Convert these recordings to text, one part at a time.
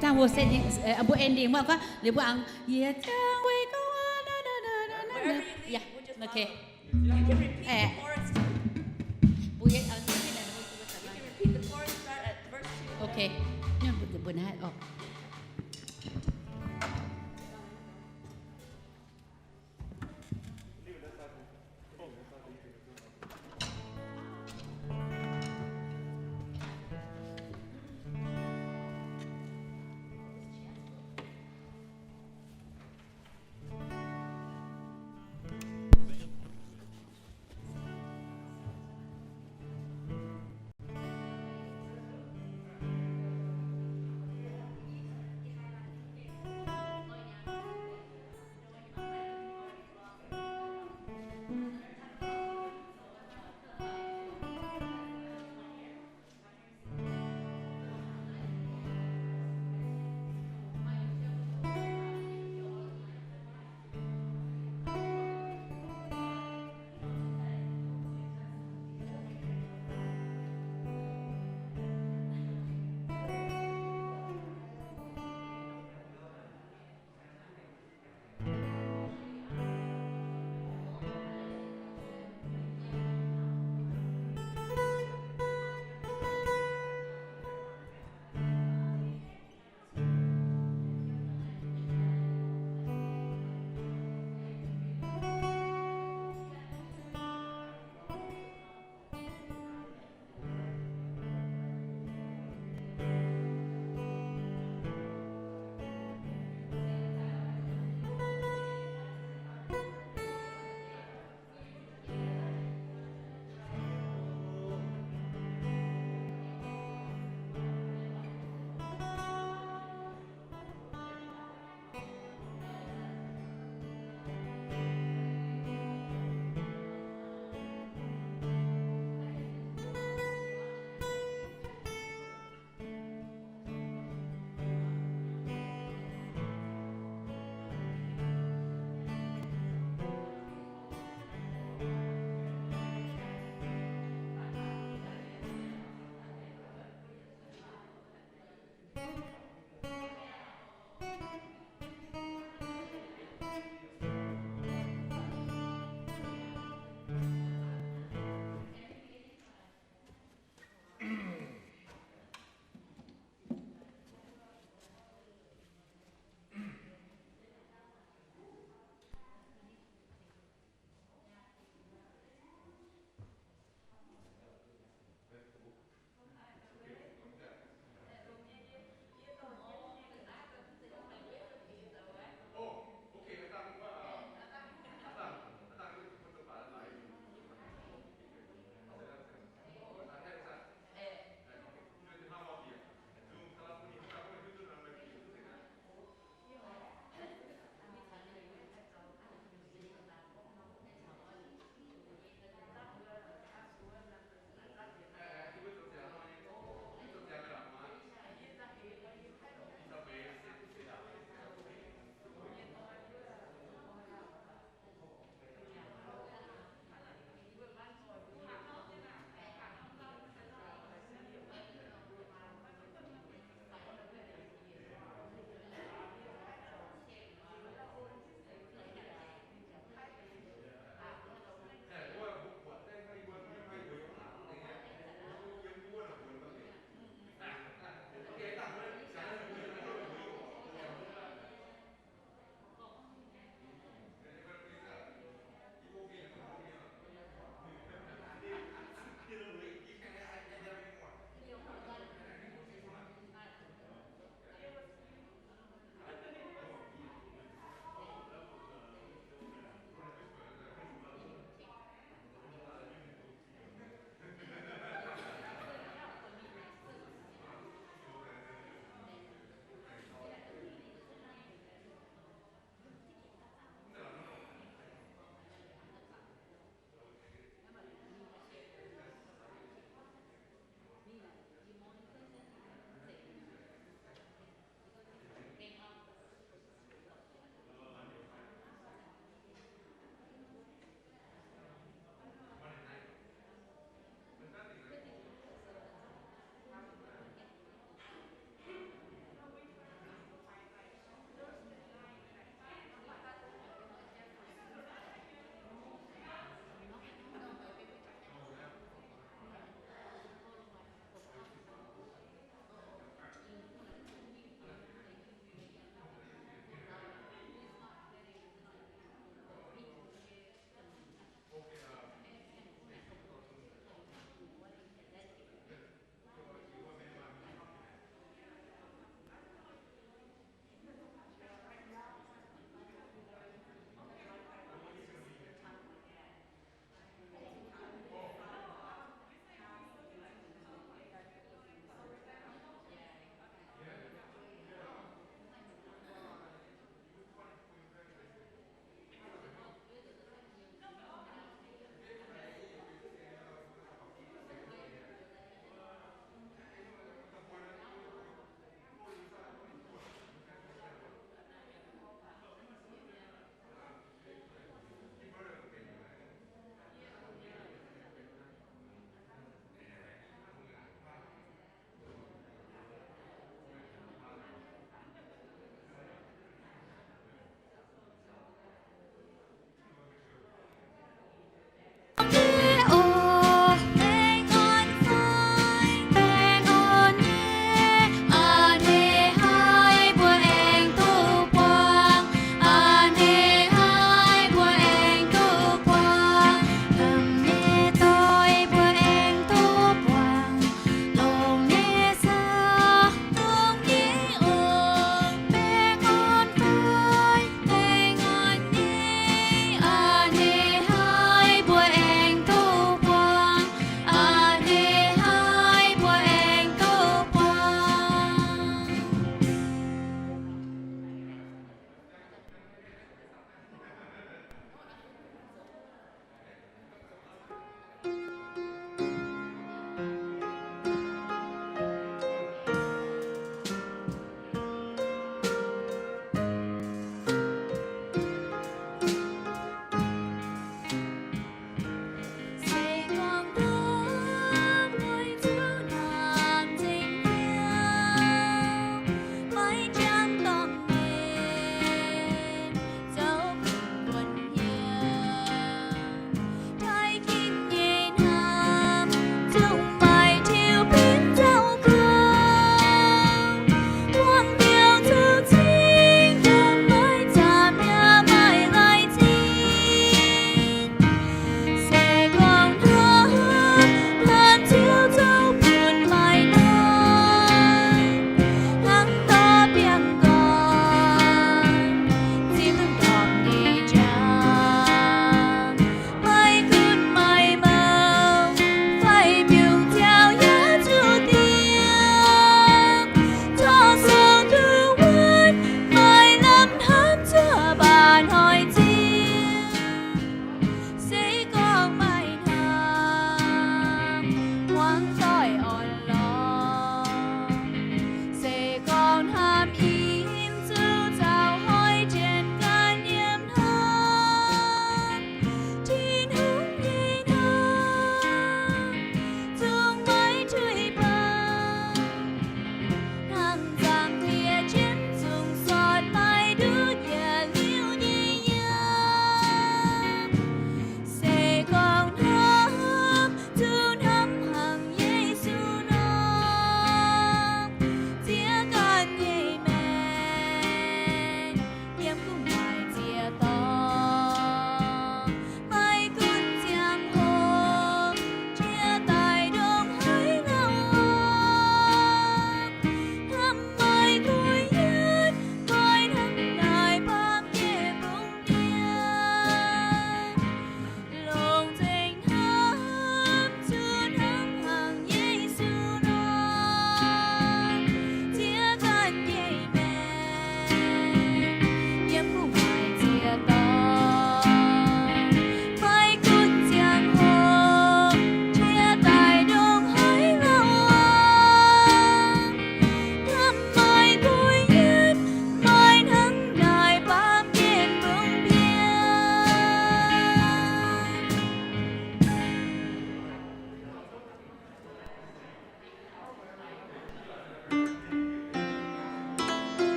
Zaangh hoc se ninh, mbuo ending mv gorngv liuz mbuo aengx, yie ziangh weic gorngv, yeah, okay. Mbuo, okay. Mbuo naaiv oc.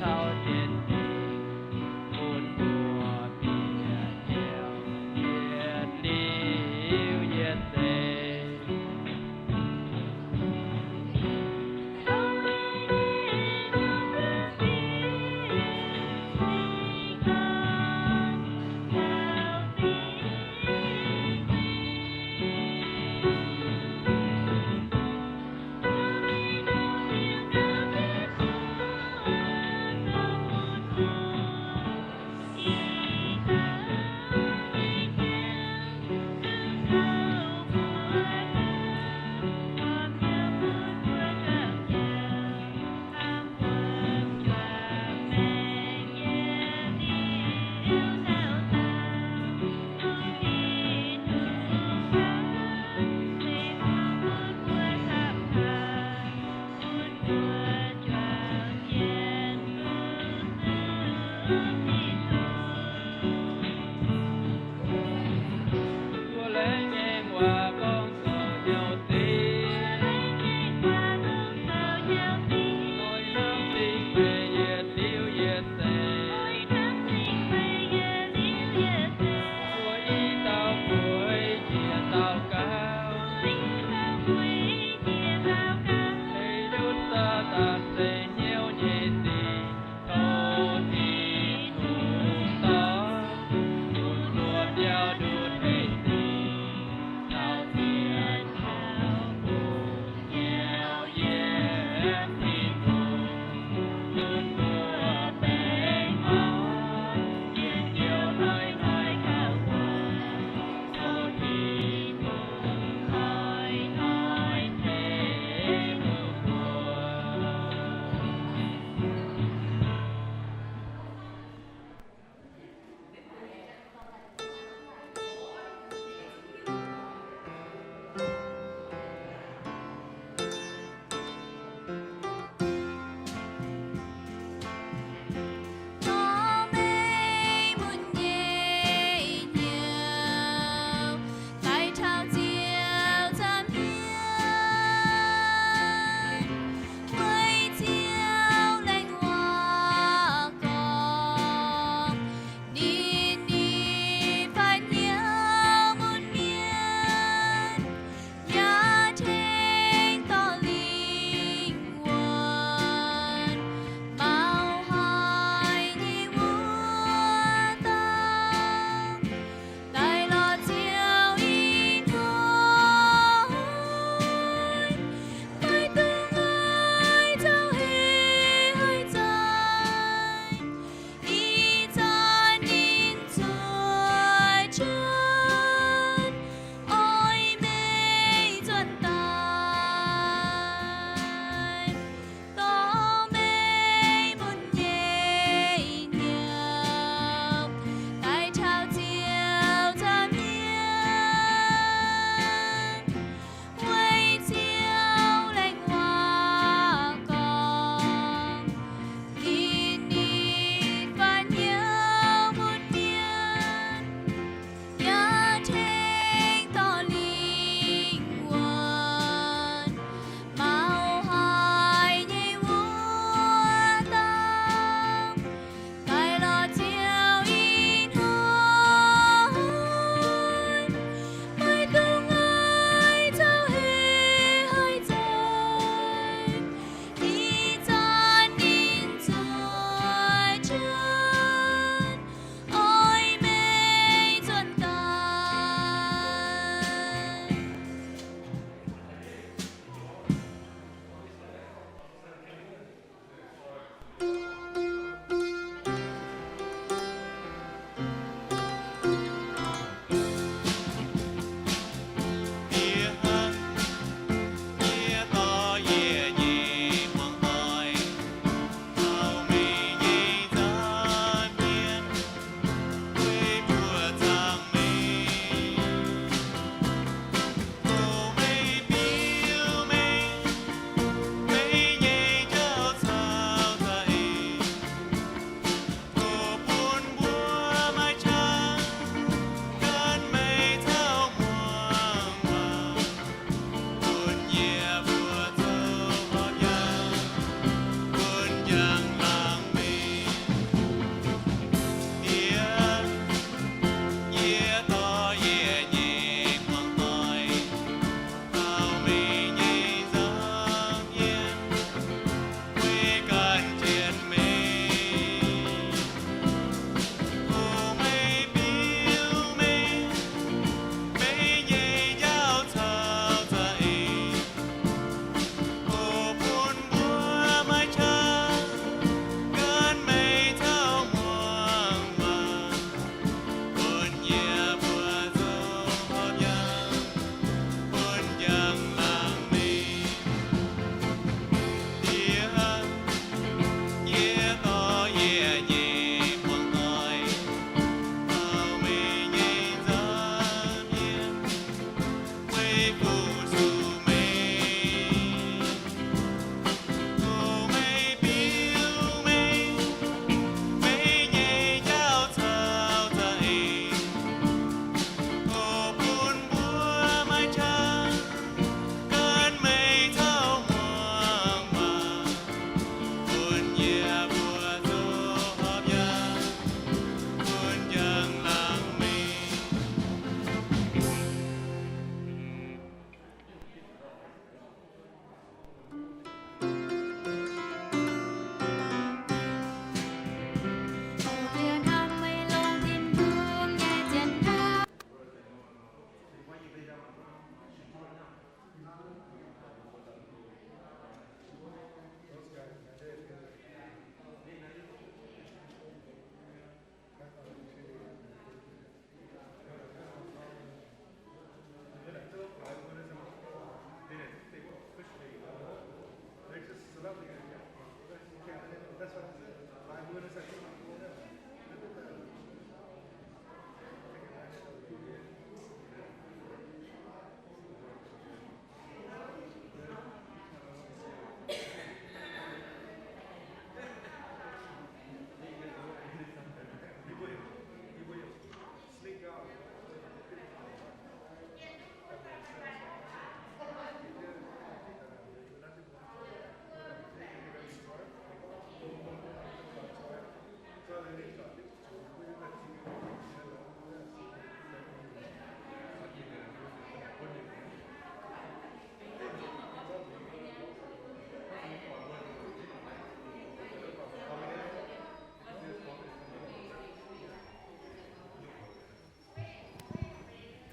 caux jienv bun mbuo bieqc ziangx yietc liuz yietc seix. Mbuo laengz nyei waac gorngv zoux hnyouv dingc, loi hnamv dingc meih yietc liuz yietc seix. Mbuo i dauh mueiz jiex dauh gaux, ei yutv Saadaan zeix hnyouv nyei sic, tov Tin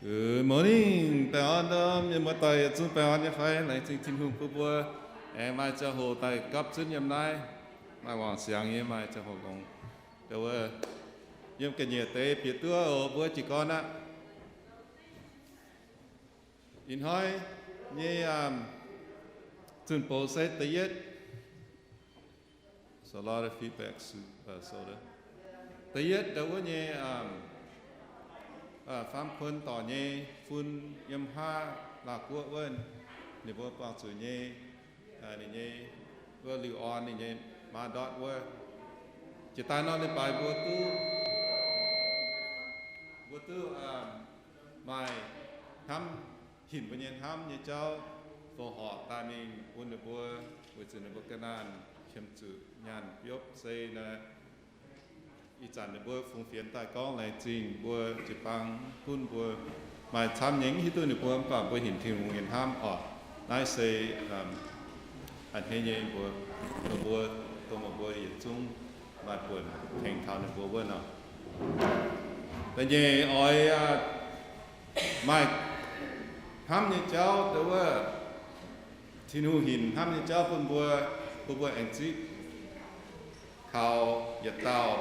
Good morning, baengh orn, mienh muoz-doic yietc zungv baengh orn nyei fai? Laengz zingh Tin-Hungh bun mbuo aengx maaih ziangh hoc daaih gapv zunv yiem naaiv maaih wangc siangx nyei maaih ziangh hoc longx. Wuov, yiem ga'nyiec deix bieqc duqv oc, mbuo jiez gorn aqv. Ih hnoi nyei zunh bouc se da'yietv, da'yietv ndau wuov nyei faam kun dorc nyei fun yiem haav Laauh Guoqv wuov, ninh mbuo buangh zuqc nyei, ninh nyei wuov liuh orn ninh nyei maa ndortv wuov. Jiex daaih nor leiz-baaix mbuo duqv, mbuo duqv maaih hnamv, hinc mbuo nyei hnamv nyei jauv fongc horc daaih mingh bun ninh mbuo, weic zuqc ninh mbuo ga'naanh qiemx zuqc nyaanh biopv se naaiv. Ih zanc ninh mbuo fungx fienx daaih gorngv laengz zingh mbuo jiu-baang gunv mbuo maaih camv nyei, mv hiuv duqv ninh mbuo, mv baac mbuo hinc Tin-Hungh nyei hnamv orqc. Naaiv se a'hneiv nyei mbuo, mbuo, dongh mbuo yietc zungv maaih buonc tengx taux ninh mbuo wuov nor. Da'nyeic oix maaih hnamv nyei jauv, wuov Tin-Hungh hinc hnamv nyei jauv bun mbuo, bun mbuo aengx zipv kaux yietc dauh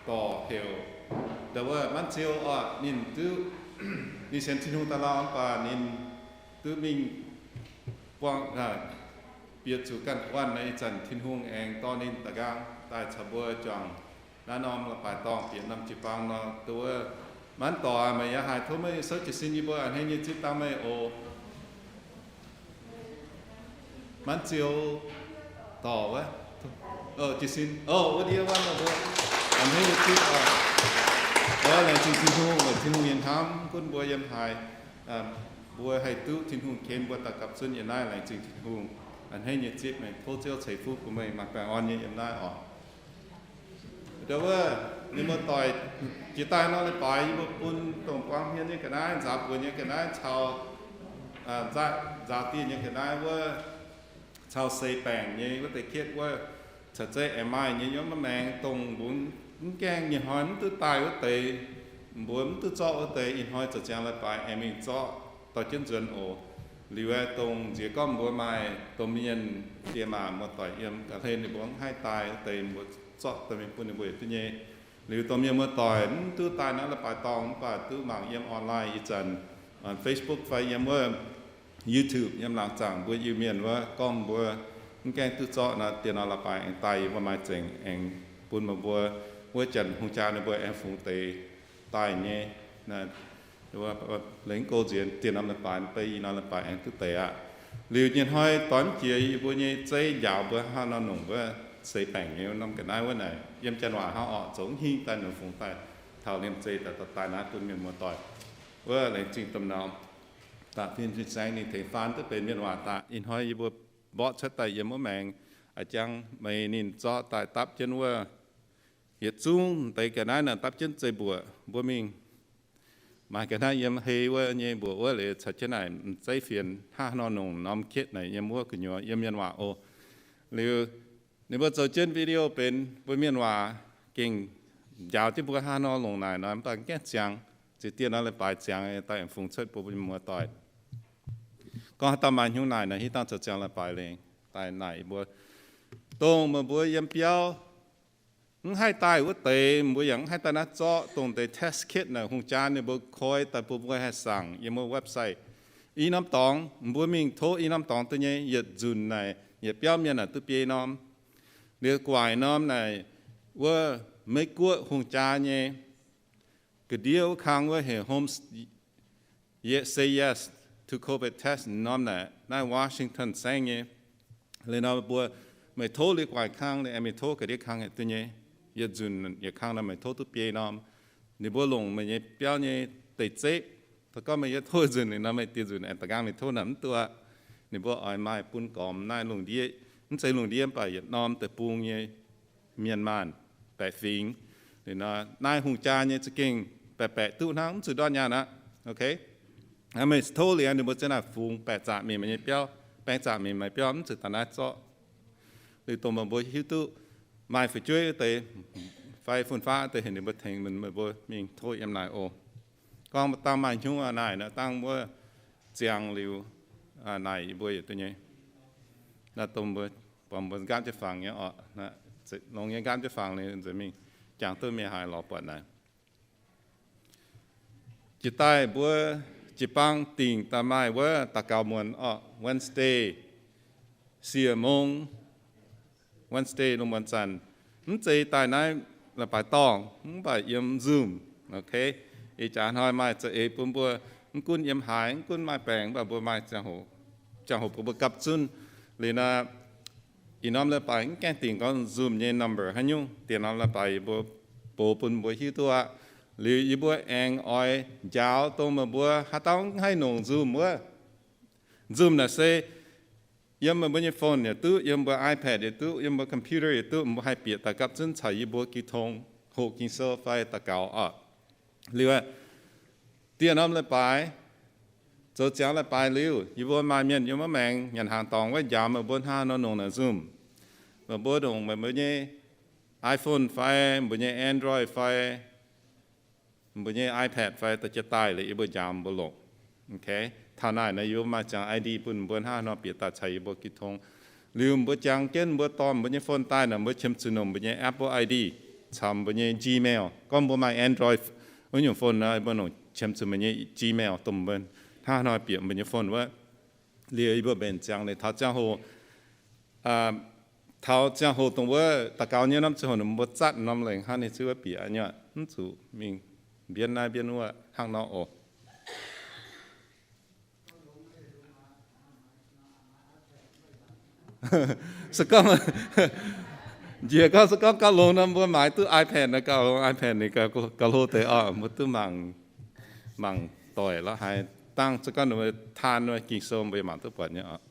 dorc heuc, wuov Manv Ziou orqc. Ninh duqv, ninh sienx Tin-Hungh daaih lauh, mv baac ninh duqv mingh buangh, bieqc zuqc ganh guanh nor. Ih zanc Tin-Hungh aengx dorh ninh da'nqaang daaih caux mbuo juangc naaiv norm leiz-baaix dorngh bieqc norm jiu-baang nor. Wuov Manv dorc aac, meih yaac haih tov meih souv jiez sin yie mbuo a'hneiv nyei zipv dangh meih oc. Manv Ziou dorc wuov, jiez sin, wuov ndiev wuov, a'hneiv nyei zipv oc. Laengz zingh Tin-Hungh weic Tin-Hungh nyei hnamv gunv mbuo yiem haaix, mbuo haih duqv Tin-Hungh ken mbuo daaih gapv zunv yiem naaiv. Laengz zingh Tin-Hungh. A'hneiv nyei zipv, meih tov Ziouv ceix fuqv bun meih maaih baengh orn nyei yiem naaiv oc. Wuov, mienh muoz-doic, jiex daaih nor leiz-baaix yie mbuo bun dongh buang hmien nyei ga'naaiv, nzaaux buoz nyei ga'naaiv, caux nzaaux dieh nyei ga'naaiv wuov, caux seix baengc nyei wuov deix kietv wuov, caux zeiv aengx maaih nyei yiem maiv maengx dongh mbuo mv gaengh nyei hnoi mv duqv daaih wuov deix, mbuo mv duqv zorqv wuov deix, ih hnoi zoux ziangx leiz-baaix aengx mingh zorqv dorh jienv nzuonx oc. Liuz aeqv, dongh nziex gorngv mbuo maaih domh mienh, diex maac muoz-doic yiem ga'hlen ninh mbuo mv haih daaih wuov deix, mbuo zorqv dorh mingh bun ninh mbuo yietc duqv nyei. Liuz domh mienh muoz-doic mv duqv daaih naaiv leiz-baaix dorngh mv baac duqv mangc yiem online ih zanc, Facebook fai yiem wuov YouTube yiem laangz zaangc mbuo Iu-Mienh wuov gorngv mbuo mv gaengh duqv zorqv nor, diex norm leiz-baaix aengx daaih yie mbuo maaih zengc aengx bun meih mbuo wuov janx hungh jaa ninh mbuo aengx fungx deix daaih nyei. Lengc go nziex diex norm leiz-baaix, beiv i norm leiz-baaix aengx duqv deix aqv. Liuz nyei hnoi doix mv jiex yie mbuo nyei zeiv njaaux mbuo hnangv nor nongc wuov seix baengc nyei norm ga'naaiv wuov naaic, yiem janx waac hnangv orqc, zoux mv hingh daaih nongc fungx daaih taux liemh zeih daaih dorh daaih naaiv bun mienh muoz-doic. Wuov laengz zingh domh norm da'fin fin-saeng ninh tengx faan duqv benx mienh waac daaih. Ih hnoi yie mbuo mborqv cuotv daaih yiem wuov maengx, a'jang meih ninh zorqv daaih dapv jienv wuov, yietc zungv deix ga'naaiv naaic dapv jienv zeiv-mbuoqc mbuo mingh. Maaih ga'naaiv yiem hei wuov nyei mbuoqc wuov liuz caux jienv naaic m'zeiv fienx hnangv nor nongc norm kietv naaic yiem wuov gu'nyuoz yiem mienh waac oc. Liuz ninh mbuo zoux jienv video benx mbuo mienh waac gengh njaaux jienv mbuo hnangv nor longc naaic nor, mv baac gaengh ziangx, ziex dieh norm leiz-baaix ziangx daaih aengx fungx cuotv bun mbuo mienh muoz-doic. Gorngv haaix dauh maaih hnyouv naaic nor, hitv dangh zoux ziangx leiz-baaix lengc daaih naaic mbuo, dongh meih mbuo yiem biauv mv haih daaih wuov deix, mbuo yaac mv haih daaih naaiv zorqv dongh deix test kit naaic hungh jaa ninh mbuo koi daaih bun mbuo haih saangc yiem wuov website. I norm dorngx mbuo mingh tov i norm dorngx duqv nyei. Yietc nzunc naaic yietc biauv mienh naaic duqv biei norm. Liuz gu'nguaaic norm naaic wuov Meiv Guoqv hungh jaa nyei ga'ndiev wuov kang wuov heuc Home Say Yes to COVID Test norm naaic, naaiv Washington saengv nyei. Liuz nor mbuo meih tov liuz gu'nguaaic kang, liuz aengx meih tov ga'ndiev kang haih duqv nyei. Yietc nzunc yietc kang nor meih tov duqv biei norm. Ninh mbuo longc meih nyei biauv nyei deic-zepv. Da'gorngv meih yie tov nzunc liuz nor, meih dieh nzunc aengx da'nqaang meih tov naaic mv duqv. Ninh mbuo oix maaih bun gormx naaiv lungh ndiev, mv zeiz lungh ndiev mv baac yietc norm deic-bung nyei mienh maanh baeqc fingx. Liuz nor naaiv hungh jaa nyei za'gengh baeqc baeqc duqv hnangv, mv zuqc ndortv nyaanh aqv. Ok, meih tov liuz ninh mbuo ziouc naaic fungx baeqc zaqc mingh meih nyei biauv, baeng zaqc mingh meih biauv, mv zuqc daaih naaiv zorqv. Liuz dongh meih mbuo hiuv duqv maaih fu'jueiv wuov deix fai fun-faqv wuov deix heuc ninh mbuo tengx meih mbuo mingh tov yiem naaic oc. Gorngv mbuo dangh maaih hnyouv aqv naaic, dangh mbuo ziangx liuz naaic yie mbuo yietc duqv nyei. Naaiv dongh mbuo, mbuo nqaapv jienv fangx nyei oc, longx nyei nqaapv jienv fangx liuz nzengc mingh, jangx duqv mienh haaix lorz buatc naaic. Jiex daaih mbuo jiu-baang dingc daaih maaih wuov daux gaux muonz oc, Wednesday, siec mong, Wednesday lungh muonz zanc. Mv zeiz daaih naaiv leiz-baaix dorngh, mv baac yiem Zoom, ok. Ih jaax hnoi maaih za'eix bun mbuo, mv gunv yiem haaix, mv gunv maaih baengc, mv baac mbuo maaih ziangh hoc, ziangh hoc bun mbuo gapv zunv. Liuz naaiv, ih norm leiz-baaix mv gaengh dingc gorngv Zoom nyei number haaix nyungc. Diex norm leiz-baaix yie mbuo box bun mbuo hiuv duqv aqv. Liuz yie mbuo aengx oix njaaux dongh meih mbuo haaix dauh mv haih nongc Zoom wuov. Zoom naaic se yiem meih mbuo nyei phone yaac duqv, yiem mbuo iPad yaac duqv, yiem mbuo computer yaac duqv, mbuo haih bieqc daaih gapv zunv caux yie mbuo jiu tong, hoqc Ging-Sou fai daux gaux oc. Liuz, diex norm leiz-baaix, zoux ziangx leiz-baaix liuz, yie mbuo maaih mienh yiem wuov maengx nyanc hnaangx dorngx wuov njaaux meih mbuo hnangv nor nongc naaic Zoom. Meih mbuo nongc meih mbuo nyei iPhone fai mbuo nyei Android fai mbuo nyei iPad fai da'jiex daaih liuz yie mbuo njaaux mbuo longc. Ok, taux naaic nor yie mbuo maaih ziangx I D bun mbuo hnangv nor bieqc daaih caux yie mbuo jiu tong. Liuz mbuo jangx jienv mbuo dorh mbuo nyei phone daaih nor mbuo qiemx zuqc nongc mbuo nyei Apple I D caux mbuo nyei Gmail. Gorngv mbuo maaih Android wuov nyungc phone nor, mbuo nongc qiemx zuqc mbuo nyei Gmail dongh mbuo hnangv nor bieqc mbuo nyei phone wuov. Liuz yie mbuo mbenc ziangx liuz taux ziangh hoc, taux ziangh hoc dongh wuov daux gaux nyei norm ziangh hoc mbuo zatv norm lengc hnangv ninh ziouc wuov bieqc nyei, mv zuqc mingh mbienv naaiv mbienv wuov hnangv nor oc. Se gorngv, njiec gorngv se gorngv gauh longx nor mbuo maaiz duqv iPad naaic, gauh longx iPad ninh gauh hlo deix oc, mbuo duqv mangc, mangc doic lorqc haaix. Dangh se gorngv ninh mbuo taan Ging-Sou mbuo yaac mangc duqv buatc nyei oc.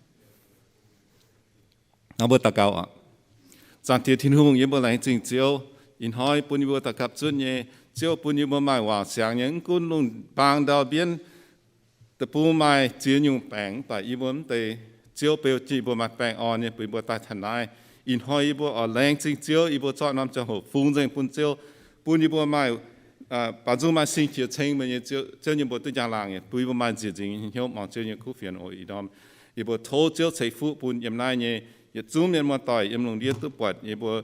Mbuo daux gaux oc. Zaangc Diex Tin-Hungh, yie mbuo laengz zingh Ziouv, ih hnoi bun yie mbuo daux gapv zunv nyei, Ziouv bun yie mbuo maaih wangc siangx nyei, mv gunv lungh mbaang ndau mbienv deic-bung maaih ziex nyungc baengc, mv baac yie mbuo mv deix Ziouv beu jienv yie mbuo maaih baengh orn nyei bun yie mbuo daaih taux naaiv. Ih hnoi yie mbuo oix laengz zingh Ziouv, yie mbuo zorqv norm ziangh hoc fungx nzengc bun Ziouv, bun yie mbuo maaih, baaux nzung maaih sing qiex ceng meih nyei Ziouv, Ziouv nyei mbuo duqv njang-laangc nyei, bun yie mbuo maaih nzieqc nzingc nyei hnyouv muangx Ziouv nyei kuv fienx oc. Ih ndorm yie mbuo tov Ziouv ceix fuqv bun yiem naaiv nyei yietc zungv mienh muoz-doic yiem lungh ndiev duqv buatc yie mbuo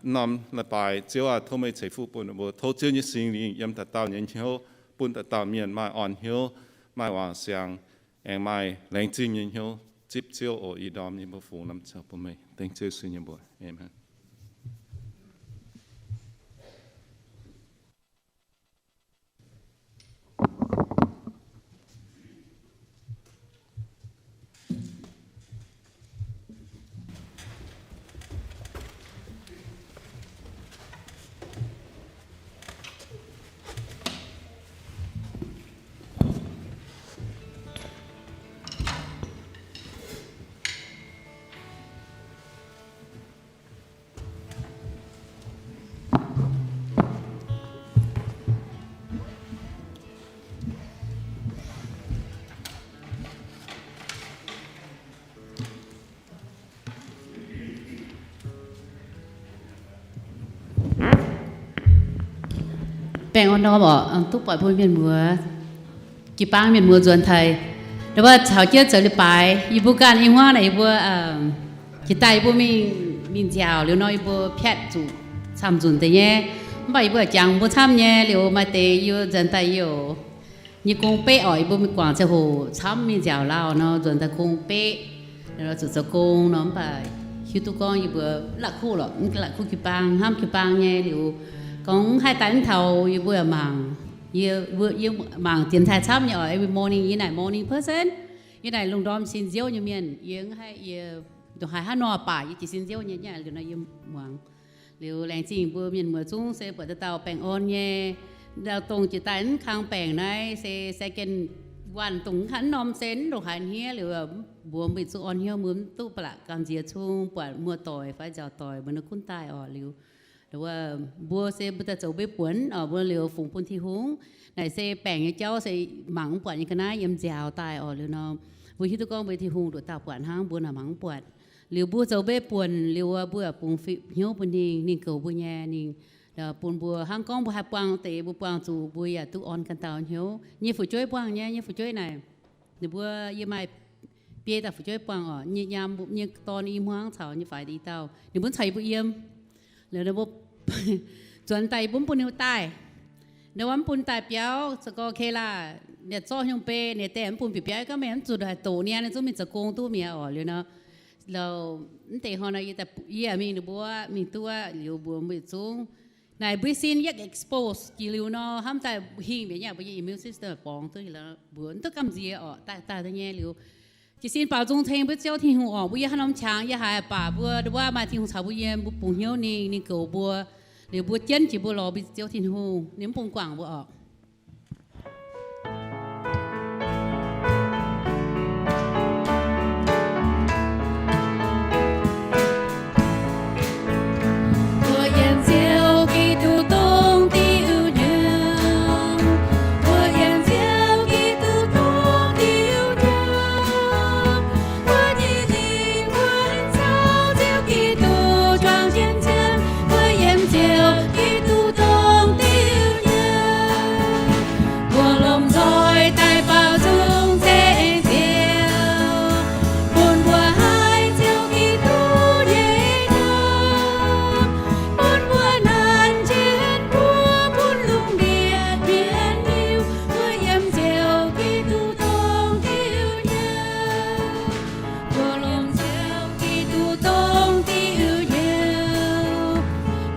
norm leiz-baaix. Ziouv aac, tov meih ceix fuqv bun yie mbuo. Tov Ziouv nyei Singx Lingh yiem dauh dauh nyei hnyouv, bun dauh dauh mienh maaih orn hnyouv, maaih wangc siangx, aengx maaih laengz zingh nyei hnyouv zipv Ziouv oc. Ih ndorm yie mbuo fungx norm ziangh hoc bun meih. Dengv Ziouv Yesu nyei mbuox. Aamen. Baengh orn norm oc, duqv buatc mbuo mienh muoz, jiu-baang mienh muoz nzuonx taux, ndau wuov caux jienv zoux leiz-baaix, yie mbuo ganh i hmuangv naaic yie mbuo jiex daaih yie mbuo mingh, mingh nziaauc liuz nor yie mbuo piatv zuqc camv-nzunc deix nyei. Mv baac yie mbuo jangx mbuo camv nyei liuz maaih deix yie nzuonx daaih yie oc nyei gong beqv oc, yie mbuo mingh guangc ziangh hoc camv mingh nziaauc lauh nor nzuonx daaih gong beqv, zuqc zoux gong nor. Mv baac hiuv duqv gorngv yie mbuo la'kuqv lorqc, la'kuqv jiu-baang, hnamv jiu-baang nyei liuz, gorngv haih daaih mv taux yie mbuo yaac mangc, yie mangc dienx taaih camv nyei oc. Every morning yie naaic morning person, yie naaic lungh ndorm sin nziouv nyei mienh, yie mv haih, yie ndongc haaix hnangv nor baac yie jiez sin nziouv nyei, yie naaic liuz nor yie muangx. Liuz laengz zingh mbuo mienh muoz zungv se buatc dauh dauh baengh orn nyei. Ndau dongh jiex daaih mv kang baengc naaiv se second one, dongh mv kangv mv norm se mv ndongc haaix hniev liuz, mbuox mbuo zuqc orn hnyouv mbuo mv duqv ba'laqc gamh nziex cung buatc muoz-doic fai nziaauc doic mbuo nor gunv daaih oc. Liuz, wuov mbuo se mbuo daaih zoux mbei buonc oc, mbuo liuz fungx bun Tin-Hungh. Naaic se baengc nyei jauv se mangc mv buatc nyei ga'naaiv yiem nziaaux daaih oc. Liuz nor, mbuo hiuv duqv gorngv mbuo Tin-Hungh nduqc dauh buatc hnangv, mbuo naaic mangc mv buatc. Liuz mbuo zoux mbei buonc liuz, mbuo yaac bungx fih hnyouv bun ninh, ninh goux mbuo nyei, ninh bun mbuo hnangv gorngv mbuo haih buangh deix, mbuo buangh zuqc mbuo yaac duqv orn ganh dauh hnyouv. Nyei fu'jueiv buangh nyei, nyei fu'jueiv naaic, ninh mbuo, yie maaih biei dauh fu'jueiv buangh oc, nyei nyaam, nyei dorn i hmuangv caux nyei faix i dauh, ninh mbuo mv caux yie mbuo yiem. Liuz ninh mbuo zuonx daaih yie mbuo mv bun ninh daaih. Ninh mbuo mv bun daaih biauv, se gorngv okay laah, ninh zorqv hnyouv bei, ninh deix mv bun bieqc biauv, gorngv meih mv zuqc haih doqc niaa, ninh zungv mingh zoux gong duqv mi'aqv oc. Liuz nor, liuz mv deix hnoi nor, yie mingh ninh mbuo mingh duqv liuz mbuox mbuo zungv naaic mbuo sin yaac expose jiex liuz nor, hnamv daaih hingh mienh yaac mbuo nyei immune system borngz duqv, mbuo mv duqv gamh nziex oc, daaih daaih nyei liuz. Jiez sin baaux nzung ceng mbuo Ziouv Tin-Hungh oc, mbuo yiem haaix norm qangx yiem haaix baac mbuo, mbuo maaih Tin-Hungh caux mbuo yiem, mbuo bungx hnyouv ninh, ninh goux mbuo. Liuz mbuo jienv jiex mbuo lorz mbuo Ziouv Tin-Hungh, ninh mv bun guangc mbuo oc. Mbuo yiem Ziouv Giduc dongh diuh nyaanh. Mbuo yiem Ziouv Giduc dongh diuh nyaanh. Mbuo nyei lingh wuonh caux Ziouv Giduc juangc jienv camv. Mbuo yiem Ziouv Giduc dongh diuh nyaanh. Mbuo lomh nzoih daaih baaux nzung ceng Ziouv, bun mbuo haih Ziouv Giduc nyei nyaanh, bun mbuo nanc jienv mbuo bun lungh ndiev mienh hiuv mbuo yiem Ziouv Giduc dongh diuh nyaanh. Mbuo lomh nzoih Giduc dongh diuh nyaanh.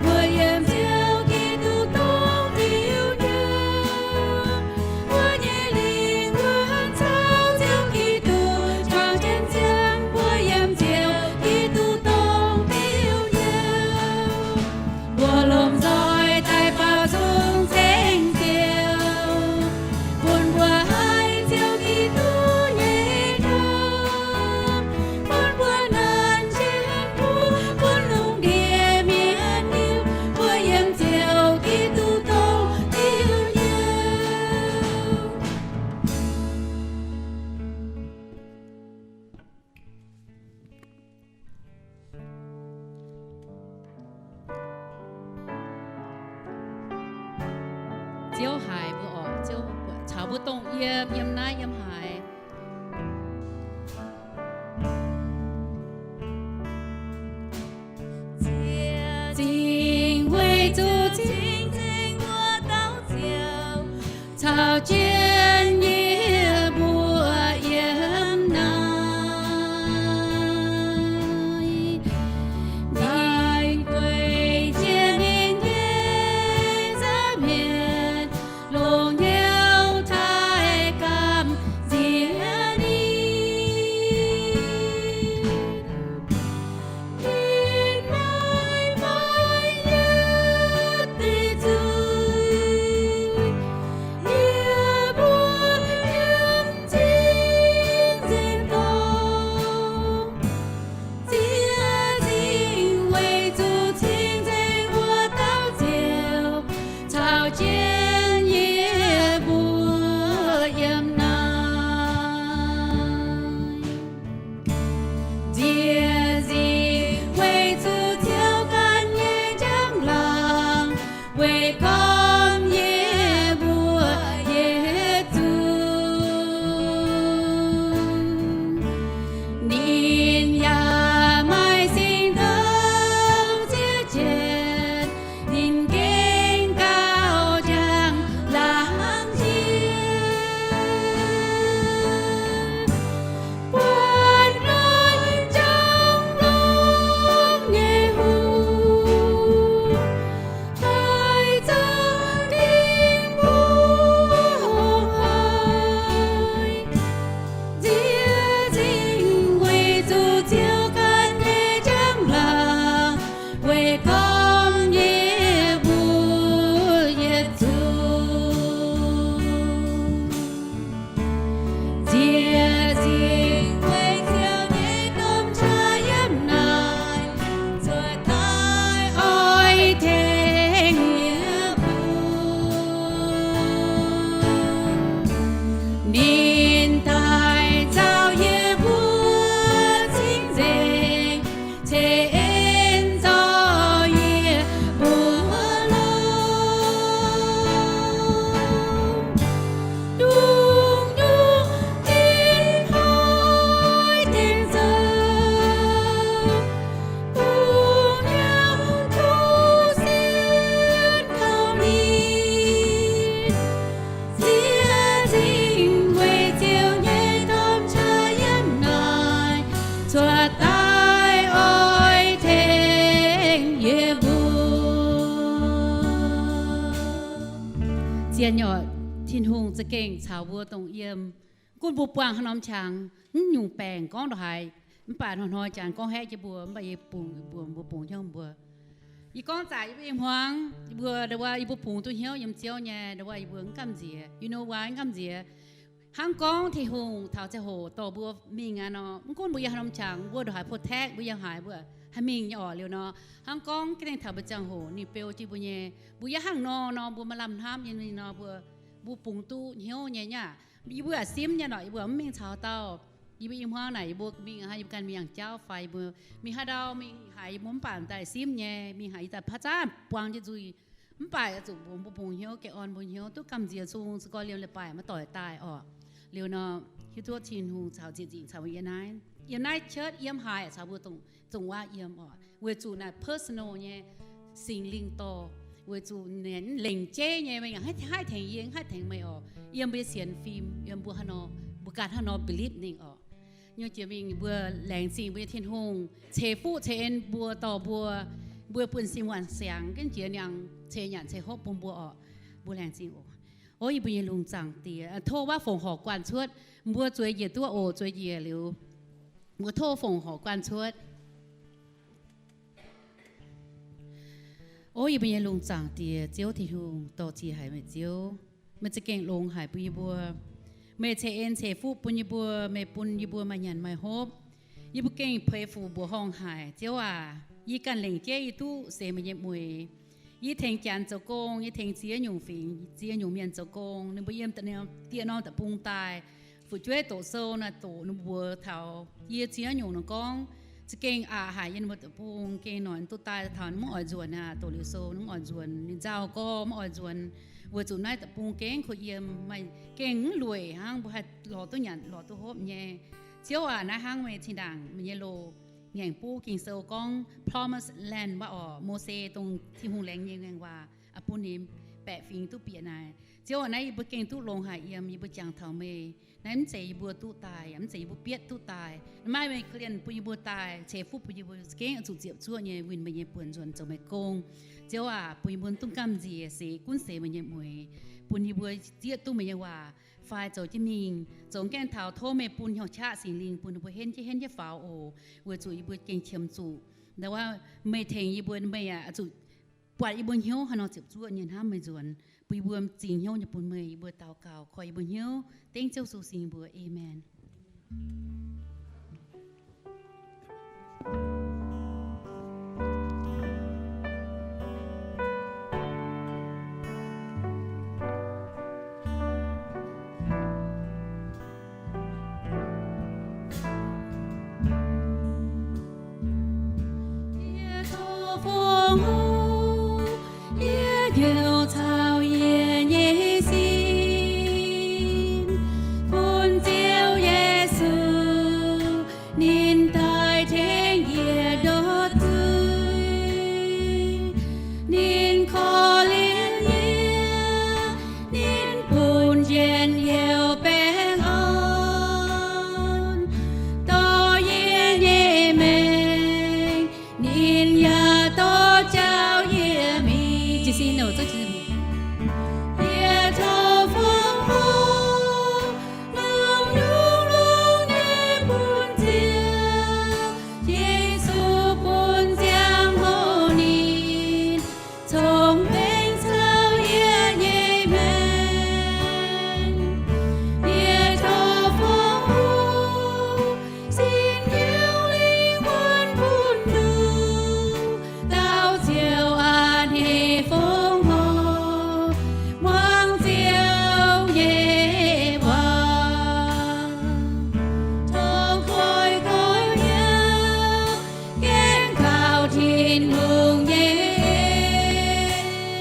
Mbuo yiem Ziouv Giduc dongh diuh nyaanh. Mbuo nyei lingh wuonh caux Ziouv Giduc juangc jienv camv. Mbuo yiem Ziouv Giduc dongh diuh nyaanh. Mbuo lomh nzoih daaih baaux nzung ceng Ziouv, bun mbuo haih Ziouv Giduc nyei nyaanh, bun mbuo nanc jienv mbuo bun lungh ndiev mienh hiuv mbuo yiem Ziouv Giduc dongh diuh nyaanh. Ziouv haiz mbuo oc. Ziouv caux mbuo dongh yiem, yiem naaiv yiem haaix. Zingh weic zuqc cing-nzengc wuov dauh Ziouv caux jienv yie mbuo yiem naaiv. Ninh gueic jienv ninh nyei nza'hmien longc hnyouv taaih gamh nziex ninh. Ninh maaih maaih yietc deix zuiz, yie Diex nyei oc, Tin-Hungh za'gengh caux mbuo dongh yiem. Gunv mbuo buangh haaix norm qangx, mv nyungc baengc gorngv ndongc haaix, mv baac hnoi-hnoi jangx gorngv haeqv jienv mbuo, mv baac yie bungx mbuo, mbuo bungx hnyouv mbuo. Yie gorngv zaqc yie mbuo i hmuangx, yie mbuo, yie mbuo bungx duqv hnyouv yiem Ziouv nyei, yie mbuo mv gamh nziex. You know why mv gamh nziex? Hnangv gorngv Tin-Hungh taux ziangh hoc dorh mbuo mingh aqv nor, mv gunv mbuo yiem haaix norm qangx, mbuo ndongc haaix protect mbuo yiem haaix, mbuo haih mingh nyei oc. Liuz nor, hnangv gorngv ga'naaiv taux mbuo ziangh hoc ninh beu jienv mbuo nyei, mbuo yiem hnangv nor nor, mbuo maaih lamh hnamv nyei nor, mbuo, mbuo bungx duqv hnyouv nyei nyei aqv. Yie mbuo yaac simv nyei nor, yie mbuo mv mingh caux dauh. Yie mbuo i hmuangx naaic yie mbuo mingh, yie mbuo ganh mingh yangh jauv fai yie mbuo mingh haaix ndau mingh haaix, yie mbuo mv baac daaih simv nyei. Mingh haaix yie daaih paav zaanv buang jienv nzuih. Mv baac zuqc mbuo bungx hnyouv, gengh orn mbuo hnyouv duqv gamh nziex sung, za'gengh liemh leiz-baac maiv doic daaih orqc. Liuz nor, hiuv duqv Tin-Hungh caux zieqc nzingc caux yie naaiv, yiem naaiv church yiem haaix caux mbuo dongh zongc waac yiem orqc, weic zuqc naaic personal nyei Singx Lingh dorh, weic zuqc ninh lengc jeiv nyei, meih haih tengx yie, haih tengx meih orqc. Yiem mbuo nyei sienx fim, yiem mbuo haaix nor, mbuo ganh haaix nor believe ninh orqc. Nyei jiex mingh mbuo laengz zingh mbuo nyei Tin-Hungh ceix fuqv ceix en mbuo dorh mbuo, mbuo bun sin waanc siangx, gengh jiex niangx ceix nyanc ceix hopv bun mbuo orqc. Mbuo laengz zingh oc. O yie mbuo nyei lungh zaangc Diex, tov waac fongc horc guanh cuotv, mbuo zueiz njiec duqv oc, zueiz njiec liuz, mbuo tov fongc horc guanh cuotv. O yie mbuo nyei lungh zaangc Diex, Ziouv Tin-Hungh, dorh ziex haic meih Ziouv. Meih za'gengh longx haic bun yie mbuo. Meih ceix en ceix fuqv bun yie mbuo, meih bun yie mbuo maaih nyanc maaih hopv. Yie mbuo gengh peix fuc mbuoqc horngh haic, Ziouv aac. Yie ganh lengc jeiv yie duqv seix meih nyei mueix. Yie tengx Janx zoux gong, yie tengx ziex nyungc fingx, ziex nyungc mienh zoux gong. Ninh mbuo yiem dieh norm deic-bung daaih, fu'jueiv doqc sou naaic doqc ninh mbuox taux yie ziex nyungc ninh gorngv, za'gengh aqc haic yiem ninh mbuo deic-bung, gengh noic duqv daaih taux ninh mv oix nzuonx aqv. Doqc liuz sou ninh mv oix nzuonx, ninh nzauh gorx mv oix nzuonx, weic zuqc naaiv deic-bung gengh kuh yiem, maaih gengh mv lueic hnangv mbuo haih lorz duqv nyanc lorz duqv hopv nyei. Ziouv aac, naaiv hnangv meih zinh ndaangc meih nyei loz ngaengc buv Ging-Sou gorngv promised land waac orqc, Mose dongh Tin-Hungh laengz nyei ngaengc waac, bun ninh baeqc fingx duqv bieqc naaic. Ziouv aac, naaiv yie mbuo gengh duqv longx haic yiem, yie mbuo jangx taux meih. Naaiv mv zeiz yie mbuo duqv daaih, mv zeiz yie mbuo bietv duqv daaih. Naaiv maaih meih korv-lienh bun yie mbuo daaih, ceix fuqv bun yie mbuo za'gengh zuqc ziepc zuoqv nyei winh meih nyei buonc nzuonx zoux meih gong. Ziouv aac, bun yie mbuo duqv gamh nziex seix gunv seix meih nyei mueix, bun yie mbuo zieqv duqv meih nyei waac fai zoux jienv mingh, zoux gaengh taux tov meih bun hnyouv qaqv Singx Lingh bun ninh mbuo henv jienv henv jienv faaux oc, weic zuqc yie mbuo gengh qiemx zuqc. Ndau wuov meih tengx yie mbuo, meih aac zuqc buatc yie mbuo hnyouv haaix nor ziepc zuoqv nyei hnamv meih nzuonx, bun yie mbuo zingx hnyouv nyei bun meih. Yie mbuo daux gaux koiv yie mbuo hnyouv dengv Ziouv Yesu singx mbuox, Aamen. Yie tov fongc hopv, yie hnyouv caux yie nyei sin, bun Ziouv Yesu ninh daaih tengx yie ndortv zuiz. Ninh korv-lienh yie, ninh bun njien-youh baengh orn, dorh yie nyei maengc ninh yaac dorh jauv yie mingh. Yie tov fongc hopv, longx nyungc longx nyei bun Ziouv Yesu bun ziangh hoc ninh cong-mengh caux yie nyei maengc. Yie tov fongc hopv, sin Ziouv lingh wuonh bun ninh, dauh Ziouv aac, hneiv fongc hopv muangx Ziouv nyei waac. Tov koiv-koiv nyei gaengh kaux Tin-Hungh nyei en,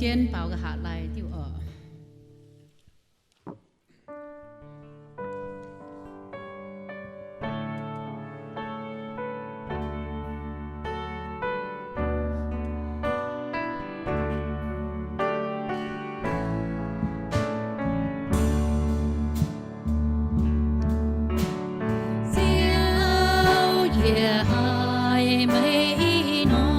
Gen baaux nqa'haav lai diuh oc. Ziouv, yie haiz meih ih hnoi.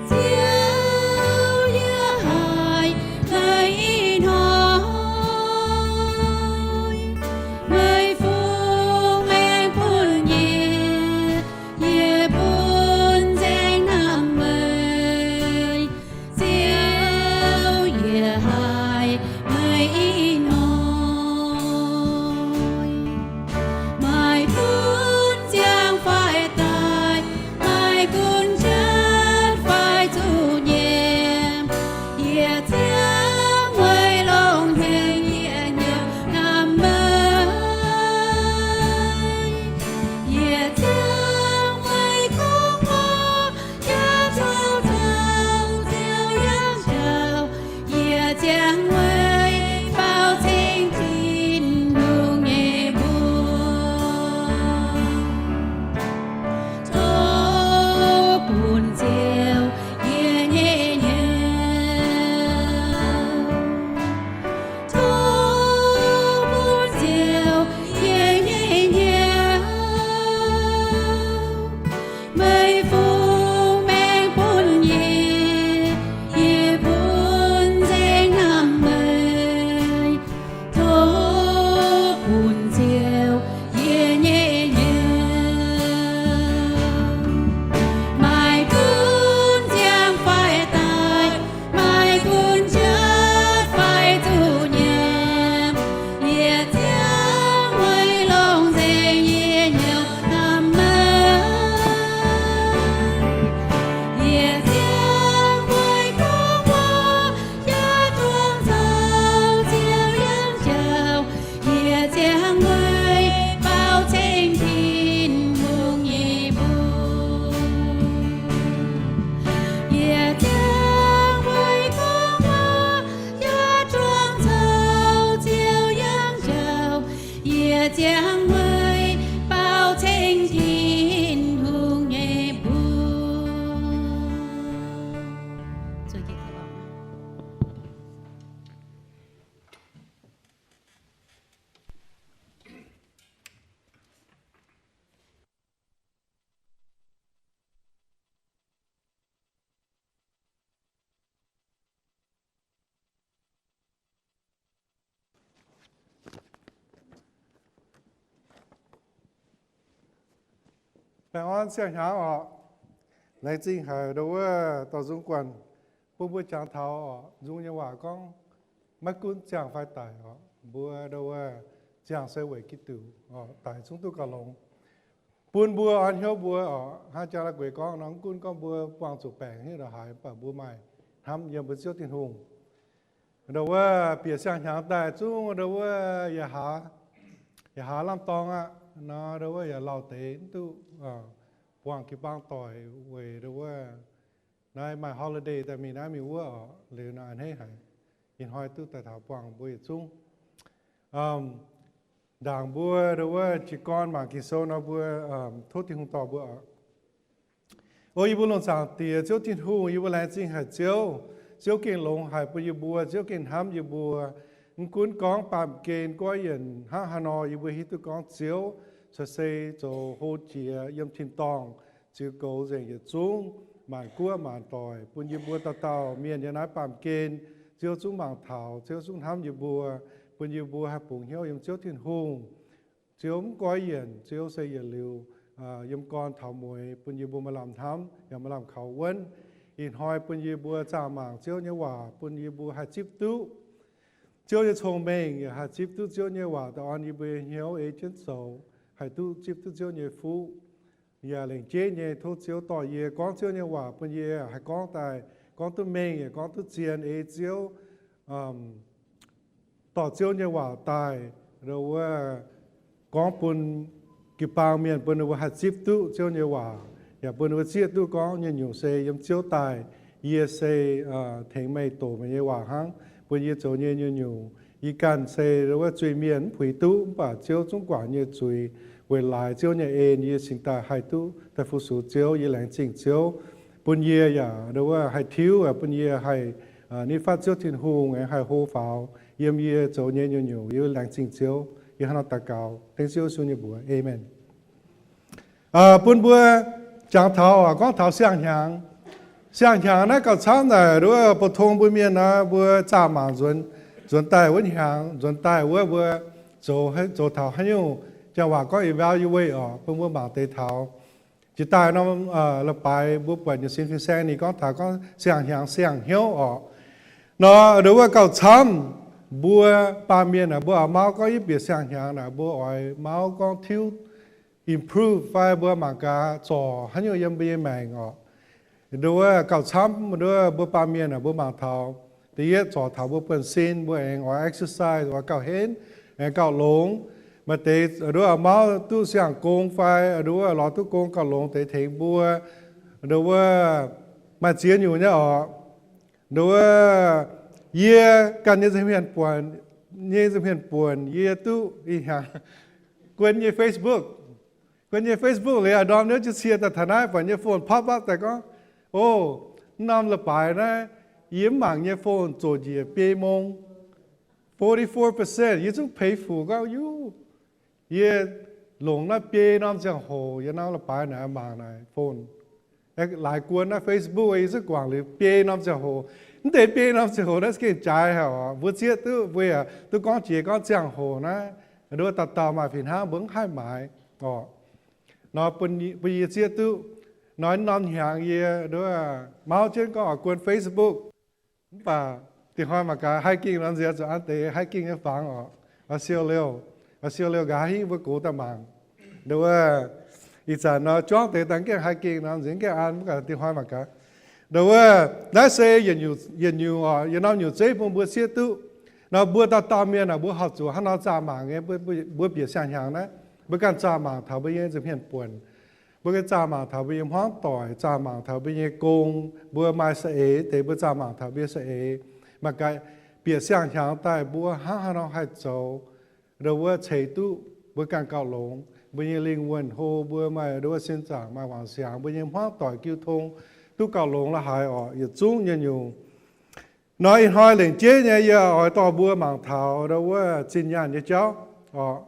Ziouv, yie haiz meih ih hnoi. Meih fungx maengx bun yie, yie bun nzengc hnamv meih. Ziouv, yie haiz meih ih hnoi. Maaih gunv ziangh fai daaih, maaih gunv cuotv fai zuqc nyiemc, yie ziangh weic longx haic yie hnyouv hnamv meih. Yie ziangh weic gorngv waac, yaac zuqc zoux Ziouv yangh jauv. Yie ziangh weic baaux ceng Tin-Hungh nyei mbuox. Tov bun Ziouv yie nyei hnyouv. Tov bun Ziouv yie nyei hnyouv. Meih fungx maengx bun yie, yie bun nzengc hnamv meih. Tov bun Ziouv yie nyei hnyouv. Maaih gunv ziangh fai daaih, maaih gunv cuotv fai zuqc nyiemc, yie ziangh weic longx nzengc yie hnyouv hnamv meih. Yie ziangh weic gorngv waac, yaac zuqc zoux Ziouv yangh jauv. Yie ziangh weic baaux ceng Tin-Hungh nyei mbuox. Yie ziangh weic gorngv waac, yaac zuqc zoux Ziouv yangh jauv. Yie ziangh weic baaux ceng Tin-Hungh nyei mbuox. Baengh orn siang-hnyangx oc. Laengz zingh haic ndau wuov dorh nzung guanh bun mbuo jangx taux oc, nzung nyei waac gorngv maiv gunv ziangh fai daic oc, mbuo ndau wuov ziangh se weic Giduc oc, daic zungv duqv gauh longx. Bun mbuo orn hnyouv mbuo oc, hnangv jaa la'gueic gorngv nor, mv gunv gorngv mbuo buangh zuqc baengc hiuv ndongc haaix, mv baac mbuo maaih hnamv yiem mbuo Ziouv Tin-Hungh. Ndau wuov bieqc siang-hnyangx daaih zungv ndau wuov yaac haaz, yaac haaz lamh dorngx aqv nor, ndau wuov yaac lauh deix mv duqv buangh jiu-baang doic weic ndau wuov naaiv maaih holiday daaih mingh naaiv mingh wuov oc, liuz nor a'hneiv haic. Ih hnoi duqv daaih taux buangh mbuo yietc zungv. Ndaangc mbuo ndau wuov jiez gorn mangc Ging-Sou nor, mbuo tov Tin-Hungh dorh mbuo oc. O yie mbuo lungh zaangc Diex, Ziouv Tin-Hungh, yie mbuo laengz zingh haic Ziouv. Ziouv gengh longx haic bun yie mbuo, Ziouv gengh hnamv yie mbuo. Mv gunv gorngv baamh gen goiv yienc hnangv haaix nor, yie mbuo hiuv duqv gorngv Ziouv caux se zoux hlo jiex yiem tin-dorngh, ziux goux nzengc yietc zungv maanc guoqv maanc doic, bun yie mbuo dauh dauh mienh yiem naaiv baamh gen, Ziouv zungv mangc taux, Ziouv zungv hnamv yie mbuo, bun yie mbuo haih bungx hnyouv yiem Ziouv Tin-Hungh. Ziouv mv goiv yienc, Ziouv se yietc liuz yiem gorn taux mueiz, bun yie mbuo maaih lamh hnamv yaac maaih lamh kaux wuonv. Ih hnoi bun yie mbuo zaah mangc Ziouv nyei waac, bun yie mbuo haih zipv duqv Ziouv nyei cong-mengh, yaac haih zipv duqv Ziouv nyei waac daaih orn yie mbuo nyei hnyouv ei jienv zoux, haih duqv zipv duqv Ziouv nyei fuqv. Yaac lengc jeiv nyei tov Ziouv dorh yie gorngv Ziouv nyei waac bun yie haih gorngv daaih, gorngv duqv mengh yaac gorngv duqv zien ei Ziouv dorh Ziouv nyei waac daaih, ndau wuov gorngv bun jiu-baang mienh, bun ninh mbuo haih zipv duqv Ziouv nyei waac. Yaac bun mbuo zieqv duqv gorngv nyungc-nyungc se yiem Ziouv daaih. Yie se tengx meih doqc meih nyei waac hnangv, bun yie zoux nyei nyungc-nyungc. Yie ganh se wuov zuiz-mienh mv puix duqv, mv baac Ziouv zungv guangc nyei zuiz. Weic laaix Ziouv nyei en yie cingx daaih haih duqv daaih fu-sux Ziouv. Yie laengz zingh Ziouv bun yie yaac wuov haih tiuv, bun yie haih nitv fatv Ziouv Tin-Hungh, aengx haih hlo faaux yiem yie zoux nyei nyungc-nyungc. Yie laengz zingh Ziouv. Yie hnangv naaiv daux gaux dengv Ziouv Yesu nyei mbuox, aamen. Bun mbuo jangx taux, gorngv taux siang-hnyangx. Siang-hnyangx naaiv gauh camv naaic, nduov, bou tong mbuo mienh naaiv, mbuo zaah mangc nzuonx, nzuonx daaih wuov hnyangx, nzuonx daaih wuov mbuo zoux, zoux taux haaix nyungc, janx waac gorngv evaluate orqc, bun mbuo mangc deix taux. Jiex daaih norm leiz-baaix mbuo buatc nyei sin fin saeng ninh gorngv taux gorngv siang-hnyangx siang-hnyouv orqc. Nor nduov, wuov gauh camv, mbuo baamh mienh naaic, mbuo oix mauv gorngv yie bieqc siang-hnyangx naaic, mbuo oix mauv gorngv tiuv, improve fai mbuo mangc gaax zorc haaix nyungc yiem mbuo nyei maengc orqc. Nduov, wuov gauh camv, nduov, mbuo baamh mienh naaic, mbuo mangc taux da'yietv zorc taux mbuo buonv-sin, mbuo aengx oix exercise, oix gauh henv, aengx gauh longx. Maaih deix nduov mauv duqv siang-gong fai nduov lorz duqv gong gauh longx deix tengx mbuo, nduov, wuov maaih ziex nyungc nyei orqc. Nduov, yie ganh nyei nza'hmien buonc, nyei nza'hmien buonc yie duqv ih hnyangx guon nyei Facebook. Guon nyei Facebook liuz, ndorm niouv jienv cie daaih taux naaiv, buatc nyei phone pop up daaih gorngv, o, norm leiz-baaix naaiv yie mv mangc nyei phone zoqc njiec biei mong, forty-four percent. Yie zungv peix fuc gorngv, yuv, yie longc naaiv biei norm ziangh hoc yiem norm leiz-baaix naaic mangc naaic phone. Laaix guon naaiv Facebook, yie zungv guangc liuz biei norm ziangh hoc. Mv deix biei norm ziangh hoc naaiv se gengh jaaix haic oc. Mbuo zieqv duqv, mbuo yaac duqv gorngv jiex gorngv ziangh hoc naaiv, nduov, dauh dauh maaih fih hnangv, mbuo mv haih maaiz oc. Nor bun yie zieqv duqv, nor norm hnyangx yie nduov mauv jienv gorngv oix guon Facebook. Mv baac dingc hnoi mangc gaax, haih gengh nor nziex zuqc an deix haih gengh nyei fangx oc. Oix siou liouh, oix siou liouh nqa'haav hingv mbuo gox daaih mangc. Nduov, ih zanc nor juangv deix daaih gengh haih gengh nor nziex gengh an, mv baac dingh hnoi mangc gaax. Nduov, naaiv se yietc nyungc oc, yietc norm nyungc zeiv bun mbuo zieqv duqv. Nor mbuo dauh dauh mienh naaic, mbuo horpc zuqc hnangv nor zaah mangc nyei. Mbuo bieqc siang-hnyangx naaiv, mbuo ganh zaah mangc taux mbuo nyei nza'hmien buonc. Mbuo ganh zaah mangc taux mbuo nyei hmuangv doic, zaah mangc taux mbuo nyei gong, mbuo maaih saeng-eix deix, mbuo zaah mangc taux mbuo nyei saeng-eix. Mangc gaax, bieqc siang-hnyangx daaih mbuo hnangv haaix nor haih zoux, nduov, wuov ceix duqv mbuo ganh gauh longx, mbuo nyei lingh wuonh hlo, mbuo maaih nduov sin zaangc, maaih wangc siangx, mbuo nyei hmuangv doic jiu tong duqv gauh longx la'haaix oc. Yietc zungv nyei nyungc nor, ih hnoi lengc jeiv nyei yie oix dorh mbuo mangc taux nduov, wuov zinh nyaanh nyei jauv oc.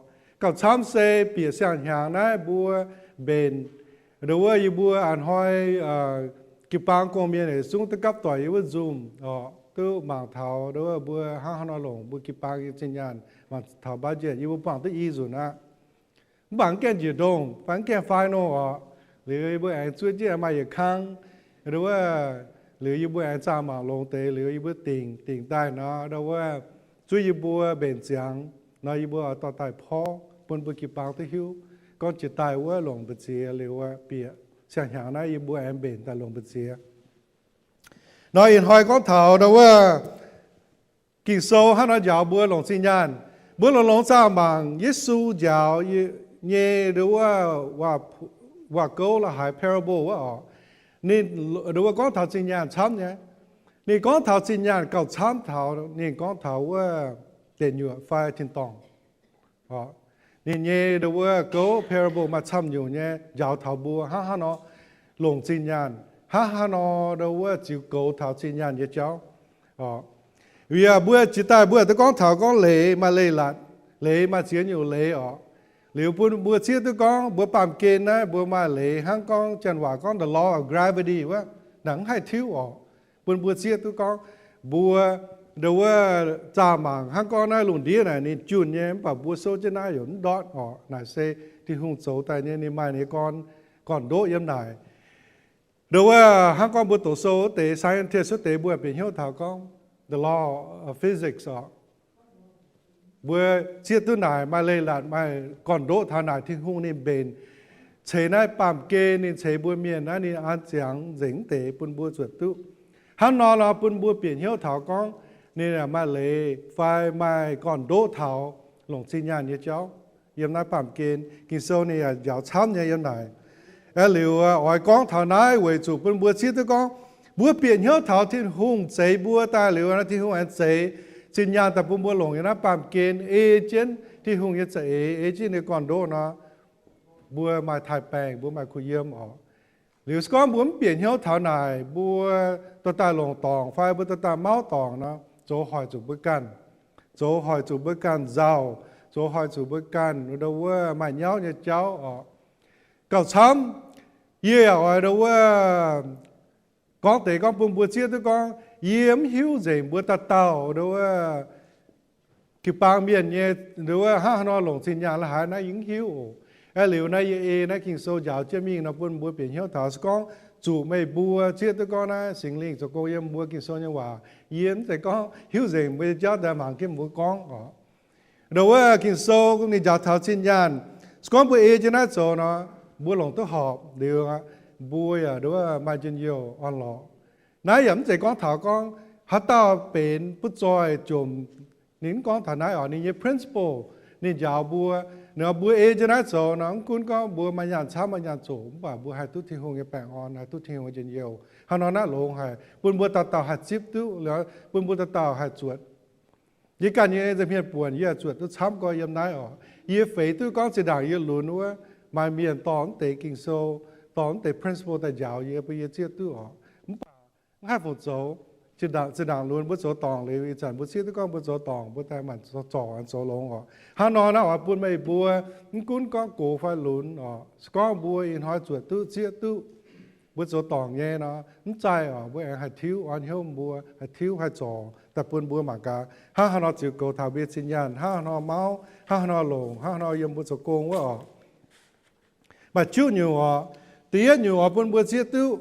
Gauh camv se bieqc siang-hnyangx naaiv mbuo mbenc, nduov, wuov yie mbuo a'hnoi jiu-baang gong-mienh yietc zungv duqv gapv doic yiem wuov Zoom oc, duqv mangc taux nduov, wuov mbuo hnangv haaix nor longc mbuo jiu-baang nyei zinh nyaanh, mangc taux budget, yie mbuo buangh duqv i nzunc aqv. Mv baac mv gaengh njiec ndongh fai mv gaengh final oc. Liuz yie mbuo aengx zuov jienv maaih yietc kang, nduov, wuov, liuz yie mbuo aengx zaah mangc longx deix liuz yie mbuo dingc, dingc daaih nor, nduov, wuov, zuov yie mbuo mbenc ziangx nor, yie mbuo oix dorh daaih porv bun mbuo jiu-baang duqv hiuv gorngv jiex daaih wuov longc mbu'ziex liuz bieqc siang-hnyangx naaiv yie mbuo aengx mbenc daaih longc mbu'ziex. Nor ih hnoi gorngv taux nduov, wuov, Ging-Sou hnangv nor njaaux mbuo longc zinh nyaanh. Mbuo longx-longx zaah mangc Yesu njaaux nyei nduov, wuov, waac-gouv la'haaix, parable wuov oc. Ninh nduov, wuov, gorngv taux zinh nyaanh camv nyei. Ninh gorngv taux zinh nyaanh gauh camv taux ninh gorngv taux wuov deic nyuoqc fai tin-dorngh. Ninh nyei nduov, wuov, gouv, parable maaih camv nyungc nyei njaaux taux mbuo hnangv haaix nor longc zinh nyaanh, hnangv haaix nor nduov, wuov, ziux goux taux zinh nyaanh nyei jauv. Yaac mbuo jiex daaih mbuo duqv gorngv taux gorngv leiz maaih leiz-latc, leiz maaih ziex nyungc leiz oc. Liuz bun mbuo zieqv duqv gorngv mbuo baamh gen naaiv mbuo maaih leiz hnangv gorngv janx waac gorngv the law of gravity wuov, naaic mv haih tiuv oc. Bun mbuo zieqv duqv gorngv mbuo nduov, wuov, zaah mangc hnangv gorngv naaiv lungh ndiev naaic ninh junh nyei, mv baac mbuo souv jienv naaiv yaac mv ndortv oc. Naaic se Tin-Hungh zoux daaih nyei, ninh maaih ninh nyei gorn, gorn-ndoqv yiem naaic. Nduov, wuov, hnangv gorngv mbuo doqc sou wuov deix, scientist wuov deix, mbuo bieqc hnyouv taux gorngv the law of physics oc. Mbuo zieqv duqv naaic maaih leiz-latc, maaih gorn-ndoqv taux naaic Tin-Hungh ninh mbenc ceix naaiv baamh gen, ninh ceix mbuo mienh naaiv, ninh an ziangx nzengc deix bun mbuo zuotc duqv. Hnangv nor nor bun mbuo bieqc hnyouv taux gorngv ninh maaih leiz fai maaih gorn-ndoqv taux longc zinh nyaanh nyei jauv yiem naaiv baamh gen. Ging-Sou ninh yaac njaaux camv nyei yiem naaic. Aeqv, liuz oix gorngv taux naaiv weic zuqc bun mbuo zieqv duqv gorngv mbuo bieqc hnyouv taux Tin-Hungh zeix mbuo daaih liuz, Tin-Hungh aengx zeix zinh nyaanh daaih bun mbuo longc yiem naaiv baamh gen, ei jienv Tin-Hungh nyei za'eix, ei jienv ninh gorn-ndoqv nor, mbuo maaih taaix-baengc, mbuo maaih kuh yiem oc. Liuz se gorngv mbuo mv bieqc hnyouv taux naaic, mbuo dorh daaih longc dorngc fai mbuo dorh daaih mauv dorngc nor, zoux hoic zuqc mbuo ganh, zoux hoic zuqc mbuo ganh nzauh, zoux hoic zuqc mbuo ganh ndo wuov maaih nyauv nyei jauv oc. Gauh camv, yie yaac oix ndo wuov gorngv deix gorngv bun mbuo zieqv duqv gorngv yie mv hiuv nzengc mbuo dauh dauh ndo wuov jiu-baang mienh nyei ndo wuov hnangv haaix nor longc zinh nyaanh la'haaix naaiv yie mv hiuv oc. Aeqv, liuz naaiv yie ei naaiv Ging-Sou njaaux jienv mingh nor bun mbuo bieqc hnyouv taux se gorngv zuqc meih mbuo zieqv duqv gorngv naaiv Singx Lingh zoux gong yiem mbuo Ging-Sou nyei waac. Yie mv zeiz gorngv hiuv nzengc mbuo nyei jauv daaih mangc jienv mbuo gorngv oc. Ndo wuov Ging-Sou ninh njaaux taux zinh nyaanh, se gorngv mbuo ei jienv naaiv zoux nor, mbuo longc duqv horpc liuz, mbuo yaac ndo wuov maaih njien-youh orn-lorqc. Naaiv yaac mv zeiz gorngv taux gorngv haaix dauh benx butv zoih jomc, ninh mv gorngv taux naaiv oc. Ninh nyei principle ninh njaaux mbuo, ninh mbuo ei jienv naaiv zoux nor, mv gunv gorngv mbuo maaih nyaanh camv maaih nyaanh zoqc, mv baac mbuo haih duqv Tin-Hungh nyei baengh orn, haih duqv Tin-Hungh nyei njien-youh. Hnangv nor naaiv longx haic bun mbuo dauh dauh haih zipv duqv, bun mbuo dauh dauh haih zuotc. Yie ganh nyei nza'hmien buonc yie zuotc duqv camv gorx yiem naaiv oc. Yie feix duqv gorngv zinh ndaangc yie lunx wuov, maaih mienh dorh mv deix Ging-Sou, dorh mv deix principle daaih njaaux yie, bun yie zieqv duqv oc. Mv baac mv haih fungc zoux. Zinh ndaangc lunx mbuo zoux dorngc liuz, ih zanc mbuo zieqv duqv gorngv mbuo zoux dorngc, mbuo daaih maanc zorc zoux longx oc. Hnangv nor naaiv oix bun meih mbuo, mv gunv gorngv gox fai lunx oc, se gorngv mbuo ih hnoi zuotc duqv zieqv duqv mbuo zoux dorngc nyei nor, mv zaih oc, mbuo aengx haih tiuv orn hnyouv mbuo, haih tiuv haih zorc daaih bun mbuo mangc gaax hnangv haaix nor ziux goux taux mbuo nyei zinh nyaanh, hnangv haaix nor mauv, hnangv haaix nor longc, hnangv haaix nor yiem mbuo zoux gong wuov oc. Maaih juqv nyungc oc. Da'yietv nyungc oix bun mbuo zieqv duqv,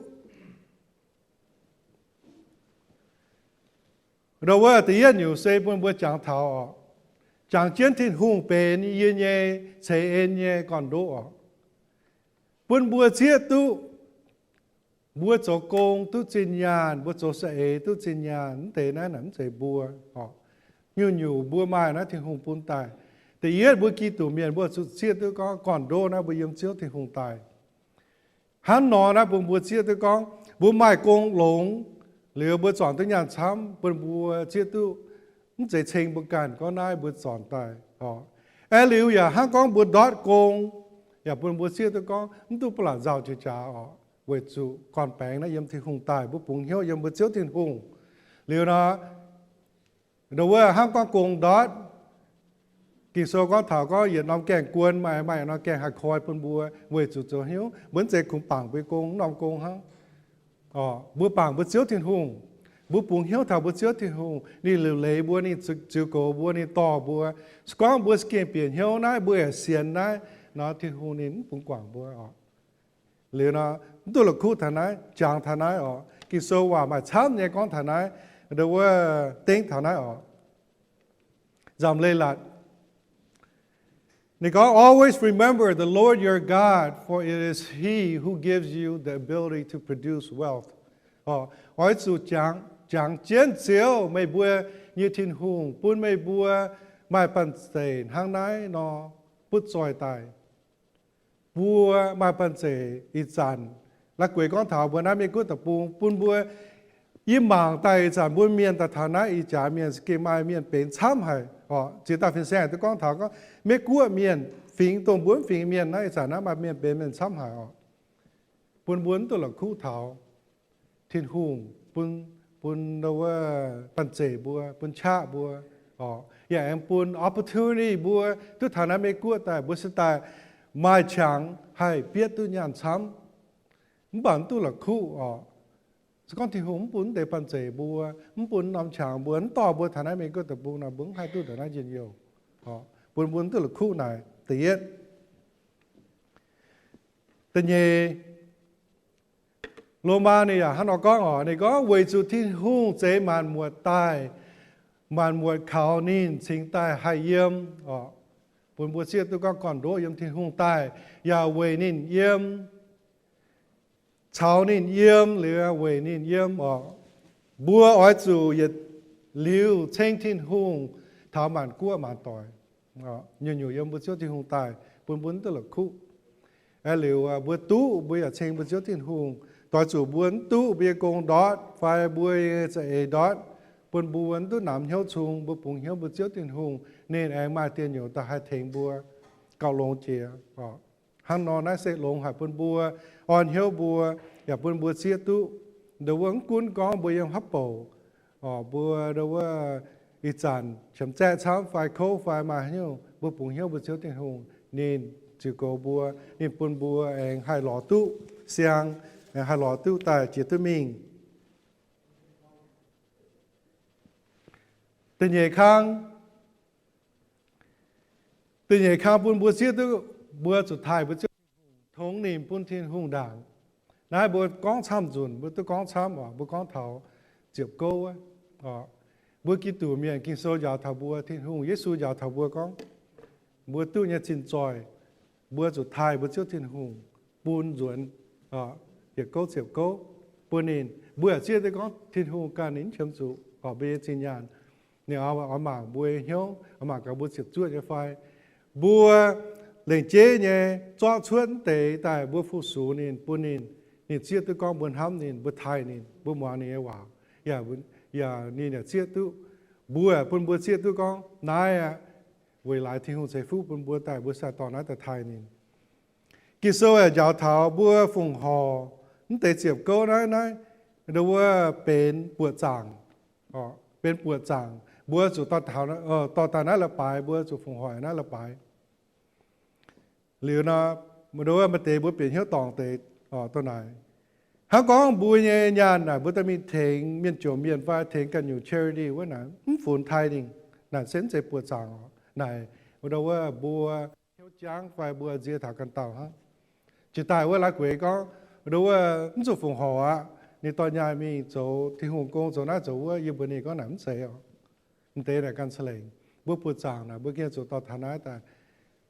ndo wuov da'yietv nyungc se bun mbuo jangx taux oc, jangx jienv Tin-Hungh benx yie nyei ceix en nyei gorn-ndoqv oc. Bun mbuo zieqv duqv mbuo zoux gong duqv zinh nyaanh, mbuo zoux saeng-eix duqv zinh nyaanh, mv deix naaiv naaic mv zeiz mbuo oc. Nyungc-nyungc mbuo maaih naaiv Tin-Hungh bun daaih. Da'yietv mbuo Giduc mienh mbuo zuqc zieqv duqv gorngv gorn-ndoqv naaiv mbuo yiem Ziouv Tin-Hungh daaih. Hnangv nor naaiv bun mbuo zieqv duqv gorngv mbuo maaih gong longx liuz mbuo zornc duqv nyaanh camv, bun mbuo zieqv duqv mv zeiz ceng mbuo ganh gorngv naaiv mbuo zornc daaih oc. Aeqv, liuz yaac hnangv gorngv mbuo ndortv gong, yaac bun mbuo zieqv duqv gorngv mv duqv ba'laqc nzauh jiex jaax oc, weic zuqc gorn-baengx naaiv yiem Tin-Hungh daaih, mbuo bungx hnyouv yiem mbuo Ziouv Tin-Hungh. Liuz nor, ndo wuov hnangv gorngv gong ndortv, Ging-Sou gorngv taux gorngv yietc norm gaengh guon maaih, maaih norm gaengh haih koi bun mbuo weic zuqc zoux hnyouv mbuo mv zeiz kungx bangc mbuo nyei gong, norm gong hnangv. Mbuo bangc mbuo Ziouv Tin-Hungh, mbuo bungx hnyouv taux mbuo Ziouv Tin-Hungh, ninh liuc leiz mbuo, ninh ziux goux mbuo, ninh dorh mbuo. Se gorngv mbuo za'gengh bieqc hnyouv naaiv, mbuo yaac sienx naaiv nor, Tin-Hungh ninh mv bungx guangc mbuo oc. Liuz nor, mv duqv la'kuqv taux naaiv, jangx taux naaiv oc. Ging-Sou waac maaih camv nyei gorngv taux naaiv, ndo wuov dengv taux naaiv oc. Nzamc Leiz-Latc ninh gorngv, Always remember the Lord your God, for it is He who gives you the ability to produce wealth. Oix zuqc jangx, jangx jienv Ziouv, meih mbuo nyei Tin-Hungh, bun meih mbuo maaih banh zeic hnangv naaiv nor butv zoih daaih. Mbuo maaih banh zeic ih zanc, la'guaih gorngv taux mbuo naaiv Meiv Guoqv deic-bung, bun mbuo yie mangc daaih ih zanc mbuo mienh daaih taux naaiv ih jaax mienh za'gengh maaih mienh benx camv haic oc. Ziex dauh fin-saeng duqv gorngv taux gorngv Meiv Guoqv mienh fingx dongh mbuo mv fingx mienh naaiv, ih zanc naaiv maaih mienh benx mienh camv haic oc. Bun mbuo mv duqv la'kuqv taux Tin-Hungh bun, bun wuov banh zeic mbuo, bun qaqv mbuo oc, yaac aengx bun opportunity mbuo duqv taux naaiv Meiv Guoqv daaih, mbuo se daaih maaih qangx haih bietv duqv nyaanh camv. Mv baac mv duqv la'kuqv oc. Se gorngv Tin-Hungh mv bun deix banh zeic mbuo, mv bun norm qangx mbuo, mv dorh mbuo taux naaiv Meiv Guoqv deic-bung nor, mbuo mv haih duqv ndongc naaiv njien-youh oc. Bun mbuo mv duqv la'kuqv naaic da'yietv. Da'nyeic, Lomaa ninh yaac hnangv nor gorngv oc. Ninh gorngv, Weic zuqc Tin-Hungh zeix maanc muotc daaih, maanc muotc kaux ninh cingx daaih haih yiem oc. Bun mbuo zieqv duqv gorngv gorn-ndoqv yiem Tin-Hungh daaih, yaac weic ninh yiem, caux ninh yiem liuz weic ninh yiem oc. Mbuo oix zuqc yietc liuz ceng Tin-Hungh taux maanc guoqv maanc doic. Nyungc-nyungc yiem mbuo Ziouv Tin-Hungh daaih, bun mbuo mv duqv la'kuqv. Aeqv, liuz mbuo duqv, mbuo yaac ceng mbuo Ziouv Tin-Hungh. Doix zuqc mbuo mv duqv, mbuo nyei gong ndortv fai mbuo nyei za'eix ndortv, bun mbuo mv duqv namx hnyouv cung, mbuo bungx hnyouv mbuo Ziouv Tin-Hungh, ninh aengx maaih diex nyuoz daaih haih tengx mbuo gauh longx jiex. Hnangv nor naaiv se longx haic bun mbuo, orn hnyouv mbuo, yaac bun mbuo zieqv duqv. Ndongc wuov mv gunv gorngv mbuo yiem hapv bouc, mbuo ndongc wuov ih zanc qiemx zaeqv camv fai kouv fai maaih haaix nyungc, mbuo bungx hnyouv mbuo Ziouv Tin-Hungh, ninh ziux goux mbuo, ninh bun mbuo aengx haih lorz duqv siang, aengx haih lorz duqv daaih jiex duqv mingh. Da'nyeic kang, da'nyeic kang bun mbuo zieqv duqv, mbuo zuqc taaih mbuo Ziouv Tin-Hungh, tongx ninh bun Tin-Hungh ndaangc. Naaiv mbuo gorngv camv nzunc, mbuo duqv gorngv camv oc, mbuo gorngv taux ziepc gouv wuov. Mbuo Giduc mienh Ging-Sou njaaux taux mbuo, Tin-Hungh, Yesu njaaux taux mbuo gorngv, mbuo duqv nyei zinh zoih, mbuo zuqc taaih mbuo Ziouv Tin-Hungh bun nzuonx yietc gouv ziepc gouv bun ninh. Mbuo yaac zieqv duqv gorngv Tin-Hungh ganh ninh mv qiemx zuqc oc mbuo nyei zinh nyaanh. Ninh oix mangc mbuo nyei hnyouv, oix mangc gaax mbuo ziepc zuoqv nyei fai. Mbuo lengc jeiv nyei zorqv cuotv mv deix daaih mbuo fu-sux ninh, bun ninh, ninh zieqv duqv gorngv mbuo hnamv ninh, mbuo taaih ninh, mbuo muangx ninh nyei waac. Yaac ninh yaac zieqv duqv, mbuo bun mbuo zieqv duqv gorngv naaiv aqv, weic laaix Tin-Hungh ceix fuqv bun mbuo daaih mbuo sai dorh naaiv daaih taaih ninh. Ging-Sou yaac njaaux taux mbuo fongc horc mv deix ziepc gouv naaiv, naaiv ndongc wuov benx buoqc zaangc, benx buoqc zaangc. Mbuo zuqc dorh, dorh daaih naaiv leiz-baaix, mbuo zuqc fongc horc naaiv leiz-baaix. Liuz nor, ndongc wuov maaih deix mbuo bieqc hnyouv dorngc deix, dorh naaic. Hnangv gorngv mbuo nyei nyaanh naaic mbuo daaih mingh tengx mienh jomc mienh fai tengx ganh nyungc charity wuov naaic, mv funx taaih ninh. Naaic se mv zeiz buoqc zaangc oc. Naaic ndongc wuov mbuo hnyouv jangv fai mbuo nzie taux ganh dauh hnangv. Jiex daaih wuov la'guaix gorngv, ndongc wuov mv zuqc fongc horc aqv. Ninh dorh nyaanh mingh zoux Tin-Hungh gong, zoux naaiv zoux wuov, yie mbuox ninh gorngv naaic mv zeiz oc. Mv deix naaic ganh ca'lengc. Mbuo buoqc zaangc naaic mbuo gengh zuqc dorh taux naaiv daaih,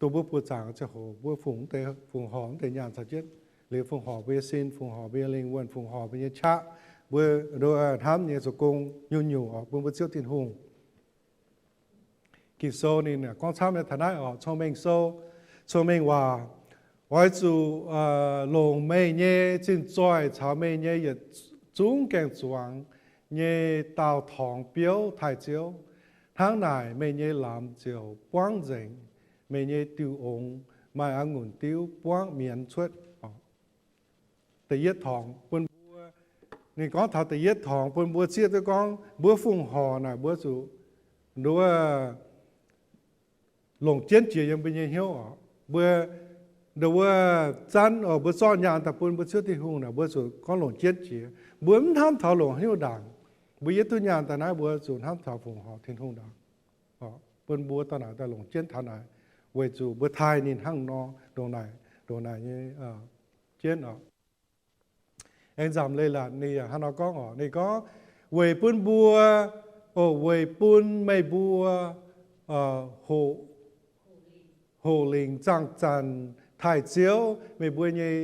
dongh mbuo buoqc zaangc ziangh hoc mbuo fungx, fongc horc mv deix nyaanh caux jienv. Liuz fongc horc mbuo nyei sin, fongc horc mbuo nyei lingh wuonh, fongc horc mbuo nyei qaqv, mbuo hnamv nyei zoux gong nyungc-nyungc oc bun mbuo Ziouv Tin-Hungh. Ging-Sou ninh gorngv camv nyei taux naaiv oc, Cong-Mengh Sou, Cong-Mengh Waac, oix zuqc longc meih nyei zinh zoih caux meih nyei yietc zungv gaeng-zuangx nyei daauh torngx biouv taaih Ziouv. Hnangv naaic meih nyei lamz ziouc buangv nzengc, meih nyei diuh ongx maaih a'ngunc diuv buangv mienz cuotv. Da'yietv torngx bun mbuo, ninh gorngv taux da'yietv torngx bun mbuo zieqv duqv gorngv mbuo fongc horc naaic mbuo zuqc nduov longc jienv jiex yiem mbuo nyei hnyouv oc. Mbuo ndongc wuov zanv oc, mbuo zorqv nyaanh daaih bun mbuo Ziouv Tin-Hungh naaic mbuo zuqc gorngv longc jienv jiex. Mbuo mv hnamv taux longc haaix nyungc ndaangc. Mbuo yietv duqv nyaanh daaih naaiv mbuo zuqc hnamv taux fongc horc Tin-Hungh ndaangc. Bun mbuo dorh naaic daaih longc jienv taux naaic, weic zuqc mbuo taaih ninh hnangv nor, ndongc naaic, ndongc naaic nyei jienv oc. Aengx nzamc leiz-latc ninh yaac hnangv nor gorngv oc. Ninh gorngv, weic bun mbuo, o, weic bun meih mbuo hoqc lingc zaangh zanc taaih Ziouv, meih mbuo nyei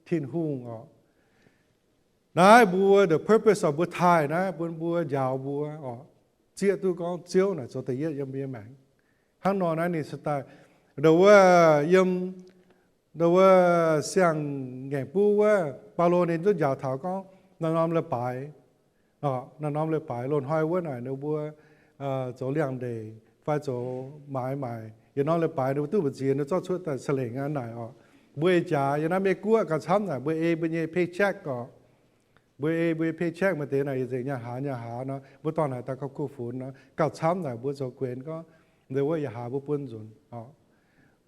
Tin-Hungh oc. Naaiv mbuo the purpose of mbuo taaih naaiv bun mbuo njaaux mbuo oc, zieqv duqv gorngv Ziouv naaic zoux da'yietv yiem mbuo nyei maengc. Hnangv nor naaiv ninh se daaih, ndongc wuov yiem, ndongc wuov siang-ngaengc buv wuov, Baulo ninh duqv njaaux taux gorngv norm-norm leiz-baaix, norm-norm leiz-baaix loz-hnoi wuov naaic ninh mbuo zoux liangx-ndeic fai zoux maaiz maaic, yietc norm leiz-baaix ninh mbuo duqv mbu'ziex ninh zorqv cuotv daaih ca'lengc aqv naaic oc. Mbuo ei jaax yiem naaiv Meiv-Guoqv gauh camv naaic mbuo ei mbuo nyei paycheck oc. Mbuo ei mbuo nyei paycheck maaih deix naaic yaac nzengc nyaah hlaax nyaah hlaax nor, mbuo dorh naaic daaih gauh kuh funx nor, gauh camv naaic mbuo zoux guenx gorngv, ndongc wuov yaac hlaax mbuo bun nzunc oc.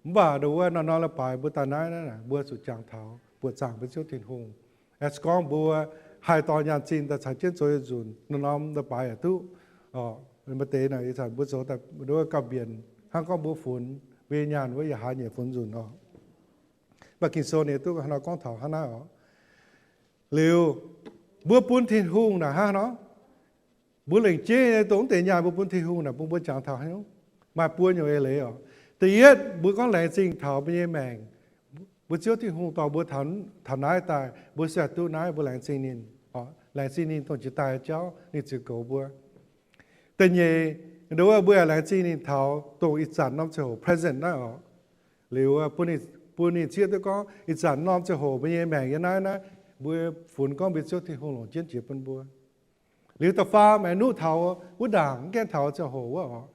Mv baac ndongc wuov norm-norm leiz-baaix mbuo daaih naaiv, naaiv naaic mbuo zuqc jangx taux buoqc zaangc mbuo Ziouv Tin-Hungh. As gorngv mbuo haih dorh nyaanh zingh daaih caux jienv zoux yietc nzunc, norm-norm leiz-baaix yaac duqv. Maaih deix naaic ih zanc mbuo zoux daaih ndongc wuov gauh mbienc hnangv gorngv mbuo funx mbuo nyei nyaanh wuov yaac hlaax nyieqc funx nzunc oc. Mv baac Ging-Sou ninh duqv hnangv nor gorngv taux hnangv naaiv oc. Liuz, mbuo bun Tin-Hungh naaic hnangv nor, mbuo lengc jeiv nyei dongh wuov deix nyaanh mbuo bun Tin-Hungh naaic bun mbuo jangx taux haaix nyungc? Maaih buo nyungc eix leiz oc. Da'yietv, mbuo gorngv laengz zingh taux mbuo nyei maengc, mbuo Ziouv Tin-Hungh dorh mbuo taux naaiv daaih, mbuo se duqv naaiv, mbuo laengz zingh ninh. Laengz zingh ninh dongh jiex daaih jauv ninh ziux goux mbuo. Da'nyeic, ndongc wuov mbuo yaac laengz zingh ninh taux dongh ih zanc norm ziangh hoc present naaiv oc. Liuz bun ninh bun ninh zieqv duqv gorngv ih zanc norm ziangh hoc mbuo nyei maengc yiem naaiv, naaiv mbuo funx gorngv mbuo Ziouv Tin-Hungh longc jienv jiex bun mbuo. Liuz da'faam aengx nuqv taux wuov ndaangc, mv gaengh taux ziangh hoc wuov oc,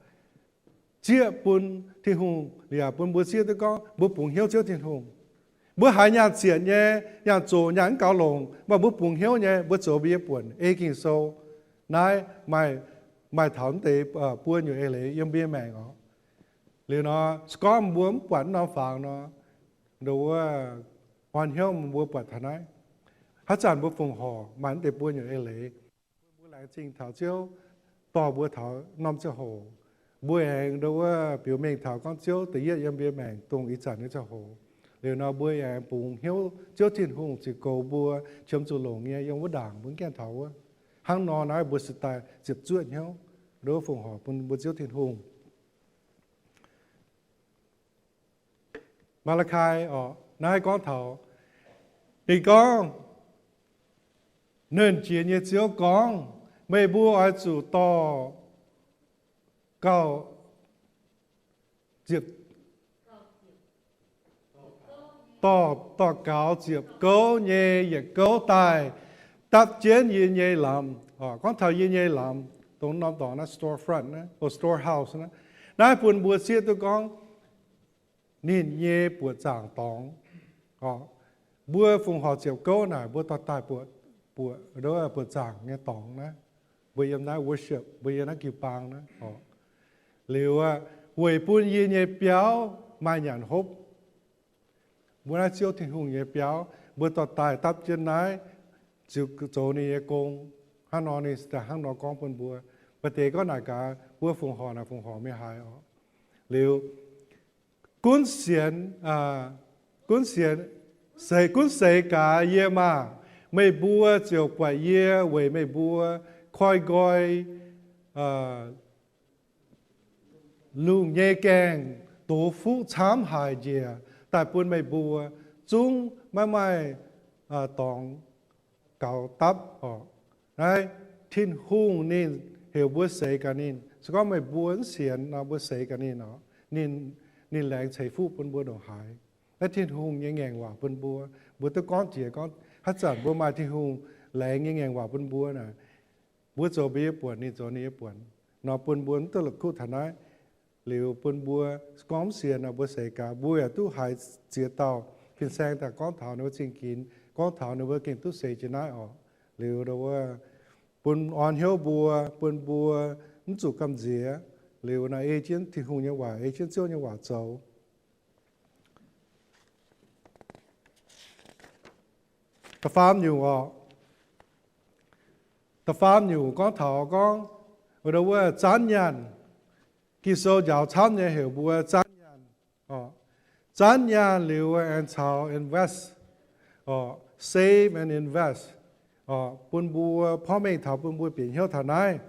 zieqv bun Tin-Hungh liuz yaac bun mbuo zieqv duqv gorngv mbuo bungx hnyouv Ziouv Tin-Hungh. Mbuo haiz nyaanh zietc nyei, nyaanh zoqc, nyaanh mv gaux longc, mv baac mbuo bungx hnyouv nyei, mbuo zoux mbuo nyei buonc ei Ging-Sou. Naaiv maaih, maaih taux mv deix buo nyungc eix leiz yiem mbuo nyei maengc oc. Liuz nor, se gorngv mbuo mv buatc norm fangx nor, ndo wuov, orn hnyouv mbuo buatc taux naaiv. Haaix zanc mbuo fongc horc maaih mv deix buo nyungc eix leiz, mbuo laengz zingh taux Ziouv dorh mbuo taux norm ziangh hoc. Mbuo aengx ndo wuov biux mengh taux gorngv Ziouv da'yietv yiem mbuo maengc dongh ih zanc nyei ziangh hoc. Liuz nor mbuo aengx bungx hnyouv Ziouv Tin-Hungh ziouc goux mbuo, qiemx zuqc longc nyei yiem wuov ndaangc mbuo mv gaengh taux wuov. Hnangv nor naaiv mbuo se daaih ziepc zuoqv hnyouv ndo wuov fongc horc bun mbuo Ziouv Tin-Hungh. Maa^laa^kai oc, naaiv gorngv taux, ninh gorngv, Nernh Jiex nyei Ziouv gorngv, meih mbuo oix zuqc dorh gauh ziepc, dorh, dorh gaux ziepc gouv nyei yietc gouv daaih dapv jienv yie nyei lamz. Gorngv taux yie nyei lamz, dongh norm dorngx naaiv store front, storehouse naaiv, naaiv bun mbuo zieqv duqv gorngv ninh nyei buoqc zaangc dorngx. Mbuo fongc horc ziepc gouv naaic mbuo dorh daaih buoqc, buoqc zaangc nyei dorngx naaiv. Mbuo yiem naaiv worship, mbuo yiem naaiv jiu-baang naaiv oc. Liuz aqv, weic bun yie nyei biauv maaih nyanc hopv. Mbuo naaiv Ziouv Tin-Hungh nyei biauv, mbuo dorh daaih dapv jienv naaiv, ziux zoux ninh nyei gong. Hnangv nor ninh hnangv nor gorngv bun mbuo. Maaih deix gorngv naaic gaax, mbuo fongc horc naaic fongc horc mingh haaix oc. Liuz, gunv sienx, gunv sienx, seix, gunv seix gaax yie maah! Meih mbuo ziouc buatc yie weic meih mbuo koi nqoi lungh nyei gaengh dox fuqv camv haic njiec daaih bun meih mbuo, zungv maiv maaih dorngx gaux dapv oc. Naaiv Tin-Hungh ninh heuc mbuo seix gaax ninh. Se gorngv meih mbuo mv sienx nor, mbuo seix gaax ninh oc, ninh, ninh laengz ceix fuqv bun mbuo ndongc haaix. Naaiv Tin-Hungh nyei ngaengc waac bun mbuo, mbuo duqv gorngv jiex gorngv haaix zanc mbuo maaih Tin-Hungh laengz nyei ngaengc waac bun mbuo naaic, mbuo zoux mbuo nyei buonc, ninh zoux ninh nyei buonc nor, bun mbuo mv duqv la'kuqv taux naaiv. Liuz bun mbuo gorngv mv sienx nor, mbuo seix gaax, mbuo yaac duqv haiz ziex dauh fin-saeng daaih gorngv taux ninh mbuo zingh ginx, gorngv taux ninh mbuo gengh duqv seix jiex naaiv oc. Liuz wuov, bun orn hnyouv mbuo, bun mbuo mv zuqc gamh nziex. Liuz naaiv ei jienv Tin-Hungh nyei waac, ei jienv Ziouv nyei waac zoux. Da'faam nyungc oc. Da'faam nyungc gorngv taux gorngv, wuov, wuov zanv nyaanh. Ging-Sou njaaux camv nyei heuc mbuo zanv nyaanh. Zanv nyaanh liuz aengx caux invest, save and invest, bun mbuo porv mengh taux bun mbuo bieqc hnyouv taux naaiv.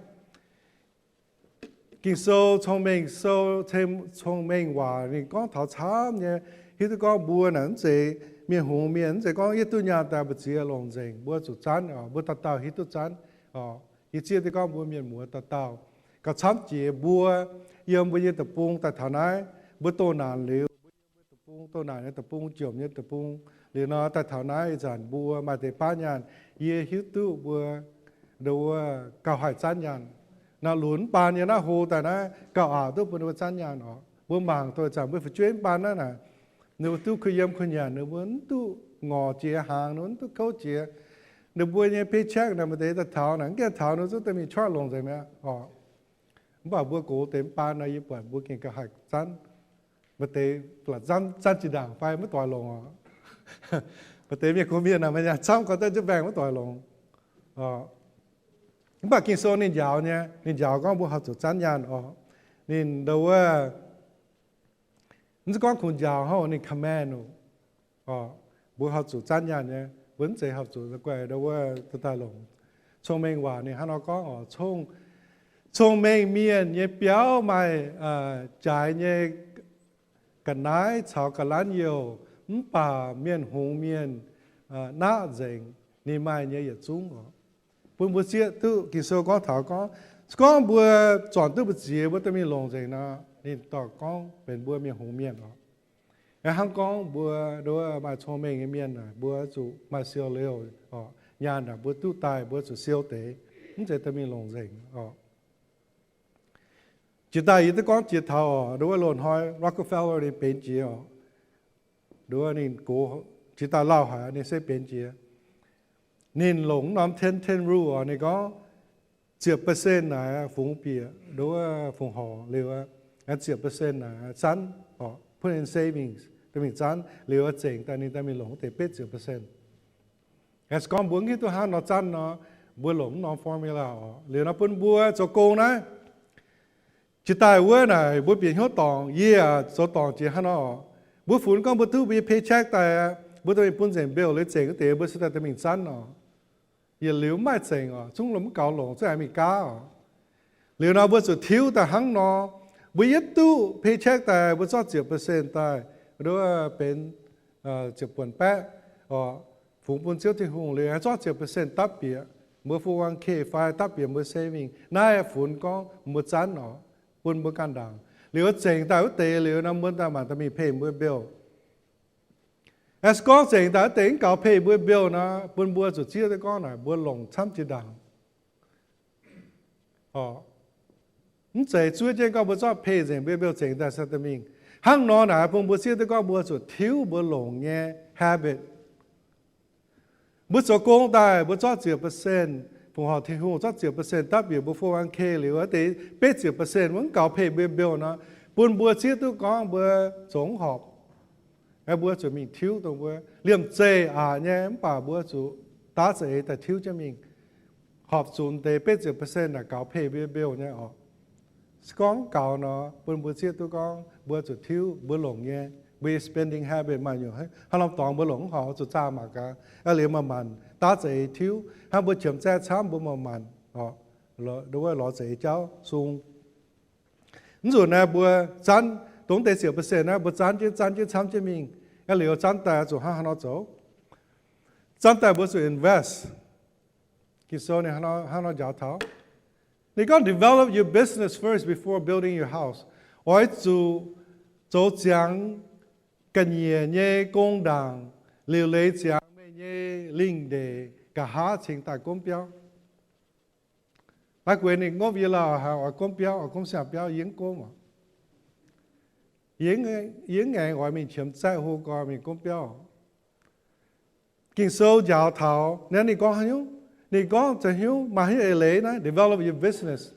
Ging-Sou Cong-Mengh Sou, Cong-Mengh Waac ninh gorngv taux camv nyei, hiuv duqv gorngv mbuo naaic mv zeiz mienh hungx mienh, mv zeiz gorngv yie duqv nyaanh daaih mbu'ziex longc nzengc, mbuo zuqc zanv oc. Mbuo dauh dauh hiuv duqv zanv oc. Yie zieqv duqv gorngv mbuo mienh muoz dauh dauh gauh camv jiex mbuo yiem mbuo nyei deic-bung daaih taux naaiv, mbuo doh naanc liuz, mbuo yiem mbuo deic-bung, doh naanc nyei deic-bung, jomc nyei deic-bung, liuz nor daaih taux naaiv ih zanc mbuo maaih deix baav nyaanh. Yie hiuv duqv mbuo ndo wuov gauh haih zanv nyaanh. Naaiv lunx mv baan yiem naaiv hlo daaih naaiv gauh aqc duqv bun ninh mbuo zanv nyaanh oc. Mbuo mangc doh zanc mbuo fu'jueiv mv baan naaiv naaic, ninh mbuo duqv kuh yiem kuh nyanc, ninh mbuo mv duqv ngorc jiex hnaangx, ninh mbuo mv duqv kouv jiex. Ninh mbuo nyei paycheck naaic maaih deix daaih taux naaic, mv gaengh taux ninh zungv daaih mingh qaqv longc nzengc mi'aqv oc. Mv baac mbuo gox deix mv baan nor, yie buatc mbuo gengh gauh haih zanv. Maaih deix zanv, zanv jiex ndaangc fai maiv doix longc oc. Maaih deix mienh gox mienh naaic maaih nyaanh camv gauh daaih jienv mbaengx maiv doix longc oc. Mv baac Ging-Sou ninh njaaux nyei, ninh njaaux gorngv mbuo horpc zuqc zanv nyaanh oc. Ninh ndo wuov, mv zeiz gorngv kungx njaaux hnangv, ninh command oc. Mbuo horpc zuqc zanv nyaanh nyei, mbuo mv zeiz horpc zuqc guaih ndo wuov daaih longc. Cong-Mengh Waac ninh hnangv nor gorngv oc, cong, cong-mengh mienh nyei biauv maaih jaaix nyei ga'naaiv caux ga'lanv youh, mv baac mienh hungx mienh naqv nzengc ninh maaih nyei yietc zungv oc. Bun mbuo zieqv duqv Ging-Sou gorngv taux gorngv, se gorngv mbuo zornc duqv mbu'ziex mbuo dorh mingh longc nzengc nor, ninh dorh gorngv benx mbuo mienh hungx mienh oc. Hnangv gorngv mbuo nduov maaih cong-mengh nyei mienh naaic, mbuo zuqc maaih siou liouh oc. Nyaanh naaic mbuo duqv daaih mbuo zuqc siou deix, mv zeiz daaih mingh longc nzengc oc. Jiex daaih yie duqv gorngv jiex taux oc, nduov loz-hnoi Rockefeller ninh benx jiex oc. Nduov ninh gox jiex daaih lauh haic, ninh se benx jiex. Ninh longc norm ten ten rule oc, ninh gorngv ziepc percent naaic fungx bieqc nduov fongc horc liuz, ziepc percent naaic zanv oc, put in savings, daaih mingh zanv liuz zengc daaih ninh daaih mingh longc deix betv ziepc percent. As gorngv mbuo mv hiuv duqv hnangv nor zanv nor, mbuo longc mv norm formula oc. Liuz nor bun mbuo zoux gong naaiv, jiex daaih wuov naaic mbuo bieqc hnyouv dorngc, yie zoux dorngc jiex hnangv nor oc. Mbuo funx gorngv mbuo duqv mbuo nyei paycheck daaih, mbuo daaih mingh bun nzengc bill liuz zengc wuov deix, mbuo se daaih daaih mingh zanv oc. Yietc liuz mv maaih zengc oc, zungv lomh mv gaux longc, zungv aengx mingh gaav oc. Liuz nor mbuo zuqc tiuv daaih hnangv nor, mbuo yietv duqv paycheck daaih mbuo zorqv ziepc percent daaih, nduov benx ziepc buonc baeqv oc, fungx bun Ziouv Tin-Hungh. Liuz aengx zorqv ziepc percent dapv bieqc mbuo four one k fai dapv bieqc mbuo saving. Naaiv funx gorngv mbuo zanv oc, bun mbuo ganh ndaangc. Liuz zengc daaih wuov deix liuz nor mbuo daaih mangc daaih mingh pay mbuo bill. As gorngv zengc daaih wuov deix mv gaux pay mbuo bill nor, bun mbuo zuqc zieqv duqv gorngv naaic mbuo longc camv jiex ndaangc. Mv zeiz zuov jienv gorngv mbuo zorqv pay nzengc mbuo bill zengc daaih se daaih mingh. Hnangv nor naaic bun mbuo zieqv duqv gorngv mbuo zuqc tiuv mbuo longc nyei habit. Mbuo zoux gong daaih mbuo zorqv ziepc percent fongc horc Tin-Hungh, zorqv ziepc percent dapv bieqc mbuo four one k liuz, wuov deix betv ziepc percent mbuo mv gaux pay mbuo bill nor, bun mbuo zieqv duqv gorngv mbuo zoux mv horpc. Mbuo zuqc mingh tiuv dongh mbuo liemh zeih aqc nyei, mv baac mbuo zuqc daav za'eix daaih tiuv jienv mingh, horpc zuqc deix betv ziepc percent naaic gaux pay mbuo bill nyei oc. Se gorngv mv gaux nor, bun mbuo zieqv duqv gorngv mbuo zuqc tiuv mbuo longc nyei, mbuo nyei spending habit maaih nyungc, haaix norm dorngx mbuo longc mv horpc zuqc zaah mangc gaax. Aa liuz manc-manc daav za'eix tiuv, hnangv mbuo qiemx zaeqv camv mbuo manc-manc oc, wuov lorz za'eix jauv sung. Mv nzunc naaiv mbuo zanv dongh deix ziepc percent naaiv mbuo zanv jienv, zanv jienv camv jienv mingh. Aa liuz zanv daaih zuqc hnangv haaix nor zoux? Zanv daaih mbuo zuqc invest. Ging-Sou ninh hnangv nor njaaux taux, ninh gorngv develop your business first before building your house. Oix zuqc zoux ziangx ga'nyiec nyei gong ndaangc, liuc leiz ziangx meih nyei lingh ndeic, nqa'haav cingx daaih gomv biauv. Laaix gueix ninh ngopv yie lauh haic, oix gomv biauv, oix gomv siang-biauv, yie mv gomv oc. Yie mv aengx oix mingh qiemx zaeqv hlo gorx mingh gomv biauv. Ging-Sou njaaux taux naaiv ninh gorngv haaix nyungc? Ninh gorngv zoux haaix nyungc? Maaih haaix nyungc eix leiz naaiv, develop your business.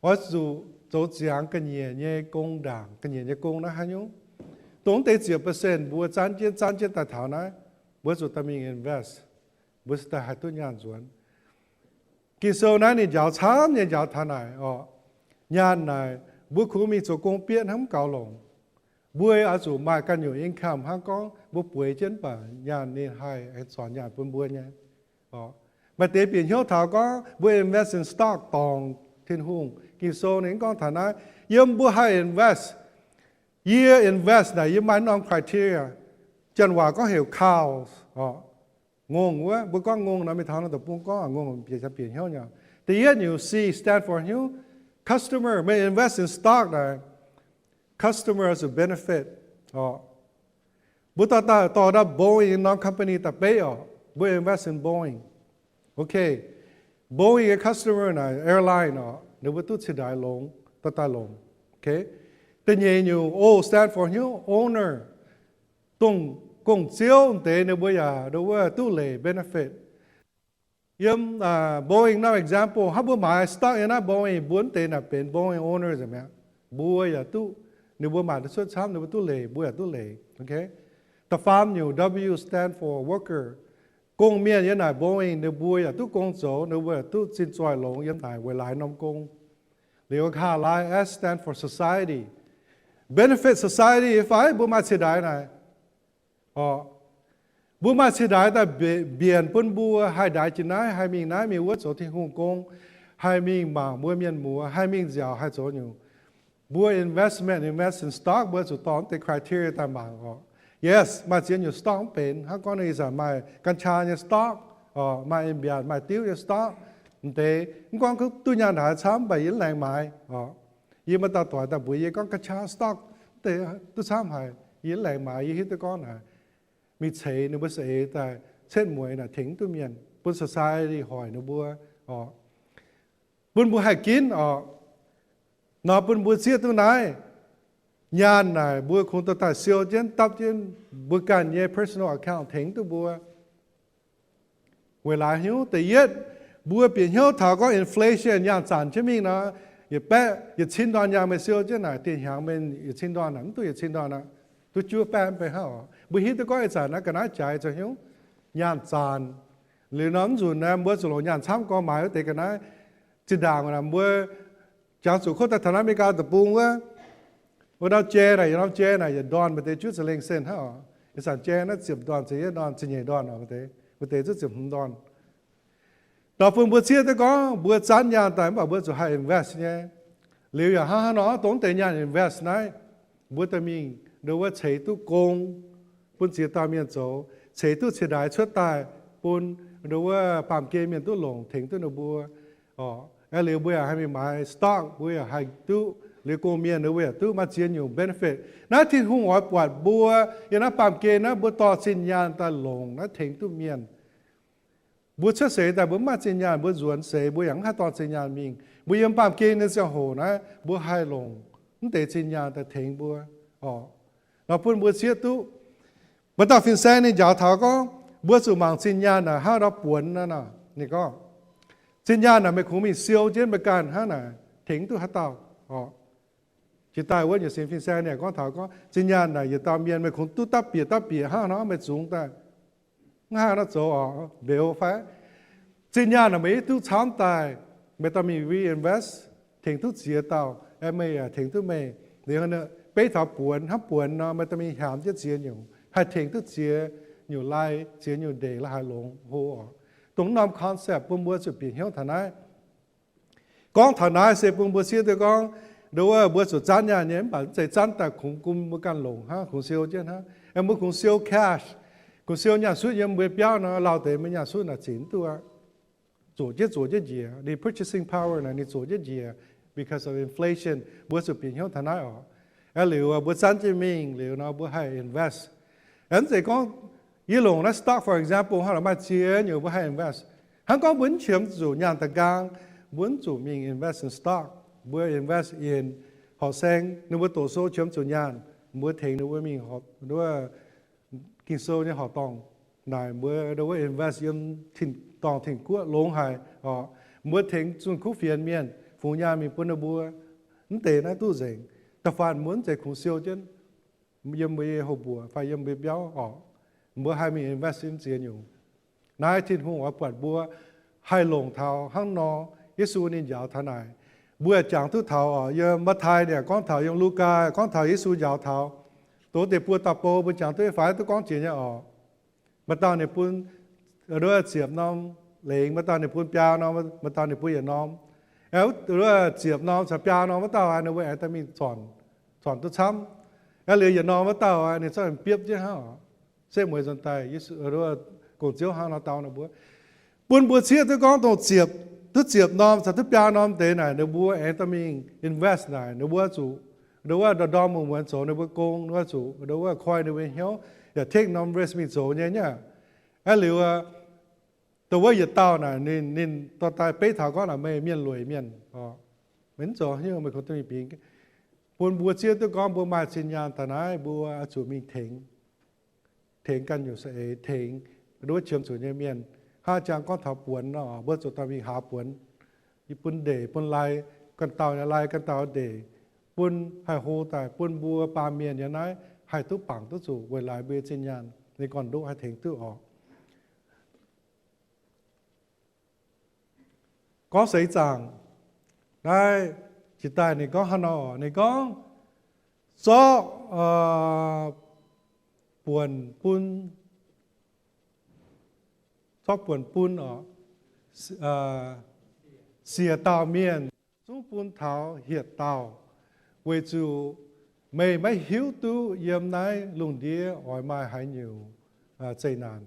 Oix zuqc zoux ziangx ga'nyiec nyei gong ndaangc. Ga'nyiec nyei gong naaiv haaix nyungc? Dongh deix ziepc percent mbuo zanv jienv zanv jienv daaih taux naaiv, mbuo zuqc daaih mingh invest. Mbuo se daaih haih duqv nyaanh nzuonx. Ging-Sou naaiv ninh njaaux camv nyei njaaux taux naaic oc. Nyaanh naaic mbuo kungx mingh zoux gong bieqc hnangv mv gaux longc. Mbuo oix zuqc maaih ganh nyungc income hnangv gorngv mbuo bueix jienv baac nyaanh ninh haih aengx zornc nyaanh bun mbuo nyei. Maaih deix bieqc hnyouv taux gorngv mbuo invest in stock dorngc Tin-Hungh. Ging-Sou ninh gorngv taux naaiv, yiem mbuo haih invest. Yie invest naaic yie maaih norm criteria. Janx waac gorngv heuc cows oc. Ngongh wuov, mbuo gorngv ngongh nor mingh taux naaiv deic-bung gorngv ngongh bieqc bieqc hnyouv nyei. Da'yietv nyungc C stand for hnyouv, customer. Meih invest in stock naaic, customer zuqc benefit oc. Mbuo dorh daaih dorh daaih Boeing norm company daaih beiv oc. Mbuo invest in Boeing. Ok. Boeing nyei customer naaic airline oc, ninh mbuo duqv cingx daaih longx, dorh daaih longx. Ok. Da'nyeic nyungc O stand for hnyouv, owner. Dongh gong-ziouv deix ninh mbuo yaac nduov wuov duqv leiz benefit. Yiem Boeing norm example, hnangv mbuo maaiz stock yiem naaiv Boeing, mbuo mv deix naaic benx Boeing owner mi'aqv. Mbuo yaac duqv, ninh mbuo maaic duqv cuotv camv, ninh mbuo duqv leiz, mbuo yaac duqv leiz. Ok. Da'faam nyungc W stand for worker. Gong-mienh yiem naaic Boeing, ninh mbuo yaac duqv gong zoux, ninh mbuo yaac duqv zinh zoih longx yiem naaic weic laaix norm gong. Liuz nqa'haav lai S stand for society. Benefit society fai mbuo maaih cingx daaih naaic oc. Mbuo maaih cingx daaih daaih mbienc bun mbuo haih ndaix jiex naaiv, haih mingh naaiv mingh wuov zoux Tin-Hungh gong, haih mingh mangc mbuo mienh muoz, haih mingh nziaauc, haih zoux nyungc. Mbuo investment, invest in stock, mbuo zuqc dorh mv deix criteria daaih mangc oc. Yes, maaih ziex nyungc stock mv benx, hnangv gorngv ninh ih zanc maaih กัญชา nyei stock oc, maaih en mbiaatc, maaih diuv nyei stock. Mv deix mv gorngv duqv nyaanh haaix camv, mv baac yie mv laengz maaiz oc. Yie maaih dauh doic daaih mbuox yie gorngv กัญชา stock mv deix duqv camv haic. Yie laengz maaiz yie hiuv duqv gorngv naaic, mingh ceix ninh mbuo saeng-eix daaih, cuotv mueiz naaic tengx duqv mienh, bun society hoic ninh mbuo oc, bun mbuo haih ginv oc. Nor bun mbuo zieqv duqv naaiv, nyaanh naaic mbuo kungx dorh daaih siou jienv, dapv jienv mbuo ganh nyei personal account tengx duqv mbuo. Weic laaix hnyouv da'yietv, mbuo bieqc hnyouv taux gorngv inflation, nyaanh zanc jienv mingh nor, yietc baeqv yietc cin ndorn nyaanh meih siou jienv naaic, dieh hnyangx meih yietc cin ndorn naaic, mv duqv yietc cin ndorn aqv, duqv juov baeqv mv bei hnangv oc. Mbuo hiuv duqv gorngv ih zanc naaiv ga'naaiv jaaix zoux hnyouv, nyaanh zanc. Liuz nor mv nzunc naaiv mbuo zuqc longc nyaanh camv gorngv maaiz wuov deix ga'naaiv. Zinh ndaangc mbuo jangx zuqc kov daaih taux naaiv America deic-bung wuov, wuov ndau jai naaic, yietc norm jai naaic yietc ndorn maaih deix juov za'lengh sen hnangv oc. Ih zanc jai naaiv ziepc ndorn, ziepc yietv ndorn, ziepc nyeic ndorn oc, maaih deix, maaih deix zuqc ziepc hmz ndorn. Nor bun mbuo zieqv duqv gorngv mbuo zanv nyaanh daaih mv baac mbuo zuqc haih invest nyei. Liuz yaac hnangv haaix nor dongh deix nyaanh invest naaiv, mbuo daaih mingh nduov wuov ceix duqv gong bun ziex dauh mienh zoux, ceix duqv ciex ndaix cuotv daaih bun nduov wuov baamh gen mienh duqv longc tengx duqv ninh mbuo oc. Aeqv, liuz mbuo yaac haih mingh maaiz stock, mbuo yaac haih duqv liuz gong-mienh ninh mbuo yaac duqv maaih ziex nyungc benefit. Naaiv Tin-Hungh oix buatc mbuo yiem naaiv baamh gen naaiv mbuo dorh zinh nyaanh daaih longc naaiv tengx duqv mienh. Mbuo cuotv seix daaih mbuo mv maaih zinh nyaanh, mbuo nzuonx seix mbuo yaac mv haih dorh zinh nyaanh mingh. Mbuo yiem baamh gen nyei ziangh hoc naaiv mbuo haih longc mv deix zinh nyaanh daaih tengx mbuo oc. Nor bun mbuo zieqv duqv. Maaih dauh fin-saeng ninh njaaux taux gorngv mbuo zuqc mangc zinh nyaanh naaic hnangv nor buonx nor, ninh gorngv, zinh nyaanh naaic meih kungx mingh siou jienv meih ganh hnangv naaic tengx duqv haaix dauh oc. Jiex daaih wuov nyei sin fin-saeng ninh gorngv taux gorngv zinh nyaanh naaic yietc dauh mienh meih kungx duqv dapv bieqc dapv bieqc hnangv nor meih zungx daaih hnangv haaix nor zoux oc, mbeux fai zinh nyaanh naaic meih hiuv duqv camv daaih, meih dorh mingh reinvest tengx duqv ziex dauh, aeqv, meih yaac tengx duqv meih. Liuz beiv taux buonx, hnangv buonx nor meih dorh mingh hnyangx jienv ziex nyungc, haih tengx duqv ziex nyungc lai, ziex nyungc ndeic la'haaix longx hlo oc. Dongh norm concept bun mbuo zuqc bieqc hnyouv taux naaiv. Gorngv taux naaiv se bun mbuo zieqv duqv gorngv, nduov wuov mbuo zuqc zanv nyaanh nyei, mv baac mv zeiz zanv daaih kungx bun mbuo ganh longc hnangv, kungx siou jienv hnangv. Aeqv, mbuo kungx siou cash, kungx siou nyaanh sutv yiem mbuo biauv nor, lauh deix mbuo nyaanh sutv naaic zinc mv duqv aqv. Zoqc jienv zoqc jienv njiec, ninh purchasing power naaic ninh zoqc jienv njiec because of inflation. Mbuo zuqc bieqc hnyouv taux naaiv oc. Aeqv, liuz mbuo zanv jienv mingh liuz nor mbuo haih invest. Aeqv, mv zeiz gorngv yie longc naaiv stock for example hnangv, maaih ziex nyungc mbuo haih invest. Hnangv gorngv mbuo mv qiemx zuqc nyaanh da'nqaang, mbuo mv zuqc mingh invest in stock. Mbuo invest in horqc saeng, ninh mbuo doqc sou qiemx zuqc nyaanh, mbuo tengx ninh mbuo mingh wuov Ging-Sou nyei horqc dorngh naaic, mbuo nduov wuov invest yiem tin-dorngh tin-guoqv longx haic oc. Mbuo tengx zunh kuv fienx mienh fungx nyaanh mingh bun ninh mbuo. Mv deix naaiv duqv nzengc. Da'faanh mbuo mv zeiz kungx siou jienv yiem mbuo nyei houx-mbuoqc fai yiem mbuo biauv oc. Mbuo haih mingh invest yiem ziex nyungc. Naaiv Tin-Hungh oix buatc mbuo haih longc taux hnangv nor. Yesu ninh njaaux taux naaic. Mbuo jangx duqv taux oc, yiem Matv^tai ninh gorngv taux, yiem Lugaa gorngv taux Yesu njaaux taux. Dongh deix buo dauh bou mbuo jangx duqv nyei fai? Duqv gorngv jiex nyei oc. Maaih dauh ninh bun nduov ziepc norm lengx, maaih dauh ninh bun biaa norm, maaih dauh ninh bun yietc norm. Aeqv, nduov ziepc norm caux biaa norm wuov dauh aqv, ninh mbuo aengx daaih mingh zornc, zornc duqv camv. Aeqv, liuz yietc norm wuov dauh aqv, ninh zorqv biopv jienv hnangv oc. Setv mueiz nzuonx daaih, Yesu, nduov, Gong-Ziouv hnangv nor dau ninh mbuo. Bun mbuo zieqv duqv gorngv dongh ziepc, duqv ziepc norm caux duqv biaa norm deix naaic, ninh mbuo aengx dorh mingh invest naaic, ninh mbuo zuqc, nduov, ndorm-ndorm muonz-muonz zoux ninh mbuo gong, nduov, zuqc, nduov, koi ninh mbuo hnyouv, yaac take norm risk mingh zoux nyei nyei. Aeqv, liuz, dongh wuov yietc dauh naaic, ninh, ninh dorh daaih beiv taux gorngv naaic meih mienh lueic mienh oc. Meih mv zoux haaix nyungc, meih kungx dorh mingh bingx. Bun mbuo zieqv duqv gorngv mbuo maaih zinh nyaanh daaih naaiv, mbuo oix zuqc mingh tengx, tengx ganh nyungc saeng-eix, tengx nduov qiemx zuqc nyei mienh. Hnangv jang gorngv taux buonx nor, mbuo zuqc dorh mingh haaz buonx, bun ndeic bun lai, ganh dauh nyei lai, ganh dauh ndeic, bun haih hlo daaih, bun mbuo baamh mienh yiem naaiv haih duqv bangc duqv zuqc weic laaix mbuo nyei zinh nyaanh ninh gorn-ndoqv haih tengx duqv oc. Gorngv seix zaangc naaiv, jiex daaih ninh gorngv hnangv nor, ninh gorngv zorqv buonc bun, zorqv buonc bun oc, siec dauh mienh, zungv bun taux hietc dauh, weic zuqc meih maiv hiuv duqv yiem naaiv lungh ndiev oix maaih haaix nyungc zeqc naanc.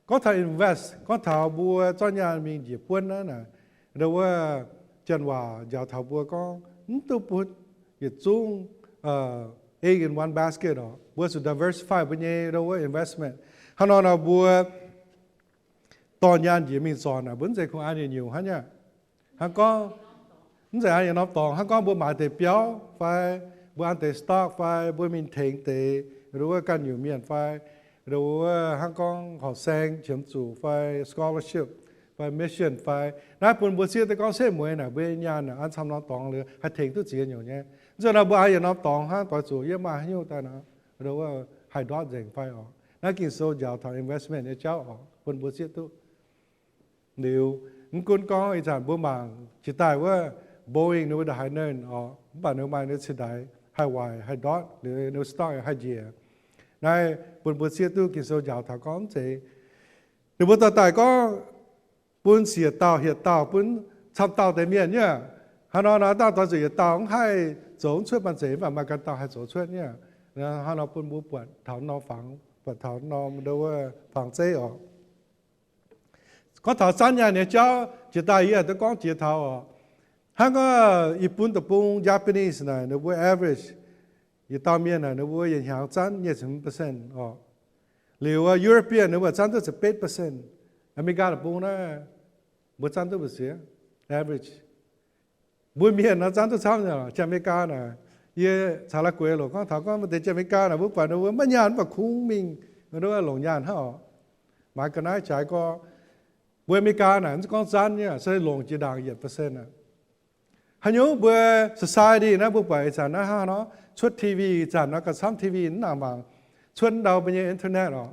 Gorngv taux invest, gorngv taux mbuo zorqv nyaanh mingh njiec buonv naaiv naaic, nduov wuov janx waac njaaux taux mbuo gorngv mv duqv butv yietc zungv egg in one basket oc. Mbuo zuqc diversify mbuo nyei, ndo wuov, investment. Hnangv nor nor mbuo dorh nyaanh njiec mingh zornc naaic, mbuo mv zeiz kungx an yietc nyungc hnangv nyei. Hnangv gorngv, mv zeiz an yietc norm dorngx, hnangv gorngv mbuo maaiz deix biauv fai mbuo an deix stock fai mbuo mingh tengx deix, ndo wuov, ganh nyungc mienh fai, ndo wuov, hnangv gorngv horqc saeng qiemx zuqc fai scholarship fai mission fai, naaiv bun mbuo zieqv duqv gorngv setv mueiz naaic mbuo nyei nyaanh naaic an camv norm dorngx liuz haih tengx duqv ziex nyungc nyei. Mv zeiz nor mbuo an yietc norm dorngx hnangv, doix zuqc yie maaih haaix nyungc daaih nor, ndo wuov, haih ndortv nzengc fai oc. Naaiv Ging-Sou njaaux taux investment nyei jauv oc, bun mbuo zieqv duqv. Liuz, mv gunv gorngv ih zanc mbuo mangc jiex daaih wuov Boeing ninh mbuo ndongc haaix nernh oc, mv baac ninh maaih ninh ciex ndaix haih waaic, haih ndortv, liuz ninh stock haih njiec. Naaiv bun mbuo zieqv duqv Ging-Sou njaaux taux gorngv mv zeiz ninh mbuo dorh daaih gorngv bun siec dauh hietc dauh, bun camv dauh deix mienh nyei. Hnangv nor naaiv, dauh doix zuqc yietc dauh mv haih zoux mv cuotv maanc zeic, mv baac maaih ganh dauh haih zoux cuotv nyei. Hnangv nor bun mbuo buatc taux norm fangx, buatc taux norm, ndo wuov, fangx zeiv oc. Gorngv taux zanv nyaanh nyei jauv, jiex daaih yie duqv gorngv jiex taux oc. Hnangv gorngv Ih bun deic-bung, Japanese naaic, ninh mbuo average yietc dauh mienh naaic ninh mbuo yietc hnyangx zanv nyic ziepc hmz percent oc. Liuz European ninh mbuo zanv duqv ziepc betv percent. Aa^me^li^gaa deic-bung naaiv, mbuo zanv duqv mbu'ziex, average. Mbuo mienh nor zanv duqv camv nyei. Janx-Aa^me^li^gaa naaic, yie caux la'guaih longc gorngv taux gorngv maaih deix Janx-Aa^me^li^gaa naaic mbuo buatc ninh mbuo maiv nyaanh mv baac kungx mingh, ndo wuov, longc nyaanh hnangv oc. Maaiz ga'naaiv jaaix gorx. Mbuo Aa^me^li^gaa naaic mv zeiz gorngv zanv nyei, se longc jiex ndaangc yietc percent aqv. Haaix nyungc mbuo society naaiv mbuo buatc ih zanc naaiv hnangv nor, cuotv T V ih zanc nor, gauh camv T V mv nangc mangc, cuotv ndau mbuo nyei internet oc,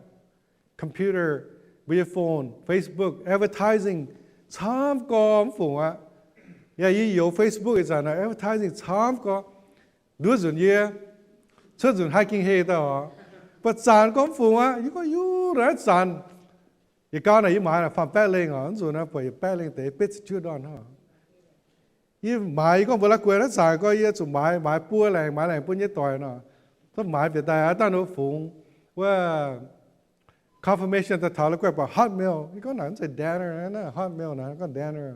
computer, mbuo nyei phone, Facebook, advertising camv gorx mv fungc aqv. Yaac yie youx Facebook ih zanc naaic advertising camv gorx. Nduov nzunc yie cuotv nzunc hiking hei daaih oc, buatc zanc gorx mv fungc aqv. Yie gorngv, Yie naaiv zanc, yietc gauh naaic yie maaiz naaic faam baeqv lengh oc, nzunc naaiv buatc yietc baeqv lengh deix betv ziepc juov ndorn hnangv. Yie maaiz, yie gorngv mbuox la'guaih naaiv zanc gorx yie zuqc maaiz, maaiz buo laengc, maaiz laengc bun nyei doic nor. Zungv maaiz bieqc daaih aqv, dangh ninh fungx wuov confirmation daaih taux la'guaih buatc Hotmail. Yie gorngv naaic mv zeiz Danner, naaiv Hotmail naaic, gorngv Danner.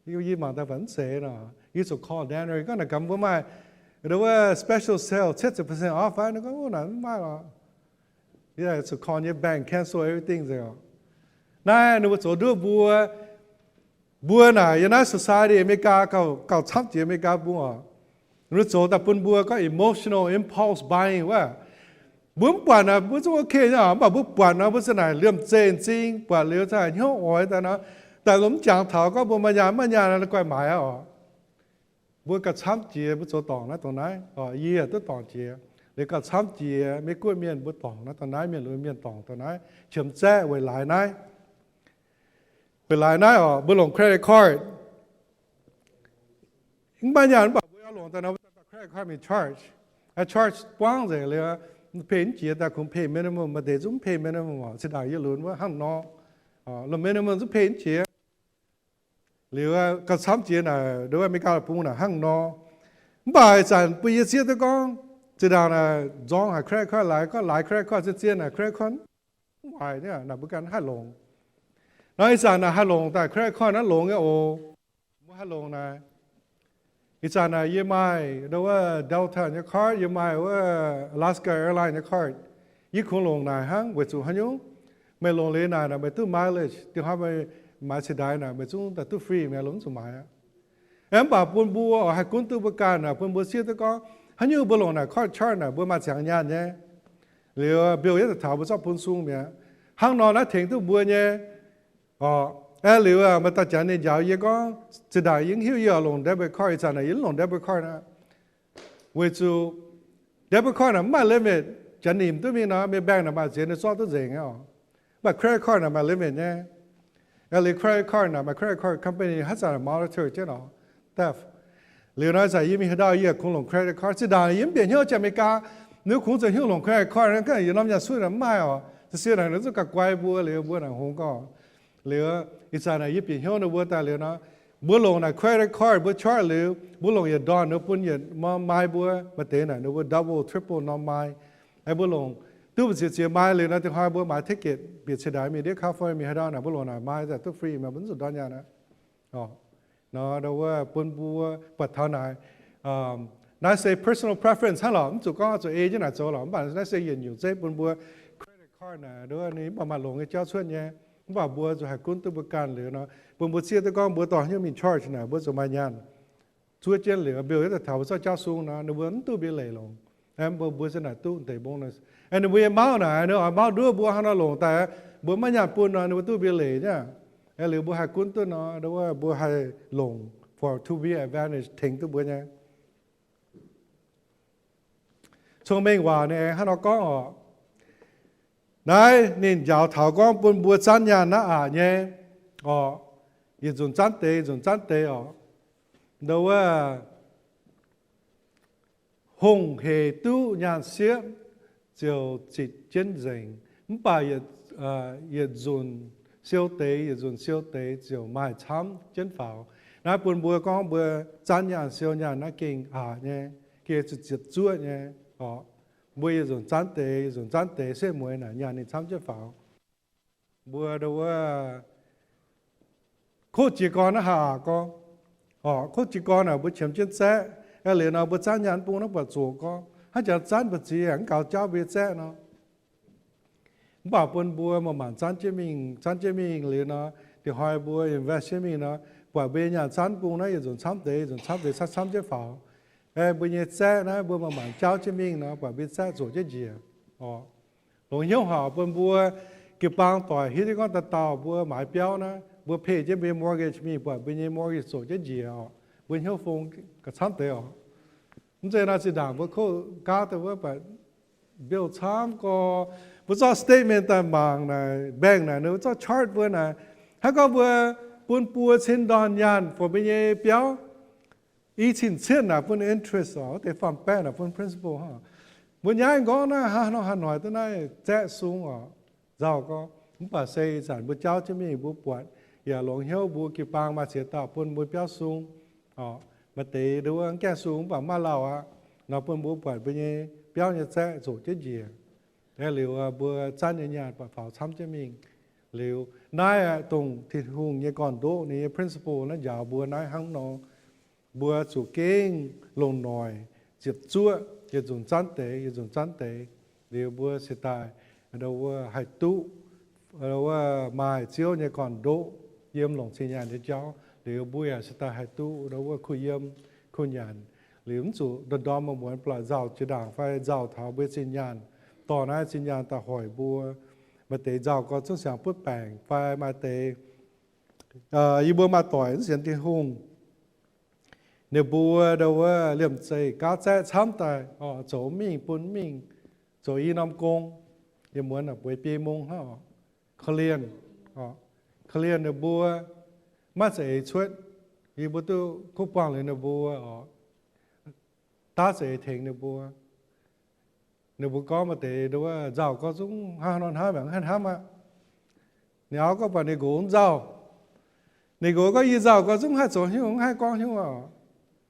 Yie, yie mangc daaih buatc mv zeiz nor, yie zuqc call Danner. Yie gorngv naaic gaax mbuo maaih, ndo wuov, special sale, cietv ziepc percent off fai? Ninh gorngv, Naaic mv maaih lorqc. Yie zuqc call nyei bank cancel everything nzengc oc. Naaiv ninh mbuo zoux nduov mbuo, mbuo naaic yiem naaiv society Aa^me^li^gaa gauh, gauh camv jiex Aa^me^li^gaa bung oc. Ninh mbuo zoux daaih bun mbuo gorngv emotional impulse buying wuov. Mbuo mv buatc naaic mbuo zungv ok nyei oc, mv baac mbuo buatc nor mbuo za'naaic liemh zeih m'zing, buatc liuz za'naaic hnyouv oix daaih nor, daaih mv jangx taux gorngv mbuo maaih nyaanh maiv nyaanh la'guaih maaiz aqv oc. Mbuo gauh camv jiex mbuo zoux dorngc naaiv dongh naaiv oc. Yie yaac duqv dorngc jiex. Liuz gauh camv jiex Meiv Guoqv mienh mbuo dorngc naaiv dongh naaiv, mienh lunx mienh dorngc dongh naaiv, qiemx zaeqv weic laaix naaiv. Weic laaix naaiv oc, mbuo longc credit card. Mv baac nyaanh mv baac mbuo yaac longc daaih nor, mbuo credit card mingh charge. Charge buangv nzengc liuz, pay mv jiex daaih kungx pay minimum, maaih deix zungv pay minimum oc. Zinh ndaangc yie lunx wuov hnangv nor, minimum zungv pay mv jiex. Liuz gauh camv jiex naaic, ndo wuov Aa^me^li^gaa deic-bung naaic hnangv nor. Mv baac ih zanc bun yie zieqv duqv gorngv, zinh ndaangc naaic nzorng haic credit card laaix, gorngv laaix credit card zien-zien naaic credit card mv waaic nyei, naaic mbuo ganh haih longc. Nor ih zanc naaic haih longc daaih credit card naaiv longx nyei oc. Mbuo haih longc naaic. Ih zanc naaic yie maaih ndo wuov Delta nyei card, yie maaih wuov Alaska Airlines nyei card. Yie kungx longc naaic hnangv weic zuqc haaix nyungc? Meih longc liuz naaic naaic meih duqv mileage, dinh hnoi meih maaiz ciex ndaix naaic meih zungv daaih duqv free, meih longc mv zuqc maaiz aqv. Mv baac bun mbuo oix haih gunv duqv mbuo ganh naaic, bun mbuo zieqv duqv gorngv haaix nyungc mbuo longc naaic card, card naaic mbuo maaih ziangx nyaanh nyei. Liuz bill yietv daaih taux mbuo zorqv bun sung mi'aqv. Hnangv nor naaiv tengx duqv mbuo nyei oc. Aeqv, liuz meih dauh janx ninh njaaux yie gorngv, zinh ndaangc yie mv hiuv yie oix longc debit card, ih zanc naaic yie mv longc debit card aqv. Weic zuqc debit card naaic mv maaih limit, janx nimc duqv mingh nor, mienh bank naaic maaih ziex ninh zorqv duqv nzengc aqv oc. Mv baac credit card naaic maaih limit nyei. Aeqv, liuz credit card naaic maaih credit card company haaix zanc monitor jienv oc, theft. Liuz nor ih zanc yie mingh haaix ndau yie kungx longc credit card. Zinh ndaangc yie mv bieqc hnyouv Janx-Meigaa, ninh kungx zoux hnyouv longc credit card, yie norm nyaanh suiv naaic mv maaih oc. Ziouc naaic ninh zungv gauh guai mbuo, liuz mbuo naaic hngongx gorngv. Liuz ih zanc naaic yie bieqc hnyouv ninh mbuo daaih liuz nor, mbuo longc naaic credit card mbuo charge liuz, mbuo longc yietc ndorn ninh bun yietc norm mile mbuo, maaih deix naaic ninh mbuo double, triple norm mile. Aeqv, mbuo longc duqv mbu'ziex ziex mile liuz nor, dinh hnoi mbuo maaiz ticket bieqc ciex ndaix mingh ndiev California mingh haaix ndau naaic, mbuo longc naaic mile daaih duqv free, mbuo mv zuqc ndortv nyaanh aqv. Nor wuov bun mbuo buatc taux naaic, Naaiv se personal preference hnangv lorqc, mv zuqc gorngv zuqc ei jienv naaic zoux lorqc. Mv baac naaiv se yietc nyungc zeiv bun mbuo credit card naaic, nduov ninh mv baac maaih longx nyei jauv cuotv nyei. Mv baac mbuo zuqc haih gunv duqv mbuo ganh liuz nor, bun mbuo zieqv duqv gorngv mbuo dorh hnyouv mingh charge naaic, mbuo zuqc maaih nyaanh zuov jienv liuz, mbiouh yietv daaih taux mbuo zorqv jauv sung nor, ninh mbuo mv duqv mbienx leic longc. Mbuo, mbuo se naaic duqv deix mbong nor, ninh mbuo nyei mauv naaic, ninh mauv nduov mbuo hnangv nor longc daaih, mbuo maiv nyaanh bun nor, ninh mbuo duqv mbienx leic nyei. Liuz mbuo haih gunv duqv nor, mbuo haih longc for to be advantage tengx duqv mbuo nyei. Cong-Mengh Waac ninh aengx hnangv nor gorngv oc. Naaiv ninh njaaux taux gorngv bun mbuo zanv nyaanh naaiv aqc nyei oc, yietc nzunc zanv deix, nzunc zanv deix oc. Nduov wuov, hungh hec duqv nyaanh siepv ziouc zitc jienv nzengc, mv baac yietc nzunc siou deix, yietc nzunc siou deix ziouc maaih camv jienv faaux. Naaiv bun mbuo gorngv mbuo zanv nyaanh siou nyaanh naaiv gengh aqc nyei, gengh zuqc ziepc zuoqv nyei oc. Mbuo yietc nzunc zanv deix, yietc nzunc zanv deix setv mueiz naaic nyaanh ninh camv jienv faaux. Mbuo nduov wuov, kov jiez gorn naaiv haih aqc gorngv oc. Kov jiez gorn naaic mbuo qiemx jienv zaeqv, liuz nor mbuo zanv nyaanh bung naaiv buatc zoqc gorngv, haaix jaax zanv mbu'ziex mv gaux jauv mbuo nyei zaeqv nor. Mv baac bun mbuo maaih maanc zanv jienv mingh, zanv jienv mingh liuz nor, dingc hnoi mbuo invest jienv mingh nor, buatc mbuo nyei nyaanh zanv bung naaiv yietc nzunc camv deix, yietc nzunc camv deix, camv camv jienv faaux. Mbuo nyei zaeqv naaiv mbuo maaih maanc jauv jienv mingh nor, buatc mbuo nyei zaeqv zoqc jienv njiec oc. Longc hnyouv haic bun mbuo jiu-baang doic hiuv duqv gorngv dauh dauh mbuo maaiz biauv naaiv, mbuo pay jienv mbuo nyei mortgage mingh, buatc mbuo nyei mortgage zoqc jienv njiec oc. Mbuo hnyouv fong gauh camv deix oc. Mv zeiz nor zinh ndaangc mbuo kov gaav daaih wuov, buatc mbiouh camv gorx, mbuo zorqv statement daaih mangc naaic, bank naaic, ninh mbuo zorqv charge mbuo naaic, hnangv gorngv mbuo bun buo cin ndorn nyaanh for mbuo nyei biauv, i cin cietv naaic bun interest oc, wuov deix faam-baeqv naaic bun principal hnangv. Mbuo nyaiv nqorngv naaiv hnangv nor haaix noic duqv naaiv zaeqv sung oc, nzauh gorngv. Mv baac se ih zanc mbuo jauv jienv mingh mbuo buatc, yaac longc hnyouv mbuo jiu-baang maaih ziex dauh bun mbuo biauv sung oc. Maaih deix nduov wuov mv gaengh sung mv baac mv maaih lauh aqv nor, bun mbuo buatc mbuo nyei biauv nyei zaeqv zoqc jienv njiec. Liuz mbuo zanv nyei nyaanh buatc faaux camv jienv mingh. Liuz naaiv aeqv, dongh Tin-Hungh nyei gorn-ndoqv ninh nyei principle naaiv njaaux mbuo naaiv hnangv nor. Mbuo zuqc gengh longc noic ziepc zuoqv, yietc nzunc zanv deix, yietc nzunc zanv deix, liuz mbuo se daaih nduov wuov haih duqv wuov maaih Ziouv nyei gorn-ndoqv yiem longc cing nyaanh nyei jauv. Liuz mbuo yaac se daaih haih duqv nduov wuov kuh yiem, kuh nyanc. Liuz mv zuqc ndorm-ndorm muonz-muonz ba'laqc nzauh jiex ndaangc fai nzauh taux mbuo nyei zinh nyaanh, dorh naaiv zinh nyaanh daaih hoic mbuo. Maaih deix nzauh gorx zungv siang butv baengc fai maaih deix yie mbuo maaih doic mv sienx Tin-Hungh, ninh mbuo nduov wuov liemh zeih gaav zaeqv camv daaih oc, zoux mingh bun mingh, zoux i norm gong, yiem muonz naaic bueix biei mong hnangv oc, korv-lienh, korv-lienh ninh mbuo maiv za'eix cuotv. Yie mbuo duqv kuv buangh liuz ninh mbuo oc, daav za'eix tengx ninh mbuo. Ninh mbuo gorngv maaih deix nduov wuov nzauh gorx zungv hnangv nor hnamv, mv haih hnamv aqv. Ninh auv gorngv buatc ninh nqox mv nzauh. Ninh nqox gorngv, yie nzauh gorx zungv mv haih zoux hnyouv, mv haih gorngv hnyouv oc.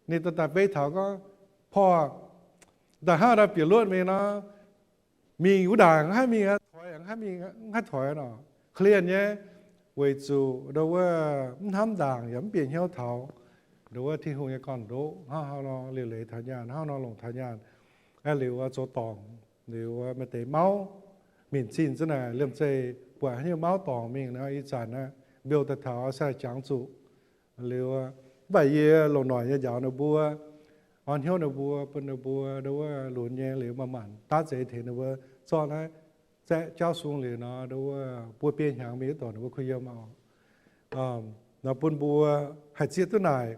Ninh daaih daaih beiv taux gorngv, porv, daaih hnangv daaih bieqc luotv mingh nor, mingh wuov ndaangc mv haih mingh, toix mv haih mingh, mv haih toix nor. Korv-lienh nyei, weic zuqc nduov wuov mv hnamv ndaangc yaac mv bieqc hnyouv taux nduov wuov Tin-Hungh nyei gorn-ndoqv hnangv haaix nor liuc leiz taux nyaanh, hnangv haaix nor longc taux nyaanh. Aeqv, liuz oix zoux dorngc, liuz maaih deix mauv, minc zinh za'naaic liemh zeih buatc haaix nyungc mauv dorngc mingh nor, ih zanc aqv, mbiouh daaih taux se jangx zuqc. Liuz, mv baac yie longc noic nyei njaaux ninh mbuo, orn hnyouv ninh mbuo, bun ninh mbuo nduov wuov lunx nyei liuz maaih maanc daav za'eix tengx ninh mbuo zorqv naaiv zaeqv jauv sung liuz nor, nduov wuov buo biei hnyangx mingh wuov dorngc ninh mbuo kuh yiem oc. Nor bun mbuo haih zieqv duqv naaic,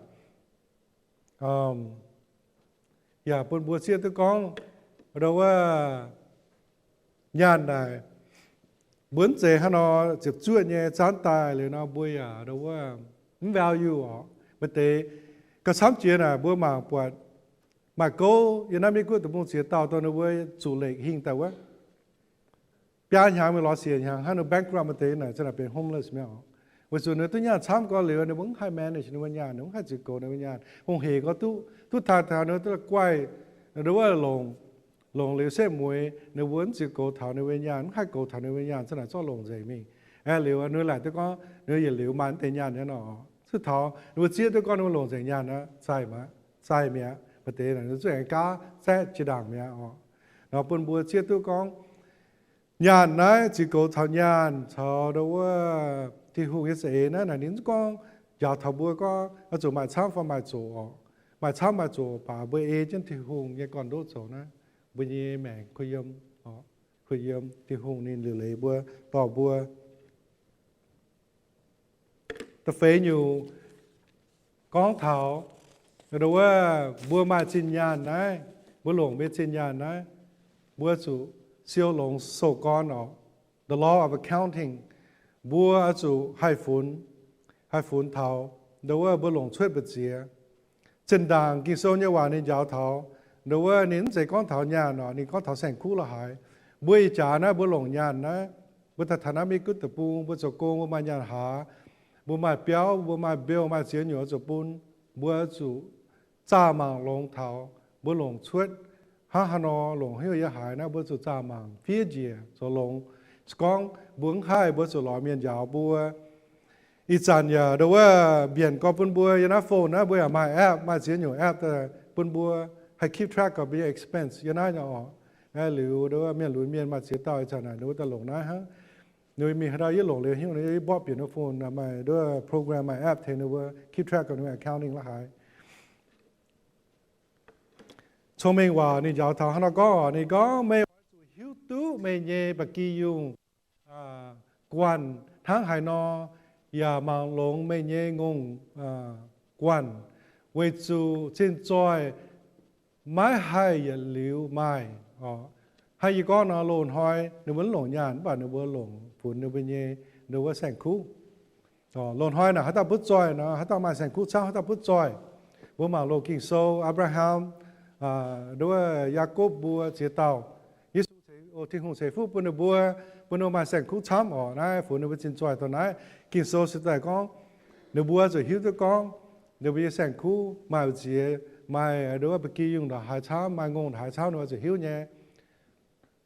yaac bun mbuo zieqv duqv gorngv, nduov wuov nyaanh naaic, mbuo mv zeiz hnangv nor ziepc zuoqv nyei zanv daaih liuz nor mbuo yaac nduov wuov mv value oc. Maaih deix gauh camv jiex naaic mbuo mangc buatc maaih gouv yiem naaiv Meiv Guoqv deic-bung ziex dauh dongh ninh mbuo zuqc lekc hingh daaih wuov, biaa hnyangx mingh lorz siec hnyangx hnangv, ninh bankrupt, maaih deix naaic za'naaic benx homeless mi'aqv. Weic zuqc ninh duqv nyaanh camv gorx liuz ninh mbuo mv haih manage ninh mbuo nyaanh, ninh mbuo mv haih ziux goux ninh mbuo nyaanh. Hungh hec gorx duqv, duqv taaih taux ninh mbuo duqv guaih, nduov wuov longc, longc liuz setv mueiz ninh mbuo mv ziux goux taux ninh mbuo nyaanh, mv haih goux taux ninh mbuo nyaanh, za'naaic zorqv longc nzengc mingh. Aeqv, liuz ninh laaic duqv gorngv ninh yietc liuz maaih deix nyaanh nyei nor, zuqc taux ninh mbuo zieqv duqv gorngv ninh mbuo longc nzengc nyaanh aqv, zaih maiv, zaih mi'aqv. Maaih deix naaic ninh zuqc aengx gaav zaeqv jiex ndaangc mi'aqv oc. Nor bun mbuo zieqv duqv gorngv nyaanh naaiv, ziux goux taux nyaanh caux ndo wuov Tin-Hungh nyei za'eix naaiv, naaic ninh mv gorngv njaaux taux mbuo gorngv oix zuqc maaih camv fai maaih zoqc oc. Maaih camv maaih zoqc baac mbuo ei jienv Tin-Hungh nyei gorn-ndoqv zoux naaiv, mbuo nyei maengc kuh yiem, kuh yiem Tin-Hungh ninh liuc leiz mbuo, dorh mbuo. Da'feix nyungc gorngv taux ndo wuov mbuo maaih zinh nyaanh naaiv, mbuo longc mbuo zinh nyaanh naaiv, mbuo zuqc siou longx sou gorn oc. The law of accounting. Mbuo oix zuqc haih funx, haih funx taux ndo wuov mbuo longc cuotv mbu'ziex. Zinh ndaangc Ging-Sou nyei waac ninh njaaux taux ndo wuov ninh mv zeiz gorngv taux nyaanh oc, ninh gorngv taux saeng-kuv la'haaix. Mbuo ih jaax naaiv mbuo longc nyaanh naaiv, mbuo daaih taux naaiv Meiv Guoqv deic-bung, mbuo zoux gong mbuo maaih nyaanh haaz, mbuo maaih biauv, mbuo maaih bill, maaih ziex nyungc oix zuqc bun, mbuo zuqc zaah mangc longx taux mbuo longc cuotv hnangv haaix nor, longc haaix nyungc yiem haaix naaiv, mbuo zuqc zaah mangc fiev njiec zoux longx. Se gorngv mbuo mv haih, mbuo zuqc lorz mienh njaaux mbuo. Ih zanc yaac ndo wuov mbienc gorx bun mbuo yiem naaiv phone naaiv, mbuo yaac maaih app, maaih ziex nyungc app daaih bun mbuo haih keep track of mbuo nyei expense yiem naaiv nyei oc. Liuz ndo wuov mienh lunx mienh maaih ziex dauh ih zanc naaic ninh mbuo daaih longc naaiv hnangv. Ninh mbuo mingh haaix dauh yie longc liuz hnyouv ninh yie borqv bieqc ninh phone, maaih ndo wuov program, maaih app tengx ninh mbuo keep track of ninh accounting la'haaix. Cong-Mengh Waac ninh njaaux taux hnangv nor gorngv oc, ninh gorngv, meih oix zuqc hiuv duqv meih nyei ba'gi yungh guanh hnangv haaix nor, yaac mangc longx meih nyei ngongh guanh, weic zuqc zinh zoih maiv haih yietc liuz maaih oc. Hnangv yie gorngv nor, loz-hnoi ninh mbuo mv longc nyaanh mv baac ninh mbuo longc funx ninh mbuo nyei ndo wuov saeng-kuv. Loz-hnoi naaic haaix dauh butv zoih nor, haaix dauh maaih saeng-kuv camv haaix dauh butv zoih. Mbuo mangc loz Ging-Sou, Apc^laa^ham, ndo wuov Yaakopv mbuo ziex dauh, Yesu, Tin-Hungh ceix fuqv bun ninh mbuo, bun ninh mbuo maaih saeng-kuv camv oc. Naaiv funx ninh mbuo zinh zoih dongh naaiv. Ging-Sou se daaih gorngv ninh mbuo zuqc hiuv duqv gorngv ninh mbuo nyei saeng-kuv maaih mbu'ziex, maaih ndo wuov ba'gi yungh ndongc haaix camv, maaih ngongh ndongc haaix camv, ninh mbuo zuqc hiuv nyei.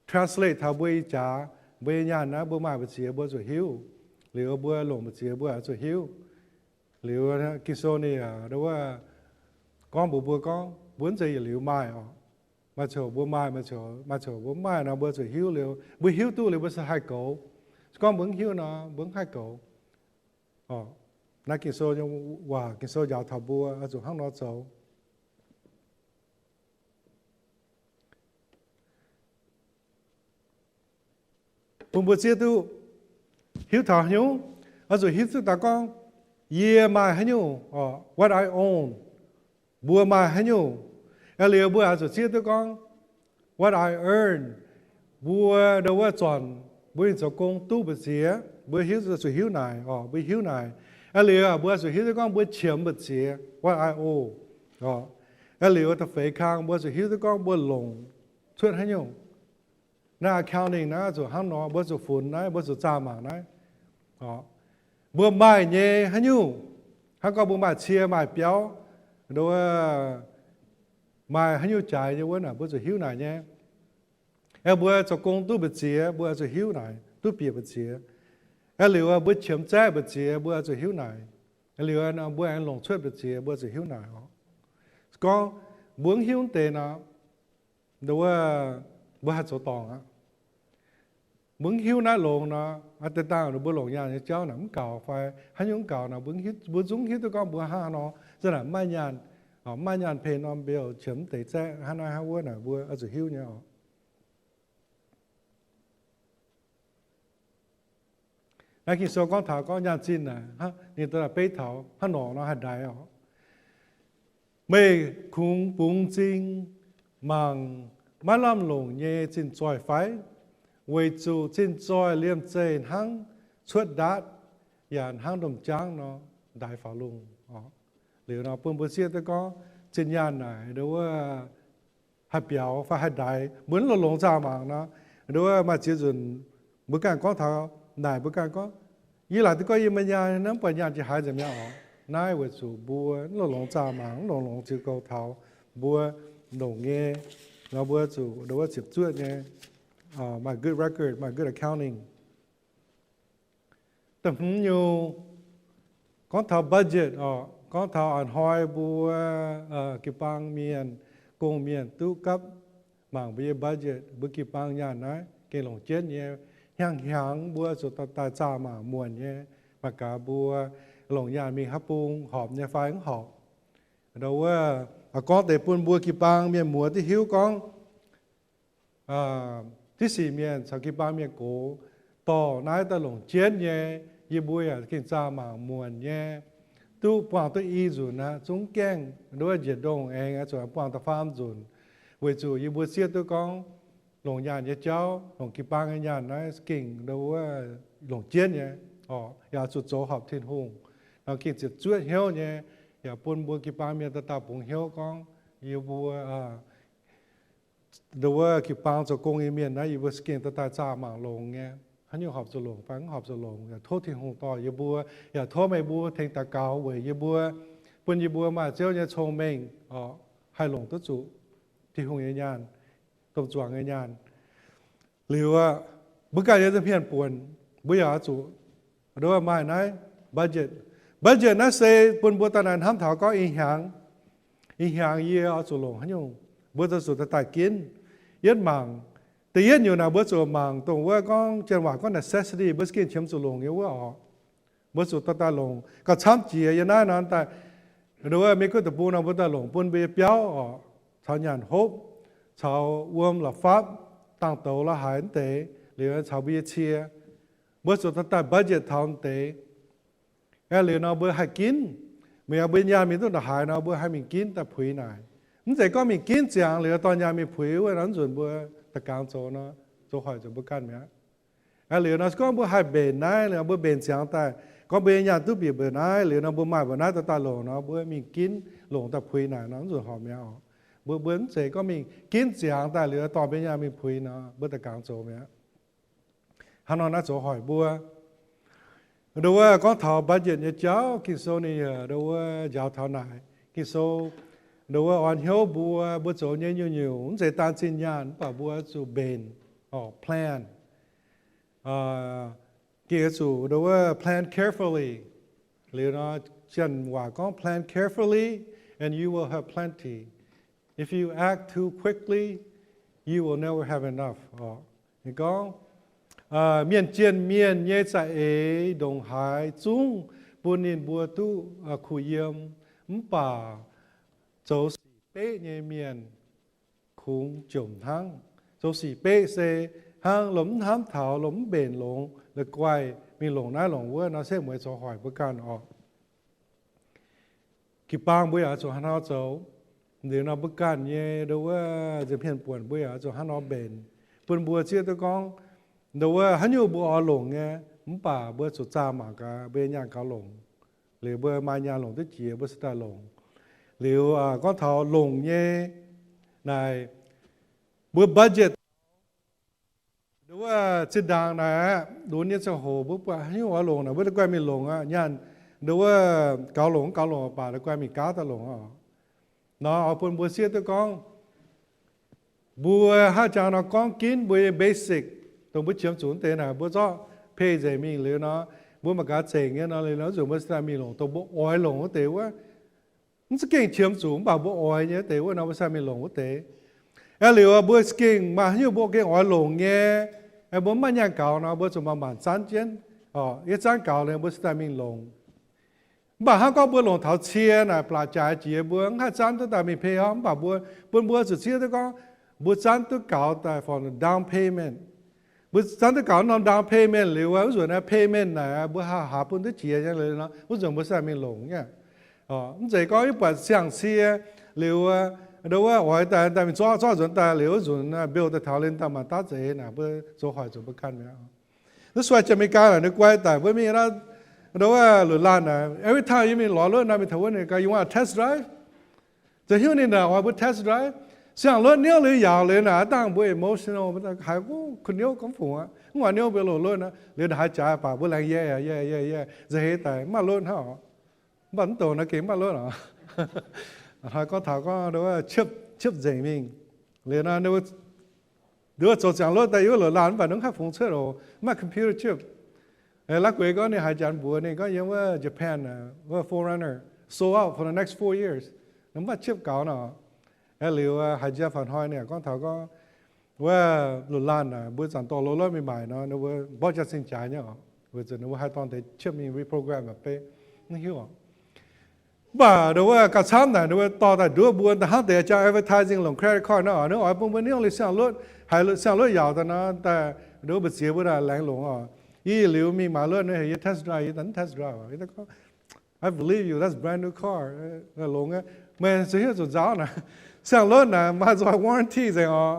Translate taux mbuo ih jaax, mbuo nyei nyaanh naaiv mbuo maaih mbu'ziex mbuo zuqc hiuv. Liuz mbuo longc mbu'ziex mbuo zuqc hiuv. Liuz Ging-Sou ninh ndo wuov gorngv mbuox mbuo gorngv mbuo mv zeiz yietc liuz maaih oc. Maaih coc mbuo maaih, maaih coc, maaih coc mbuo mv maaih nor mbuo zuqc hiuv liuz, mbuo hiuv duqv liuz mbuo se haih goux. Se gorngv mbuo mv hiuv nor mbuo mv haih goux. Naaiv Ging-Sou nyei waac, Ging-Sou njaaux taux mbuo oix zuqc hnangv nor zoux. Bun mbuo zieqv duqv hiuv taux haaix nyungc, oix zuqc hiuv duqv daaih gorngv yie maaih haaix nyungc, what I own, mbuo maaih haaix nyungc. Aa liuz mbuo oix zuqc zieqv duqv gorngv what I earn, mbuo ndo wuov zornc mbuo mingh zoux gong duqv mbu'ziex, mbuo hiuv, zuqc hiuv naaic oc, mbuo hiuv naaic. Aa liuz mbuo zuqc hiuv duqv gorngv mbuo qiemx mbu'ziex, what I owe oc. Aa liuz da'feix kang mbuo zuqc hiuv duqv gorngv mbuo longc cuotv haaix nyungc. Naaiv accounting naaiv zuqc hnangv nor, mbuo zuqc funx naaiv, mbuo zuqc zaah mangc naaiv. Mbuo maaih nyei haaix nyungc, hnangv gorngv mbuo maaih cie maaih biauv, ndo wuov maaih haaix nyungc jaaix nyei wuov naaic mbuo zuqc hiuv naaic nyei. Aeqv, mbuo zoux gong duqv mbu'ziex mbuo zuqc hiuv naaic, duqv bieqc mbu'ziex. Aeqv, liuz mbuo qiemx zaeqv mbu'ziex mbuo zuqc hiuv naaic. Aeqv, liuz mbuo aengx longc cuotv mbu'ziex mbuo zuqc hiuv naaic oc. Gorngv mbuo mv hiuv deix nor, ndo wuov mbuo haih zoux dorngc aqv. Mbuo mv hiuv naaiv longx nor, deix dangh mbuo longc nyaanh nyei jauv naaic mv gaux fai haaix nyungc mv gaux nor, mbuo zungv hiuv duqv gorngv mbuo hnangv haaix nor, za'naaic mv maaih nyaanh, mv maaih nyaanh pay norm bill, qiemx mv deix zaeqv, hnangv naaiv hnangv wuov naaic mbuo oix zuqc hiuv nyei oc. Naaiv Ging-Sou gorngv taux gorngv nyaanh zinh naaic, ninh daaih beiv taux hnangv norqc nor haih ndaix oc. Meih kungx bungx m'zing mangc maiv lamh longc nyei zinh zoih fai? Weic zuqc zinh zoih liemh zeih hnangv cuotv ndaatv yaac hnangv domh jaangv nor ndaix faaux lungh oc. Liuz nor bun mbuo zieqv duqv gorngv zinh nyaanh naaic ndo wuov haih biaux fai haih ndaix, mbuo mv longx-longx zaah mangc nor, ndo wuov maaih ziex nzunc mbuo ganh gorngv taux naaic, mbuo ganh gorngv, yie laaic duqv gorngv yie maaih nyaanh, mv buatc nyaanh jiex haaix nzengc mi'aqv oc. Naaiv weic zuqc mbuo mv longx-longx zaah mangc, mv longx-longx ziux goux taux mbuo longc nyei, nor mbuo zuqc ndo wuov ziepc zuoqv nyei, maaih good record, maaih good accounting. Da'hmz nyungc, gorngv taux budget oc, gorngv taux a'hnoi mbuo jiu-baang mienh, gong-mienh duqv gapv mangc mbuo nyei budget, mbuo jiu-baang nyaanh naaiv gengh longc jienv nyei. Hnyangx-hnyangx mbuo zuqc daaih zaah mangc muonc nyei, mangc gaax mbuo longc nyaanh mingh haaix bung horpc nyei fai mv horpc. Ndo wuov, gorngv deix bun mbuo jiu-baang mienh muoz duqv hiuv gorngv, div sic mienh caux jiu-baang mienh gox, dorh naaiv daaih longc jienv nyei, yie mbuo yaac gengh zaah mangc muonc nyei. Duqv buangh duqv i nzunc aqv, zungv gaengh ndo wuov njiec ndongh aengx zuqc buangh da'faam nzunc, weic zuqc yie mbuo zieqv duqv gorngv longc nyaanh nyei jauv, longc jiu-baang nyei nyaanh naaiv gengh ndo wuov longc jienv nyei, oc, yaac zuqc zoux horpc Tin-Hungh. Nor gengh ziepc zuoqv hnyouv nyei, yaac bun mbuo jiu-baang mienh dauh dauh bungx hnyouv gorngv, yie mbuo ndo wuov jiu-baang zoux gong nyei mienh naaiv, yie mbuo gengh daaih zaah mangc longx nyei, haaix nyungc horpc zuqc longc fai mv horpc zuqc longc, yaac tov Tin-Hungh dorh yie mbuo, yaac tov meih mbuo tengx daux gaux weic yie mbuo, bun yie mbuo maaih Ziouv nyei cong-mengh, haih longc duqv zuqc Tin-Hungh nyei nyaanh, domh zuangx nyei nyaanh. Liuz aqv, mbuo ganh nyei nza'hmien buonc, mbuo yaac oix zuqc ndo wuov maaih naaiv budget. Budget naaiv se bun mbuo daaih naaiv hnamv taux gorngv ih hnyangx, ih hnyangx yie oix zuqc longc haaix nyungc, mbuo zuqc daaih daaih ginv. Yietv mangc, da'yietv nyungc naaic mbuo zuqc mangc dongh wuov gorngv janx waac gorngv necessity, mbuo gengh qiemx zuqc longc nyei wuov oc. Mbuo zuqc daaih daaih longc. Gauh camv jiex yiem naaiv nor daaih, ndo wuov Meiv Guoqv deic-bung nor mbuo daaih longc bun mbuo nyei biauv oc, caux nyaanh hopv, caux wuom la'fapv, dangh douz la'haaix wuov deix, liuz caux mbuo nyei cie. Mbuo zuqc daaih daaih budget taux wuov deix. Aeqv, liuz nor mbuo haih ginv. Meih mbuo nyaanh mingh duqv ndongc haaix nor mbuo haih mingh ginv daaih puix naaic. Mv zeiz gorngv mingh ginv ziangx liuz dorh nyaanh mingh puix wuov nor, mv nzunc mbuo da'gaangx zoux nor, zoux hoic zuqc mbuo ganh mi'aqv. Aeqv, liuz nor se gorngv mbuo haih mbenc naaiv, liuz mbuo mbenc ziangx daaih, gorngv mbuo nyei nyaanh duqv bieqc mbuoqc naaiv, liuz nor mbuo maaih mbuoqc naaiv daaih daaih longc nor, mbuo mingh ginv longc daaih puix naaic nor, mv nzunc horpc mi'aqv oc. Mbuo, mbuo mv zeiz gorngv mingh ginv ziangx daaih liuz dorh mbuo nyaanh mingh puix nor, mbuo da'gaangx zoux mi'aqv. Hnangv nor naaiv zoux hoic mbuo. Ndo wuov gorngv taux budget nyei jauv, Ging-Sou ninh yaac ndo wuov njaaux taux naaic. Ging-Sou ndo wuov orn hnyouv mbuo, mbuo zoux nyei nyungc-nyungc mv zeiz daan zinh nyaanh, mv baac mbuo zuqc mbenc, oc, plan. Gengh zuqc ndo wuov plan carefully. Liuz nor, janx waac gorngv plan carefully and you will have plenty. If you act too quickly, you will never have enough. Oc, ninh gorngv, mienh jienh mienh nyei za'eix ndongc haaix zungv bun ninh mbuo duqv kuh yiem, mv baac zoux sic beqv nyei mienh kungx jomc hnangv. Zoux sic beqv se hnangv lomh mv hnamv taux, lomh mv mbenc longx, la'guaih mingh longc naaiv longc wuov nor, se mueiz zoux hoic mbuo ganh oc. Jiu-baang mbuo yaac zuqc hnangv nor zoux. Liuz nor mbuo ganh nyei ndo wuov nza'hmien buonc mbuo yaac zuqc hnangv nor mbenc, bun mbuo zieqv duqv gorngv ndo wuov haaix nyungc mbuo oix longc nyei, mv baac mbuo zuqc zaah mangc gaax mbuo nyei nyaanh gaux longc. Liuz mbuo maaih nyaanh longc duqv jiex mbuo se daaih longc. Liuz gorngv taux longc nyei naaic, mbuo budget ndo wuov zinh ndaangc naaic aqv, lunx nyei ziangh hoc mbuo buatc haaix nyungc oix longc naaic, mbuo da'guaih mingh longc aqv. Nyaanh ndo wuov gaux longc gaux longc baac da'guaih mingh gaav daaih longc oc. Nor oix bun mbuo zieqv duqv gorngv mbuo haaix jangx nor gorngv ginv mbuo nyei basic, dongh mbuo qiemx zuqc wuov deix naaic, mbuo zorqv pay nzengc mingh liuz nor, mbuo mangc gaax zengc nyei nor, liuz nor zuqc mbuo se daaih mingh longc dongh mbuo oix longc wuov deix wuov. Mv za'gengh qiemx zuqc mv baac mbuo oix nyei wuov deix wuov nor, mbuo se daaih mingh longc wuov deix. Aeqv, liuz mbuo za'gengh maaih haaix nyungc mbuo gengh oix longc nyei, aeqv, mbuo mv maaih nyaanh gaux nor, mbuo zuqc manc-manc zanv jienv, oc, yie zanv gaux liuz mbuo se daaih mingh longc. Mv baac hnangv gorngv mbuo longc taux cie naaic, blatc jaaix jiex mbuo mv haih zanv duqv daaih mingh pay oc, mv baac mbuo bun mbuo zuqc zieqv duqv gorngv mbuo zanv duqv gaux daaih for down payment. Mbuo zanv duqv gaux norm down payment liuz, wuov nzunc naaiv payment naaic mbuo haih haaz bun duqv jiex nyei liuz nor, wuov nzunc mbuo se daaih mingh longc nyei. Mv zeiz gorngv yie buatc siang-cie liuz, ndo wuov oix daaih daaih mingh zorqv, zorqv nzuonx daaih liuz, wuov nzunc bill daaih taux liuz daaih maanc daav zeix naaic, mbuo zoux hoic zuqc mbuo ganh mi'aqv. Naaiv suaih Janx-Meigaa naaic ninh guai daic mbuo mingh ndo wuov luoqc laanh naaic, every time yie mingh lorz lotv naaic mingh taux wuov ninh gaax, you want a test drive? Za'hiuv ninh naaic oix mbuo test drive. Siang-lotv niouv liuz yaauc liuz naaic, dangh mbuo emotional, haiz kuh niouv gorngv fungc aqv, mv oix niouv mbuo loz-lotv aqv. Liuz naaic haaix jaax baac mbuo laengz yie, yie, yie, yie, nza'heix daic mv maaih lotv hnangv oc. Mv baac mv douc naaiv gengh mv maaih lotv oc. Hnoi gorngv taux gorngv ndo wuov ciepv nzengc mingh. Liuz nor, ndo wuov zoux ziangx lotv daaih yiem wuov loz-laanh mv baac nungv haih fungx cuotv oc, mv maaih computer chip. Laav gueix gorngv ninh haiz janx mbuox ninh gorngv yiem wuov Japan, wuov Forerunner sold out for the next four years. Mv maaih chip gaux nor. Aa, liuz haiz jiex faaux hnoi ninh gorngv taux gorngv wuov lunx laanh naaic mbuo zanc dorh loz-lotv mingh maaic nor, ninh mbuo mborqv jaa-zinh jaaix nyei oc, weic zuqc ninh mbuo haih dorh deix qiemx mingh reprogram beiv, mv hiuv oc. Mv baac ndo wuov gauh camv naaic ninh mbuo dorh daaih nduov mbuo, da'hnangv deix jaa advertising longc credit card nor, ninh oix bun mbuo niouv liuz siang-lotv, haiz siang-lotv yaauc daaih nor, daaih ndo wuov mbu'ziex mbuo daaih laengz longc oc. Yie liuz mingh maaiz lotv, ninh heuc yie test drive, yie daaih mv test drive. Yie gorngv, I believe you, that's a brand new car. Longx aqv. Meih zuqc hiuv zuqc nzauh naaic, siang-lotv naaic maaih nzoih warranty nzengc oc.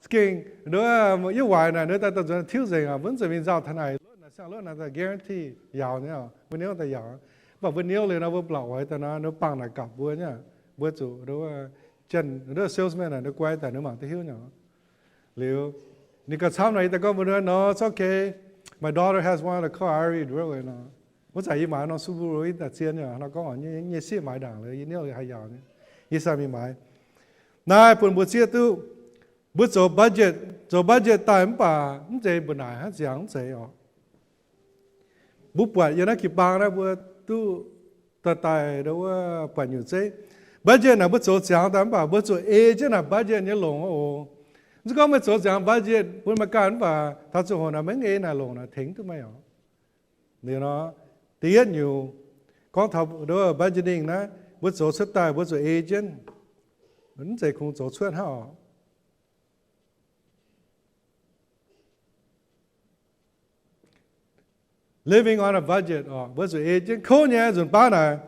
Za'gengh ndo wuov yie waaic naaic ndo daaih daaih nzuonx tiuv nzengc oc, mv zeiz mingh nzauh taux naaic lotv naaic, siang-lotv naaic daaih guarantee yaauc nyei oc, mbuo niouv daaih yaauc. Mv baac mbuo niouv liuz nor mbuo blauc oix daaih nor, ninh bangc naaic gapc mbuo nyei. Mbuo zuqc ndo wuov salesman naaic ninh guai daaih ninh mangc duqv hiuv nyei oc. Liuz ninh gauh camv nor, yie daaih gorngv mbuo nor, no, it's okay. My daughter has one of the car I already drove it nor. Wuov zanc yie maaiz norm Subaru yie daaih zien nyei, nor gorngv nyei sieqv maaiz ndaangc liuz yie niouv haih yaauc nyei, yie sai mingh maaiz. Naaiv bun mbuo zieqv duqv, mbuo zoux budget, zoux budget daaih mv baac mv zeiz mbu'naaic hnangv ziangx, mv zeiz oc. Mbuo buatc yiem naaiv jiu-baang naaiv mbuo duqv daaih daaih ndo wuov buatc nyungc zeiv. Budget naaic mbuo zoux ziangx daaih mv baac mbuo zuqc ei jienv naaic budget nyei longc oc. Mv zeiz gorngv meih zoux ziangx budget bun meih ganh mv baac taux ziangh hoc naaic meih mv ei naaic longc naaic tengx duqv meih oc. Liuz nor, da'yietv nyungc gorngv taux ndo wuov budgeting naaiv, mbuo zoux cuotv daaih mbuo zuqc ei jienv, mv zeiz kungx zoux cuotv hnangv oc. Living on a budget oc, mbuo zuqc ei jienv kouv nyei nzunc baav naaic.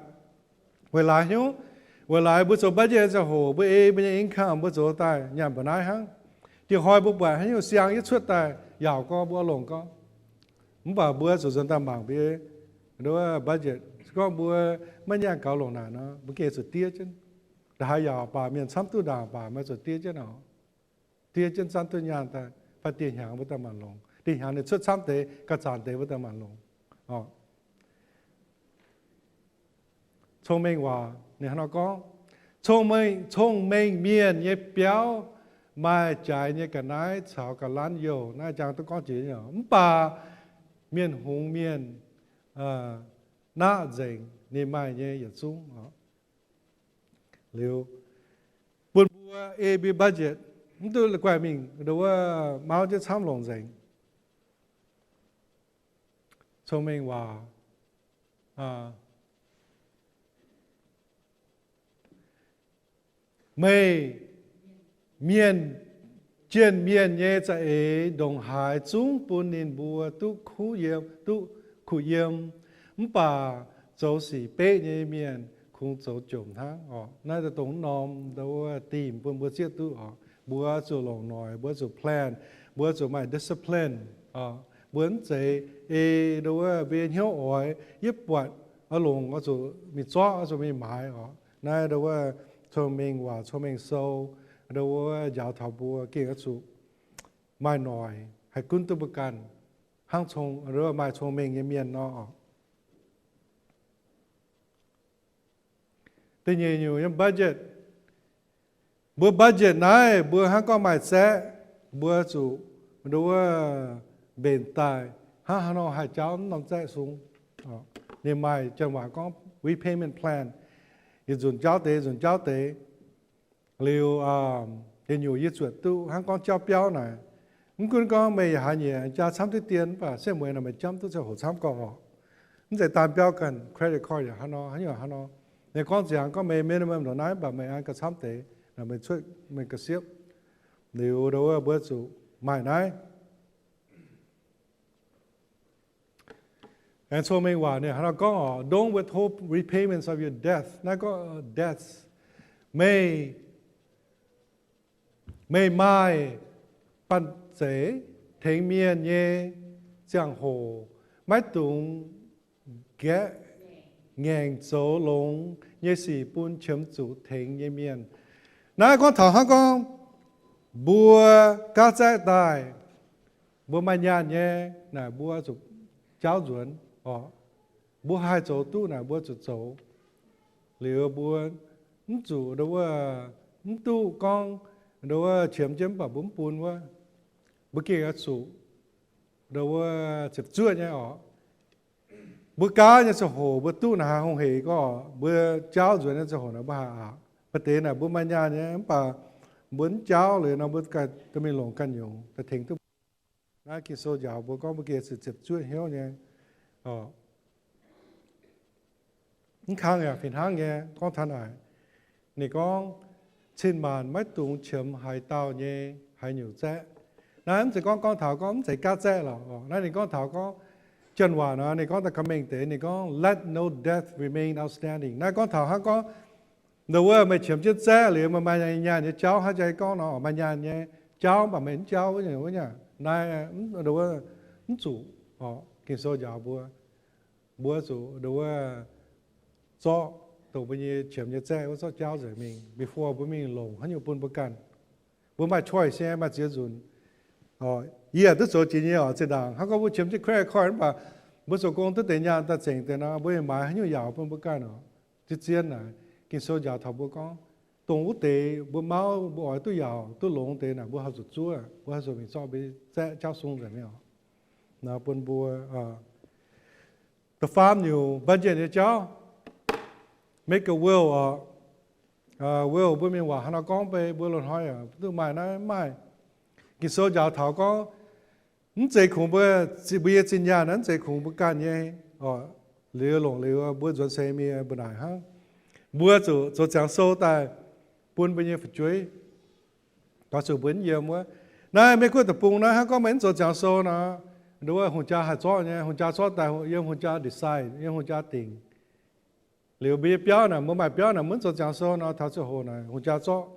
Weic laaix hnyouv, weic laaix mbuo zoux budget nyei ziangh hoc mbuo ei mbuo nyei income mbuo zoux daaih nyanc mba'naaiv hnangv. Dieh hnoi mbuo buatc haaix nyungc siang yietv cuotv daaih yaauc gorngv mbuo oix longc gorngv. Mv baac mbuo zuqc nzuonx daaih mangc mbuo ndo wuov budget. Se gorngv mbuo maiv nyaanh gaux longc naaic nor, mbuo gengh zuqc diev jienv. Ndongc haaix yaauc baac mienh camv duqv ndaangc baac meih zuqc diev jienv oc. Diev jienv zanv duqv nyaanh daaih, fai dieh hnyangx mbuo daaih maanc longc. Dieh hnyangx ninh cuotv camv deix, ga'zaanc deix mbuo daaih maanc longc oc. Cong-Mengh Waac ninh hnangv nor gorngv, cong-mengh, cong-mengh mienh nyei biauv maaih jaaix nyei ga'naaiv caux ga'lanv youh. Naaiv jangx duqv gorngv jiex nyei oc. Mv baac mienh hngongx mienh naqv nzengc ninh maaih nyei yietc zungv oc. Liuz, bun mbuo ei mbuo budget, mv duqv guaih mingh ndo wuov mauv jienv camv longc nzengc. Cong-Mengh Waac, meih mienh, jienh mienh nyei za'eix ndongc haaix zungv bun ninh mbuo duqv kuv yiem, duqv kuh yiem, mv baac zoux sic beqv nyei mienh kungx zoux jomc hnangv oc. Naaiv dongh norm ndo wuov dingc bun mbuo zieqv duqv oc. Mbuo zuqc longc noic, mbuo zuqc plan, mbuo zuqc maaih discipline oc. Mbuo mv zeiz ei ndo wuov mbuo nyei hnyouv oix, yie buatc oix longc oix zuqc mingh zorqv, oix zuqc mingh maaiz oc. Naaiv ndo wuov Cong-Mengh Waac, Cong-Mengh Sou, ndo wuov njaaux taux mbuo gengh oix zuqc maaih noic haih gunv duqv mbuo ganh hnangv maaih cong-mengh nyei mienh nor oc. Da'nyeic nyungc yiem budget. Mbuo budget naaiv mbuo hnangv gorngv maaih zaeqv, mbuo zuqc ndo wuov mbenc daaih hnangv haaix nor haih jaauv norm zaeqv sung. Ninh maaih janx waac gorngv repayment plan, yietc nzunc jaauv deix, nzunc jaauv deix. Liuz, da'nyeic nyungc yie zuotc duqv hnangv gorngv jauv biauv naaic. Mv gunv gorngv meih yaac haaix nyungc jaa camv diqv dien, mv baac setv mueiz naaic meih jamv duqv ziangh hoc camv gauh oc. Mv zeiz daan biauv ganh, credit card yaac hnangv nor, haaix nyungc hnangv nor. Ninh gorngv ziangx gorngv meih minimum ndongc naaiv, mv baac meih an gauh camv deix, meih cuotv meih ga'siepv. Liuz ndo wuov mbuo zuqc maaih naaiv. Aengx Cong-Mengh Waac ninh hnangv nor gorngv oc, don't withhold repayments of your debt. Naaiv gorngv debts. Meih, meih maaih banh zeic tengx mienh nyei ziangh hoc, maiv dungx gaeqv ngaengc zoux longx nyei sic bun qiemx zuqc tengx nyei mienh. Naaiv gorngv taux hnangv gorngv mbuo gaav zaeqv daaih, mbuo maaih nyaanh nyei naaic, mbuo zuqc jaauv nzuonx oc. Mbuo haih zoux duqv naaic mbuo zuqc zoux. Liuz mbuo mv zuqc ndo wuov, mv duqv gorngv ndo wuov qiemx jienv mv baac mbuo mv bun wuov, mbuo gengh oix zuqc ndo wuov ziepc zuoqv nyei oc. Mbuo gaav nyei ziangh hoc mbuo duqv naaic haih hungh hec gorngv mbuo jaauv nzuonx nyei ziangh hoc naaic mbuo haih aqc. Maaih deix naaic mbuo maaih nyaanh nyei, mv baac mbuo mv jauv liuz nor, mbuo ganh dorh mingh longc ganh nyungc daaih tengx duqv. Naaiv Ging-Sou njaaux mbuo gorngv mbuo gengh zuqc ziepc zuoqv hnyouv nyei. Mv kang yaac fih hnangv nyei, gorngv taux naaic, ninh gorngv, cin-maanc maiv dungx qiemx haaix dauh nyei haaix nyungc zaeqv. Naaiv mv zeiz gorngv, gorngv taux gorngv mv zeiz gaatv zaeqv lorqc. Naaiv ninh gorngv taux gorngv, janx waac nor ninh gorngv daaih ga'mengh deix, ninh gorngv, let no debt remain outstanding. Naaiv gorngv taux hnangv gorngv, nduov meih qiemx jienv zaeqv liuz, meih maaih nyaanh nyei jauv, hnangv jaax gorngv nor, maaih nyaanh nyei jauv mv baac meih mv jauv wuov nyungc, naaiv, nduov, mv zuqc. Ging-Sou njaaux mbuo, mbuo zuqc, nduov, zorqv dongh mbuo nyei qiemx nyei zaeqv wuov zorqv jauv nzengc mingh before mbuo mingh longc haaix nyungc bun mbuo ganh. Mbuo maaih choice nyei, maaih ziex nzunc. Yie yaac duqv zoux jiex nyei oc. Zinh ndaangc hnangv gorngv mbuo qiemx jienv credit card mv baac mbuo zoux gong duqv deix nyaanh daaih zengc deix nor, mbuo maaih haaix nyungc yaauc bun mbuo ganh oc. Zien-zien naaic, Ging-Sou njaaux taux mbuo gorngv, dongh wuov deix mbuo mauv mbuo oix duqv yaauc duqv longx deix naaic, mbuo haih zuqc zuov, mbuo haih zuqc mingh zorqv mbuo zaeqv jauv sung nzengc mingh oc. Nor bun mbuo da'faam nyungc, budget nyei jauv, make a will oc. Will mbuo mienh waac hnangv nor gorngv beiv, mbuo loz-hnoi duqv maaih naaiv maaih. Ging-Sou njaaux taux gorngv, mv zeiz kungx mbuo, mbuo nyei zinh nyaanh naaiv mv zeiz kungx mbuo ganh nyei oc. Liuz longc liuz mbuo nzuonx seix mingh mbu'naaic hnangv, mbuo zuqc zoux ziangx sou daaih bun mbuo nyei fu'jueiv, taux zuqc mbuo mv yiem wuov. Naaiv Mei-Guoqv deic-bung naaiv hnangv gorngv meih mv zoux ziangx sou nor, nduov hungh jaa haih zorqv nyei, hungh jaa zorqv daaih yiem hungh jaa decide, yiem hungh jaa dingc. Liuz mbuo nyei biauv naaic, mbuo maaih biauv naaic, mbuo mv zoux ziangx sou nor, taux ziangh hoc naaic hungh jaa zorqv,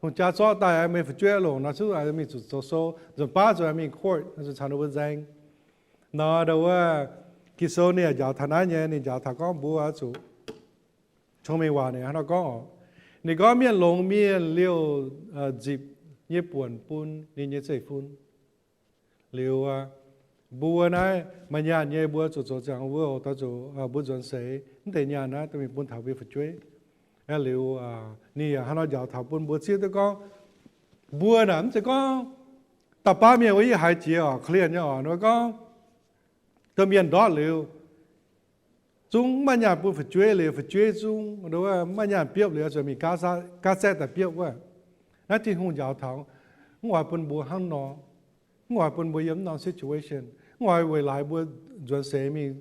hungh jaa zorqv daaih meih fu'jueiv longc nor, zuqc mingh zuqc zoux sou, nzunc baav zuqc mingh court, zuqc caux ninh mbuo nzaeng. Nor nduov, Ging-Sou ninh yaac njaaux taux naaiv nyei, ninh njaaux taux gorngv mbuo zuqc, cong-mengh waac ninh hnangv nor gorngv oc. Ninh gorngv mienh longx mienh liouh nzipc nyei buonc bun ninh nyei zeiv-fun. Liuz mbuo naaiv maaih nyaanh nyei, mbuo zuqc zoux ziangx wuov, taux zuqc mbuo nzuonx seix mv deix nyaanh naaiv dorh mingh bun taux mbuo fu'jueiv. Liuz ninh yaac hnangv nor njaaux taux bun mbuo zieqv duqv gorngv, mbuo naaic mv zeiz gorngv dauh baav mienh wuov yie haiz jiex oc, clear nyei oc, nor gorngv, domh mienh ndortv liuz, zungv maiv maaih nyaanh bun fu'jueiv liuz, fu'jueiv zungv maiv maaih nyaanh biopv liuz, zuqc mingh gaatv zaeqv daaih biopv wuov. Naaiv Tin-Hungh njaaux taux, mv oix bun mbuo hnangv nor, mv oix bun mbuo yiem mv norm situation, mv oix weic laaix mbuo nzuonx seix mingh,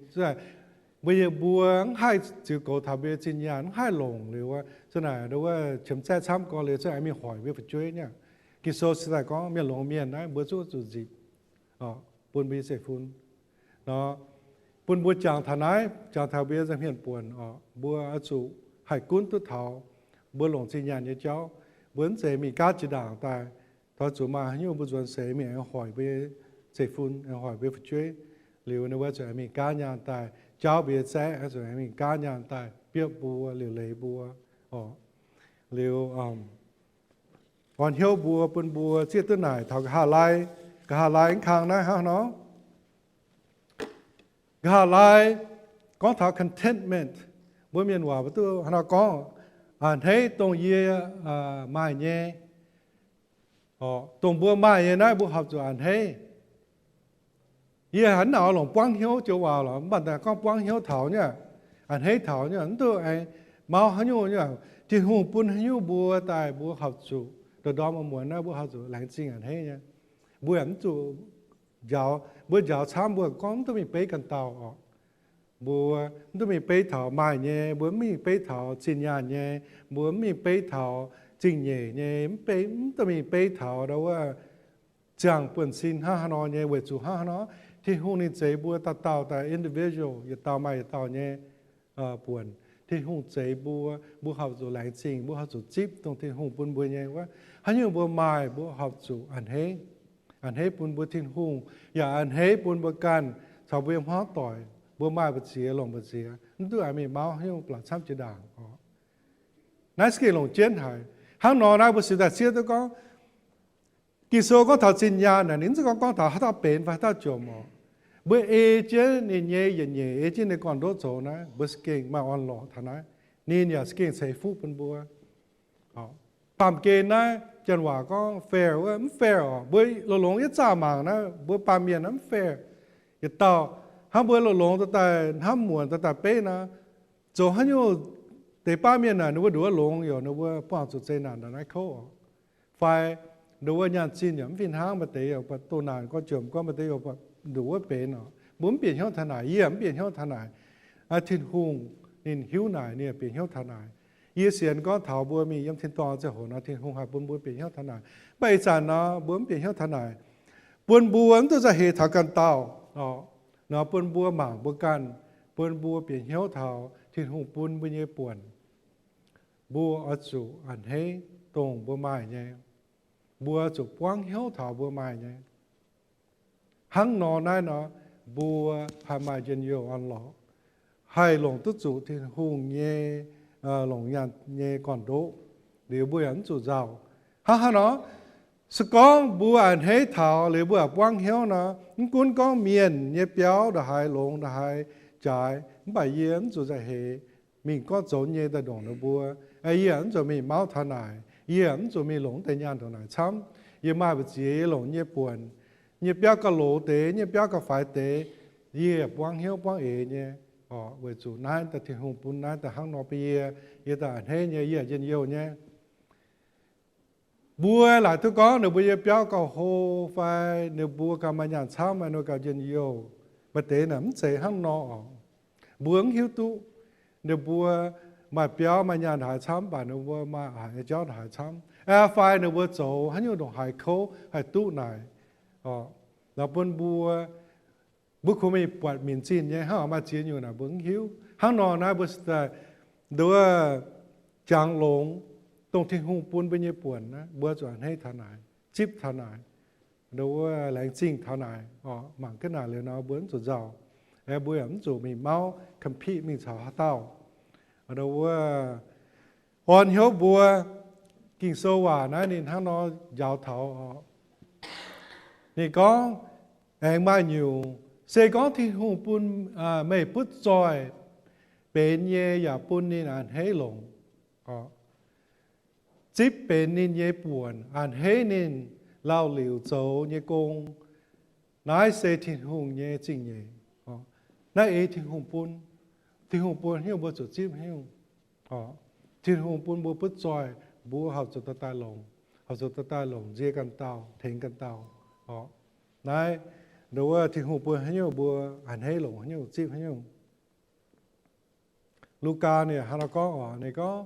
mbuo nyei mbuo mv haih ziux goux taux mbuo nyei zinh nyaanh, mv haih longc liuz, za'naaic wuov qiemx zaeqv camv gorx liuz, za'naaic mingh hoic mbuo fu'jueiv nyei. Ging-Sou se daaih gorngv mienh longx mienh naaiv mbuo zungv zuqc nzipc bun mbuo nyei zeiv-fun. Nor, bun mbuo jangx taux naaiv, jangx taux mbuo nyei nza'hmien buonc oc, mbuo oix zuqc haih gunv duqv taux mbuo longc zinh nyaanh nyei jauv. Mbuo mv zeiz mingh gaatv jiex ndaangc daaih, taux zuqc maaih haaix nyungc mbuo nzuonx seix mingh aengx hoic mbuo nyei zeiv-fun, aengx hoic mbuo nyei fu'jueiv. Liuz ninh mbuo zuqc aengx mingh gaatv nyaanh daaih jauv mbuo nyei zaeqv, zuqc aengx mingh gaatv nyaanh daaih biopv mbuo, liuc leiz mbuo oc. Liuz orn hnyouv mbuo, bun mbuo zieqv duqv naaic taux nqa'haav lai, nqa'haav lai mv kang naaiv hnangv nor. Nqa'haav lai gorngv taux contentment, mbuo mienh waac mbuo duqv hnangv nor gorngv, a'hneiv dongh yie maaih nyei. Dongh mbuo maaih nyei naaiv mbuo horpc zuqc a'hneiv. Yie hnangv naaic oix longc buangv hnyouv joux waac lorqc, mv baac daaih gorngv buangv hnyouv taux nyei, a'hneiv taux nyei, mv duqv aengx mauv haaix nyungc nyei. Tin-Hungh bun haaix nyungc mbuo daaih mbuo horpc zuqc, ndorm-ndorm muonz naaiv mbuo horpc zuqc laengz zingh a'hneiv nyei. Mbuo yaac mv zuqc njaaux, mbuo njaaux camv mbuo gorngv mv duqv mingh beiv ganh dauh oc. Mbuo mv duqv mingh beiv taux maaih nyei, mbuo mv mingh beiv taux zinh nyaanh nyei, mbuo mv mingh beiv taux zingh nyeic nyei, mv duqv mingh beiv taux ndau wuov ziangh buonv-sin hnangv haaix nor nyei, weic zuqc hnangv haaix nor, Tin-Hungh ninh zeix mbuo dauh dauh daaih individual, yietc dauh maaih yietc dauh nyei buonc. Tin-Hungh zeix mbuo, mbuo horpc zuqc laengz zingh, mbuo horpc zuqc zipv dongh Tin-Hungh bun mbuo nyei wuov. Haaix nyungc mbuo maaih, mbuo horpc zuqc a'hneiv, a'hneiv bun mbuo Tin-Hungh, yaac a'hneiv bun mbuo ganh caux mbuo nyei hmuangv doic, mbuo maaih mbu'ziex longc mbu'ziex, mv duqv aengx mingh mauv haaix nyungc blatc camv jiex ndaangc oc. Naaiv se gengh longc jienv haic. Hnangv nor naaiv mbuo singx daaih zieqv duqv gorngv, Ging-Sou gorngv taux zinh nyaanh naaic, ninh mv zeiz gorngv gorngv taux haaix dauh benx fai haaix dauh jomc oc. Mbuo ei jienv ninh nyei yietc nyeic, ei jienv ninh gorn-ndoqv zoux naaiv, mbuo se gengh maaih orn-lorqc taux naaiv. Ninh yaac se gengh ceix fuqv bun mbuo. Baamh gen naaiv janx waac gorngv fair wuov, mv fair oc. Mbuo longx-longx yietv zaah mangc naaiv, mbuo baamh mienh naaiv mv fair. Yietc dauh hnangv mbuo longx-longx daaih hnamv muonc daaih beiv naaiv, zoux haaix nyungc deix baav mienh naaic ninh mbuo nduqc wuov longx yaac ninh mbuo buangh zuqc zeqc naanc naaic naaiv kouv oc. Fai nduqc wuov nyaanh zinh yaac mv fih hnangv, maaih deix yaac buatc doh naanc gorngv juomc gorngv, maaih deix yaac buatc nduqc wuov benx oc. Mbuo mv bieqc hnyouv taux naaic, yie yaac mv bieqc hnyouv taux naaic. Aa, Tin-Hungh ninh hiuv naaic, ninh yaac bieqc hnyouv taux naaic. Yie sienx gorngv taux mbuo mingh yiem tin-dorngh ziangh hoc nor, Tin-Hungh haih bun mbuo bieqc hnyouv taux naaic. Mv baac ih zanc nor mbuo mv bieqc hnyouv taux naaic, bun mbuo mv duqv nzauh heix taux ganh dauh oc. Nor bun mbuo mangc mbuo ganh, bun mbuo bieqc hnyouv taux Tin-Hungh bun mbuo nyei buonc. Mbuo oix zuqc a'hneiv dongh mbuo maaih nyei. Mbuo zuqc buangv hnyouv taux mbuo maaih nyei. Hnangv nor naaiv nor, mbuo haih maaih njien-youh orn-lorqc, haih longc duqv zuqc Tin-Hungh nyei, longc nyaanh nyei gorn-ndoqv, liuz mbuo yaac mv zuqc nzauh. Hnangv haaix nor, se gorngv mbuo a'hneiv taux liuz mbuo yaac buangv hnyouv nor, mv gunv gorngv mienh nyei biauv ndongc haaix longx ndongc haaix jaaix, mv baac yie mv zuqc nzauh heix mingh gorngv zoux nyei daaih ndongc ninh mbuo. Yie mv zuqc mingh mauv taux naaic, yie mv zuqc mingh longc deix nyaanh ndongc naaic camv. Yie maaih mbu'ziex yie longc nyei buonc, nyei biauv gauh loz deix, nyei biauv gauh faix deix, yie buangv hnyouv buangv eix nyei. Weic zuqc naaiv daaih Tin-Hungh bun naaiv daaih hnangv nor bun yie, yie daaih a'hneiv nyei, yie njien-youh nyei. Mbuo laaic duqv gorngv ninh mbuo nyei biauv gauh hlo fai ninh mbuo gauh maaih nyaanh camv, maaih nor gauh njien-youh. Maaih deix naaic mv zeiz hnangv nor oc. Mbuo mv hiuv duqv ninh mbuo maaih biauv maaih nyaanh haaix camv, mv baac ninh mbuo maaih haaix nyei jauv haaix camv, fai ninh mbuo zoux haaix nyungc ndongc haaix kouv haih duqv naaic. Nor bun mbuo, mbuo kungx mingh buatc minc zinh nyei hnangv maaih ziex nyungc naaic mbuo mv hiuv. Hnangv nor naaiv mbuo daaih nduov jangx longx dongh Tin-Hungh bun mbuo nyei buonc naaiv, mbuo zuqc a'hneiv taux naaic, zipv taux naaic, nduov laengz zingh taux naaic, mangc gaax naaic liuz nor mbuo mv zuqc nzauh. Mbuo yaac mv zuqc mingh mauv compete mingh caux haaix dauh. Nduov orn hnyouv mbuo, Ging-Sou waac naaiv ninh hnangv nor njaaux taux oc. Ninh gorngv, aengx maaih nyungc, se gorngv Tin-Hungh bun meih butv zoih benx nyei yaac bun ninh a'hneiv longc, zipv benx ninh nyei buonc, a'hneiv ninh lauh liuc zoux nyei gong, naaiv se Tin-Hungh nyei zingh nyeic. Naaiv ei Tin-Hungh bun. Tin-Hungh bun haaix nyungc mbuo zuqc zipv haaix nyungc. Tin-Hungh bun mbuo butv zoih, mbuo horpc zuqc dorh daaih longc, horpc zuqc dorh daaih longc nzie ganh dauh, tengx ganh dauh. Naaiv, nduov Tin-Hungh bun haaix nyungc mbuo a'hneiv longc haaix nyungc, zipv haaix nyungc. Lugaa ninh hnangv nor gorngv oc, ninh gorngv,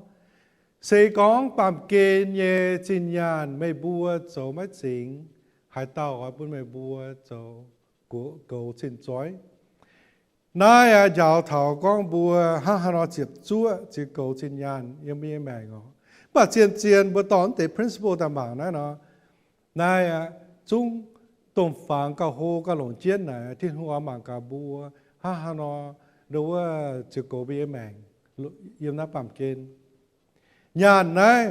se gorngv baamh gen nyei zinh nyaanh meih mbuo zoux maiv zingx, haaix dauh oix bun meih mbuo zoux goux zinh zoih? Naaiv aqv njaaux taux gorngv mbuo hnangv haaix nor ziepc zuoqv ziex goux zinh nyaanh yiem mbuo nyei maengc oc. Mv baac zien-zien mbuo dorh naaiv deix principle daaih mangc naaiv nor, naaiv aqv zungv domh fangx gauh hlo gauh longc jienv naaic, Tin-Hungh oix mangc gaax mbuo hnangv haaix nor nduov wuov ziex goux mbuo nyei maengc yiem naaiv baamh gen. Nyaanh naaiv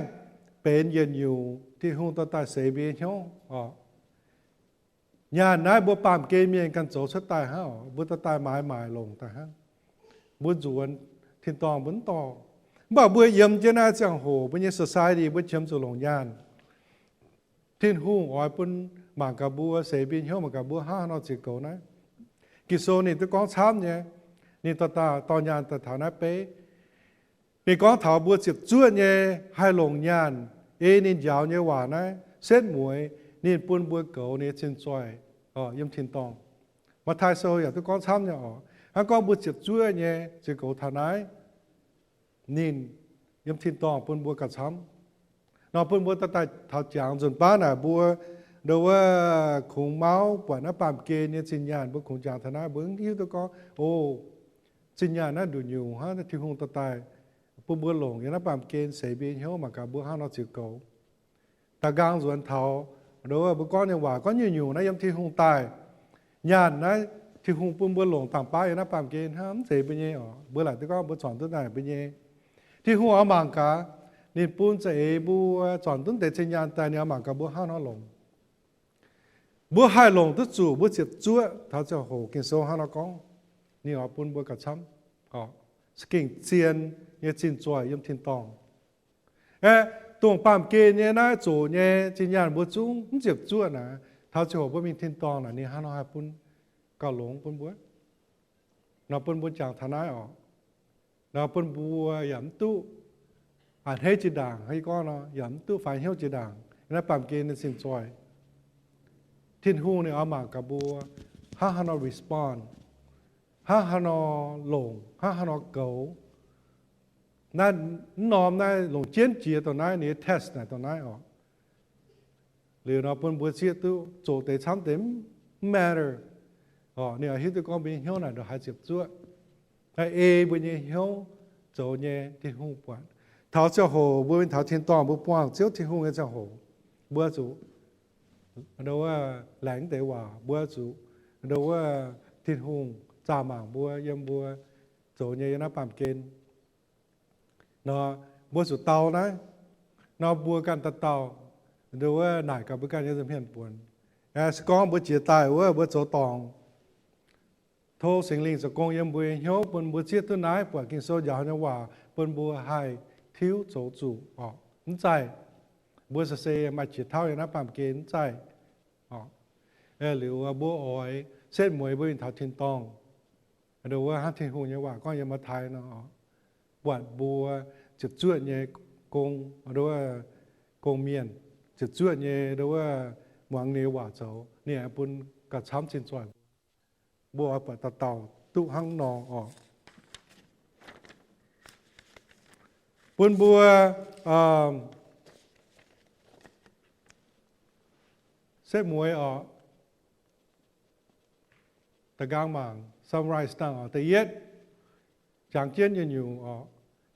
benx yietc nyungc Tin-Hungh dorh daaih seix mbuo nyei hnyouv oc. Nyaanh naaiv mbuo baamh gen mienh ganh zoux cuotv daaih hnangv oc, mbuo dorh daaih maaiz maaic longc daaih hnangv. Mbuo nzuonx tin-dorngh mbuo mv dorh. Mv baac mbuo yiem jienv naaiv ziangh hoc mbuo nyei society mbuo qiemx zuqc longc nyaanh. Tin-Hungh oix bun mangc gaax mbuo, seix mbuo nyei hnyouv mangc gaax mbuo hnangv haaix nor ziex goux naaiv. Ging-Sou ninh duqv gorngv camv nyei. Ninh dorh nyaanh daaih taux naaiv beiv. Ninh gorngv taux mbuo ziepc zuoqv nyei haih longc nyaanh ei ninh njaaux nyei waac naaiv setv mueiz ninh bun mbuo goux ninh nyei zinh zoih yiem tin-dorngh. Matv^taai Sou yaac duqv gorngv camv nyei oc. Hnangv gorngv mbuo ziepc zuoqv nyei ziex goux taux naaiv, ninh yiem tin-dorngh bun mbuo gauh camv. Nor bun mbuo dorh daaih taux jangx nzunc baav naaic mbuo nduov wuov kungx mauv buatc naaiv baamh gen nyei zinh nyaanh, mbuo kungx jangx taux naaiv mbuo mv hiuv duqv gorngv, o, zinh nyaanh naaiv nduqc nyungc hnangv Tin-Hungh dorh daaih bun mbuo longc yiem naaiv baamh gen seix mbuo nyei hnyouv mangc gaax mbuo hnangv haaix nor ziex goux. Da'nqaang nzuonx taux nduov wuov mbuo gorngv nyei waac gorngv nyungc-nyungc naaiv yiem Tin-Hungh daaih. Nyaanh naaiv Tin-Hungh bun mbuo longc dangh baav yiem naaiv baamh gen hnangv, mv zeiz mbuo nyei oc. Mbuo laaic duqv gorngv mbuo zornc duqv naaic mbuo nyei. Tin-Hungh oix mangc gaax, ninh bun za'eix mbuo zornc duqv deix zinh nyaanh daaih, ninh oix mangc gaax mbuo hnangv haaix nor longc. Mbuo haih longc duqv zuqc mbuo ziepc zuoqv taux ziangh hoc, Ging-Sou hnangv nor gorngv, ninh oix bun mbuo gauh camv, za'gengh zien nyei zinh zoih yiem tin-dorngh. Aeqv, dongh baamh gen nyei naaiv zoqc nyei zinh nyaanh mbuo zungv mv ziepc zuoqv naaic, taux ziangh hoc mbuo mingh tin-dorngh naaic ninh hnangv nor haih bun gauh longx bun mbuo. Nor bun mbuo jangx taux naaiv oc. nor bun mbuo yaac mv duqv a'hneiv jiex ndaangc. Yie gorngv nor, yaac mv duqv faix hnyouv jiex ndaangc naaiv baamh gen nyei sin-zoih. Tin-Hungh ninh oix mangc gaax mbuo hnangv haaix nor respond, hnangv haaix nor longc, hnangv haaix nor goux. Naaiv, mv norm naaiv longc jienv jiex dongh naaiv, ninh nyei test naaic dongh naaiv oc. Liuz nor bun mbuo zieqv duqv zoqc deix camv deix mv matter. Oc, ninh oix hiuv duqv gorngv mbuo nyei hnyouv naaic ndongc haaix ziepc zuoqv. Naaiv ei mbuo nyei hnyouv zoux nyei Tin-Hungh buatc. Taux ziangh hoc mbuo mingh taux tin-dorngh, mbuo buangh Ziouv Tin-Hungh nyei ziangh hoc, mbuo zuqc ndo wuov laengz deix waac, mbuo zuqc ndo wuov Tin-Hungh zaah mangc mbuo yiem mbuo zoux nyei yiem naaiv baamh gen. Nor mbuo zuqc dau naaiv, nor mbuo ganh daaih dauh ndo wuov naaic gaax mbuo ganh nyei nza'hmien buonc. Se gorngv mbuo jiex daaih wuov mbuo zoux dorngc, tov Singx Lingh zoux gong yiem mbuo nyei hnyouv bun mbuo zieqv duqv naaiv, buatc Ging-Sou njaaux nyei waac bun mbuo haih tiuv zoux zuqc oc. Mv zaih mbuo se se maaih qiex tauv yiem naaiv baamh gen, mv zaih oc. Liuz mbuo oix setv mueiz mbuo mingh taux tin-dorngh, ndo wuov hnangv Tin-Hungh nyei waac gorngv yiem Matv^taai nor, buatc mbuo ziepc zuoqv nyei gong, ndo wuov gong-mienh, ziepc zuoqv nyei ndo wuov muangx ninh nyei waac zoux, ninh aengx bun gauh camv sin-zoih. Mbuo oix buatc dauh dauh duqv hnangv nor oc. Bun mbuo setv mueiz oc, da'nqaang mangc summarize dangh oc. Da'yietv, jangx jienv nyei nyungc oc,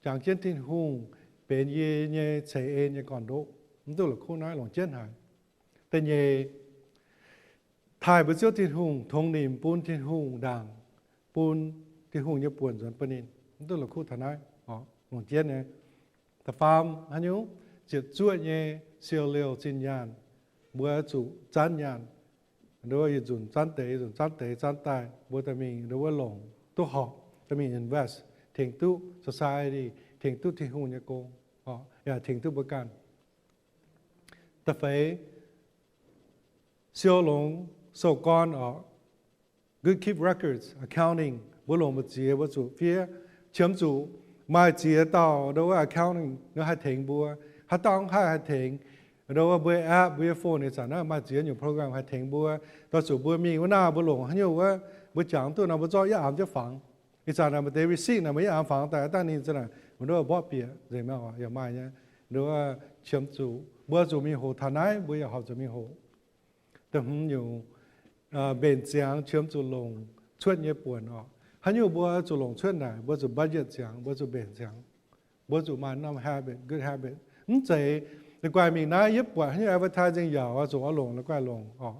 jangx jienv Tin-Hungh benx yie nyei ceix en nyei gorn-ndoqv, mv duqv la'kuqv naaiv, longc jienv haic. Da'nyeic, taaih mbuo Ziouv Tin-Hungh, tongx nimc bun Tin-Hungh ndaangc, bun Tin-Hungh nyei buonc nzuonx bun ninh, mv duqv la'kuqv taux naaiv oc, longc jienv nyei. Da'faam, haaix nyungc? Ziepc zuoqv nyei siou liouh zinh nyaanh, mbuo zuqc zanv nyaanh. Ndo wuov yietc nzunc zanv deix, yietc nzunc zanv deix, zanv daaih mbuo daaih mingh ndo wuov longc duqv horpc, daaih mingh invest, tengx duqv society, tengx duqv Tin-Hungh nyei gong, yaac tengx duqv mbuo ganh. Da'feix, siou longx sou-gorn oc, good keep records, accounting, mbuo longc mbu'ziex mbuo zuqc fiev, qiemx zuqc maaih ziex dauh ndo wuov accounting nor haih tengx mbuo. Haaix dauh mv haih haih tengx? Ndo wuov mbuo app, mbuo nyei phone ih zanc naaiv maaih ziex nyungc program haih tengx mbuo. Doix zuqc mbuo mingh wuov naaiv mbuo longc haaix nyungc wuov, mbuo jangx duqv nor mbuo zorqv yietv aamx jienv fangx. Ih zanc naaic maaih deix receipt naaic mbuo yietv aamx fangx daaih, dangh ninh za'naaic mbuo ndo wuov mborqv bieqc nzengc mi'aqv oc, yaac maaih nyei. Ndo wuov qiemx zuqc mbuo zuqc mingh hoqc taux naaiv, mbuo yaac horpc zuqc mingh hoqc. Da'hmz nyungc, mbenc ziangx qiemx zuqc longc cuotv nyei buonc oc. Haaix nyungc mbuo zuqc longc cuotv naaic, mbuo zuqc budget ziangx, mbuo zuqc mbenc ziangx. Mbuo zuqc maaih norm habit, good habit. Mv zeiz la'guaih mingh naaiv yietv buatc haaix nyungc advertising yaac zuqc oix longc, la'guaih longc oc.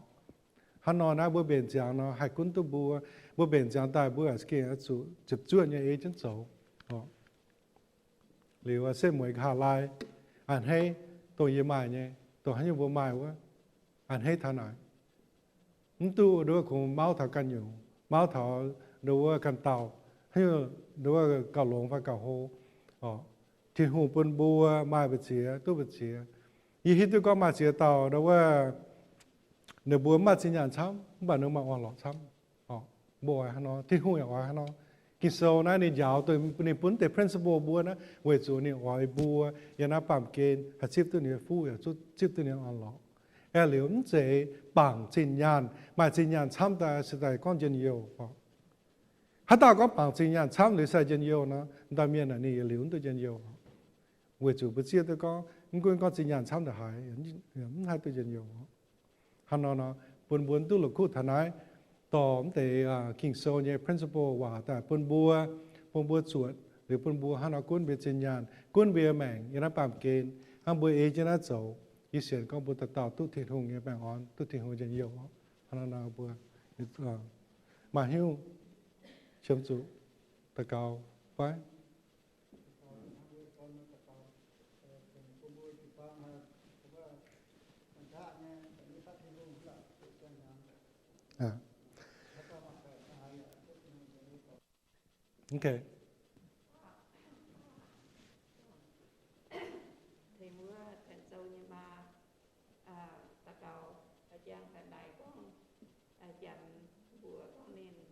Hnangv nor naaiv mbuo mbenc ziangx nor haih gunv duqv mbuo. Mbuo mbenc ziangx daaih mbuo gengh zuqc ziepc zuoqv nyei ei jienv zoux. Liuz setv mueiz nqa'haav laai, a'hneiv, dongh yie maaih nyei, dongh haaix nyungc mbuo maaih wuov, a'hneiv taux naaic. Mv duqv ndo wuov kungx mauv taux ganh nyungc, mauv taux ndo wuov ganh dauh, haaix nyungc ndo wuov gauh longx fai gauh hlo. Tin-Hungh bun mbuo maaih mbu'ziex duqv mbu'ziex. Yie hiuv duqv gorngv maaih ziex dauh ndo wuov ninh mbuo mv maaih zinh nyaanh camv, mv baac ninh maaih orn-lorqc camv. Mbuo oix hnangv nor, Tin-Hungh yaac oix hnangv nor. Ging-Sou naaiv ninh njaaux, ninh bun deix principle mbuo naaiv weic zuqc ninh oix mbuo yiem naaiv baamh gen haih zipv duqv ninh nyei fuqv yaac zipv duqv ninh nyei orn-lorqc. Aeqv, liuz mv zeiz bangc zinh nyaanh, maaih zinh nyaanh camv daaih se daaih gorngv njien-youh. Haaix dauh gorngv bangc zinh nyaanh camv liuz se njien-youh nor, dauh mienh naaic ninh yietc liuz mv duqv njien-youh. Weic zuqc mbuo zieqv duqv gorngv mv gunv gorngv zinh nyaanh camv ndongc haaix, mv haih duqv njien-youh. Hnangv nor nor, bun mbuo mv duqv la'kuqv taux naaiv, dorh mv deix Ging-Sou nyei principle waac daaih bun mbuo, bun mbuo zuotc liuz bun mbuo hnangv nor gunv mbuo zinh nyaanh, gunv mbuo maengc yiem naaiv baamh gen, hnangv mbuo ei jienv naaiv zoux. Yie sienx gorngv mbuo dauh dauh duqv Tin-Hungh nyei baengh orn, duqv Tin-Hungh njien-youh. Hnangv nor mbuo maaih hnyouv qiemx zuqc daux gaux fai Janx-mbuox gorngv ninh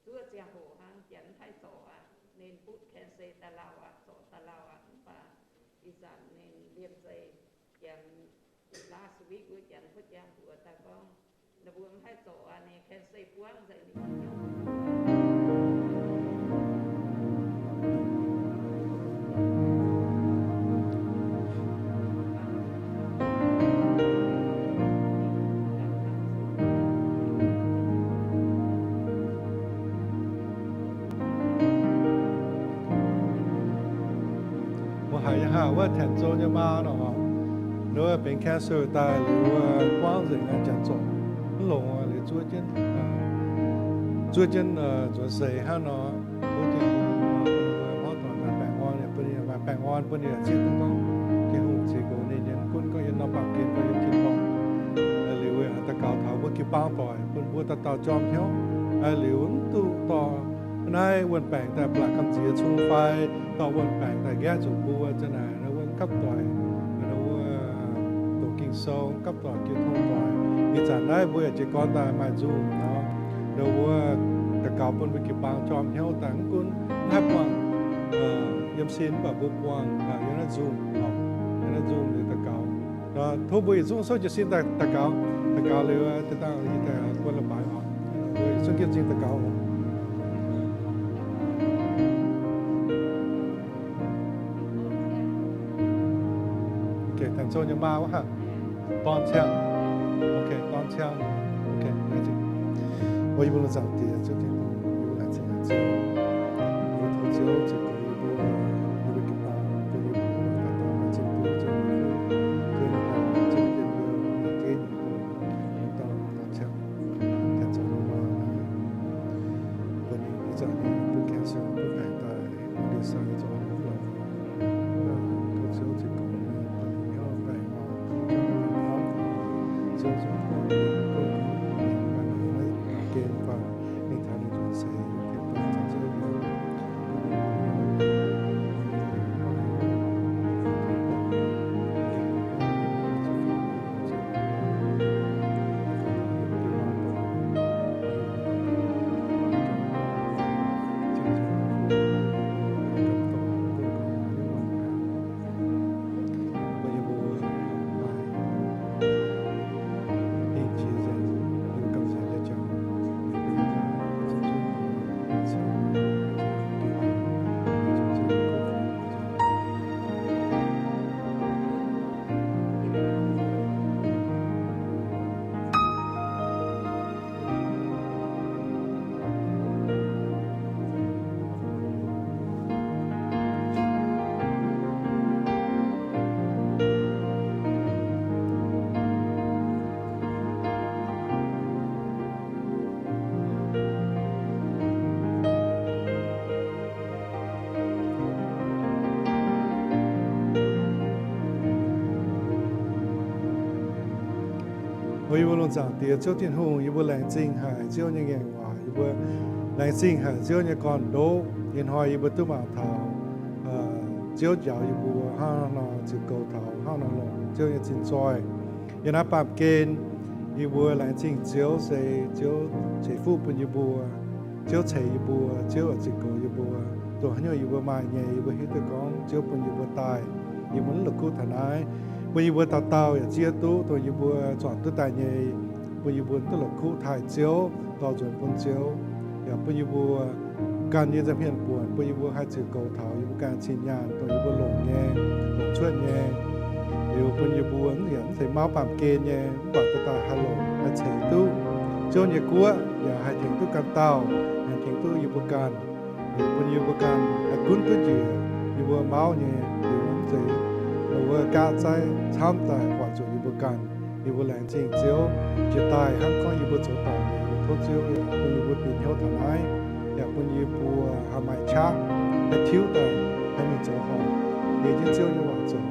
zuov ziangh hoc hnangv, janx mv haih zorc aqv. ninh butv cancer daaih lauh aqv, zorc daaih lauh aqv. Mv baac ih zanc ninh liemh zeih janx, last week wuov janx, wuov janx mbuox daaih gorngv, ninh mbuo mv haih zorc aqv, ninh cancer buangv nzengc ninh. Mbuo haiz yiem haaix wuov Tengx Zou nyei maa nor, ninh wuov benx cancer daaih liuz, buangv nzengc, janx zorc mv longx liuz zuov jienv, zuov jienv nzuonx seix hnangv nor. Tov Tin-Hungh hnangv doic maaih baengh orn, bun ninh maaih baengh orn, bun ninh zieqv duqv gorngv Tin-Hungh ceix nqox ninh nyei, mv gunv gorngv yiem norm baamh gen, gorngv yiem tin-dorngh. Liuz daux gaux taux mbuo jiu-baang doic, bun mbuo dauh dauh jorm hnyouv. Liuz mv duqv dorh naaiv wuon-baengc daaih blatc gamh nziex cung fai dorh wuon-baengc daaih nqaeqv zuqc mbuo, za'naaic wuov gapv doic, wuov doqc Ging-Sou, gapv doic jiu tong doic. Ih zanc naaiv mbuo yaac jiez gorn daaih maaih nzung nor, wuov daux gaux bun mbuo jiu-baang jorm hnyouv daaih, mv gunv mv haih buangh yiem sin, mv baac mbuo buangh yiem naaiv nzung, yiem naaiv nzung liuz daux gaux. Tov mbuo yietc zungv souv jiez sin daaih daux gaux. Daux gaux liuz, daaih guon la'baaix oc. Mbuo yietc zungv jienv m'zing daux gaux oc. Tengx Zou nyei maa wuov, dorn ciang. Dorn ciang. Mbuo yie mbuo lungh zaangc Diex Ziouv Tin-Hungh, yie mbuo laengz zingh haic Ziouv. Yie mbuo tov Ziouv ziux goux yie mbuo, yie mbuo jiu-baang, bun yie mbuo dauh dauh maaih zingh duqv Ziouv nyei fuqv, Ziouv nyei baengh orn, Ziouv nyei njien-youh, yie mbuo dorn ciang, Tengx Zou nyei maa naaiv, bun ninh ih zanc nyei butv cancer, butv baengc daaih, ndie-sai zoux nyei buonc, tov Ziouv ziux goux ninh, bun ninh hnyouv baengh orn, Ziouv nyei baengh orn, Ziouv zuqc buangh ninh, ninh maiv baamh gen fai ninh taux ninh nzuonx seix, ninh bun caux Ziouv O yie mbuo lungh zaangc Diex Ziouv Tin-Hungh, yie mbuo laengz zingh haic Ziouv nyei ngaengc waac. Yie mbuo laengz zingh haic Ziouv nyei gorn-ndoqv. Ih hnoi yie mbuo duqv mangc taux Ziouv njaaux yie mbuo hnangv nor ziux goux taux hnangv nor longc Ziouv nyei zinh zoih. Yiem naaiv baamh gen yie mbuo laengz zingh Ziouv se Ziouv ceix fuqv bun yie mbuo, Ziouv ceix yie mbuo, Ziouv oix ziux goux yie mbuo. Dongh haaix nyungc yie mbuo maaih nyei, yie mbuo hiuv duqv gorngv Ziouv bun yie mbuo daaih, yie mbuo mv la'kuqv taux naaiv. Bun yie mbuo dauh dauh yaac zieqv duqv dongh yie mbuo zuangx duqv daaih nyei, bun yie mbuo duqv la'kuqv taaih Ziouv, dorh nzuonx bun Ziouv, yaac bun yie mbuo ganh nyei nza'hmien buonc, bun yie mbuo haih ziux goux taux yie mbuo ganh cin-nyaanh dongh yie mbuo longc nyei, longc cuotv nyei. Liuz bun yie mbuo mv zeiz mauv baamh gen nyei, mv baac dauh dauh haih longc, haih ceix duqv Ziouv nyei guoqv, yaac haih tengx duqv ganh dauh, haih tengx duqv yie mbuo ganh. Liuz bun yie mbuo ganh haih gunv duqv njiec yie mbuo mauv nyei, liuz mv zeiz mbuo gaav zaiv camv daaih buatc zuqc yie mbuo ganh. Yie mbuo laengz zingh Ziouv, jiex daaih hnangv gorngv yie mbuo zoux dorngc, tov Ziouv yaac bun yie mbuo bieqc hnyouv taux naaiv, yaac bun yie mbuo haih maaih qaqv, haih tiuv daaih, haih mingh zoux horpc, ei jienv Ziouv nyei waac zoux.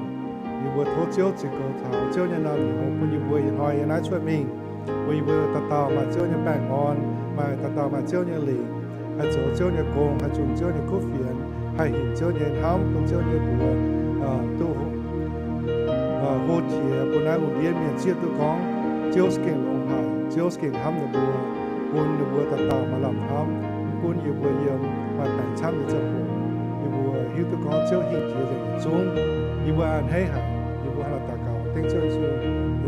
Yie mbuo tov Ziouv ziux goux taux Ziouv nyei naamh nyouz bun yie mbuo ih hnoi yiem naaiv cuotv mingh, bun yie mbuo dauh dauh maaih Ziouv nyei baengh orn, maaih dauh dauh maaih Ziouv nyei lingc, haih zoux Ziouv nyei gong, haih zunc Ziouv nyei kuv fienx, haih hinc Ziouv nyei hnamv, bun Ziouv nyei mbuox duqv hlo qiex, bun naaiv lungh ndiev mienh zieqv duqv gorngv Ziouv za'gengh longx haic, Ziouv za'gengh hnamv ninh mbuo, bun ninh mbuo dauh dauh maaih lamh hnamv, mv gunv yie mbuo yiem maaih baengc camv nyei ziangh hoc. yie mbuo hiuv duqv gorngv Ziouv hingh jiex nzengc yietc zungv. Yie mbuo a'hneiv haic, yie mbuo hnangv naaiv daux gaux dengv Ziouv Yesu nyei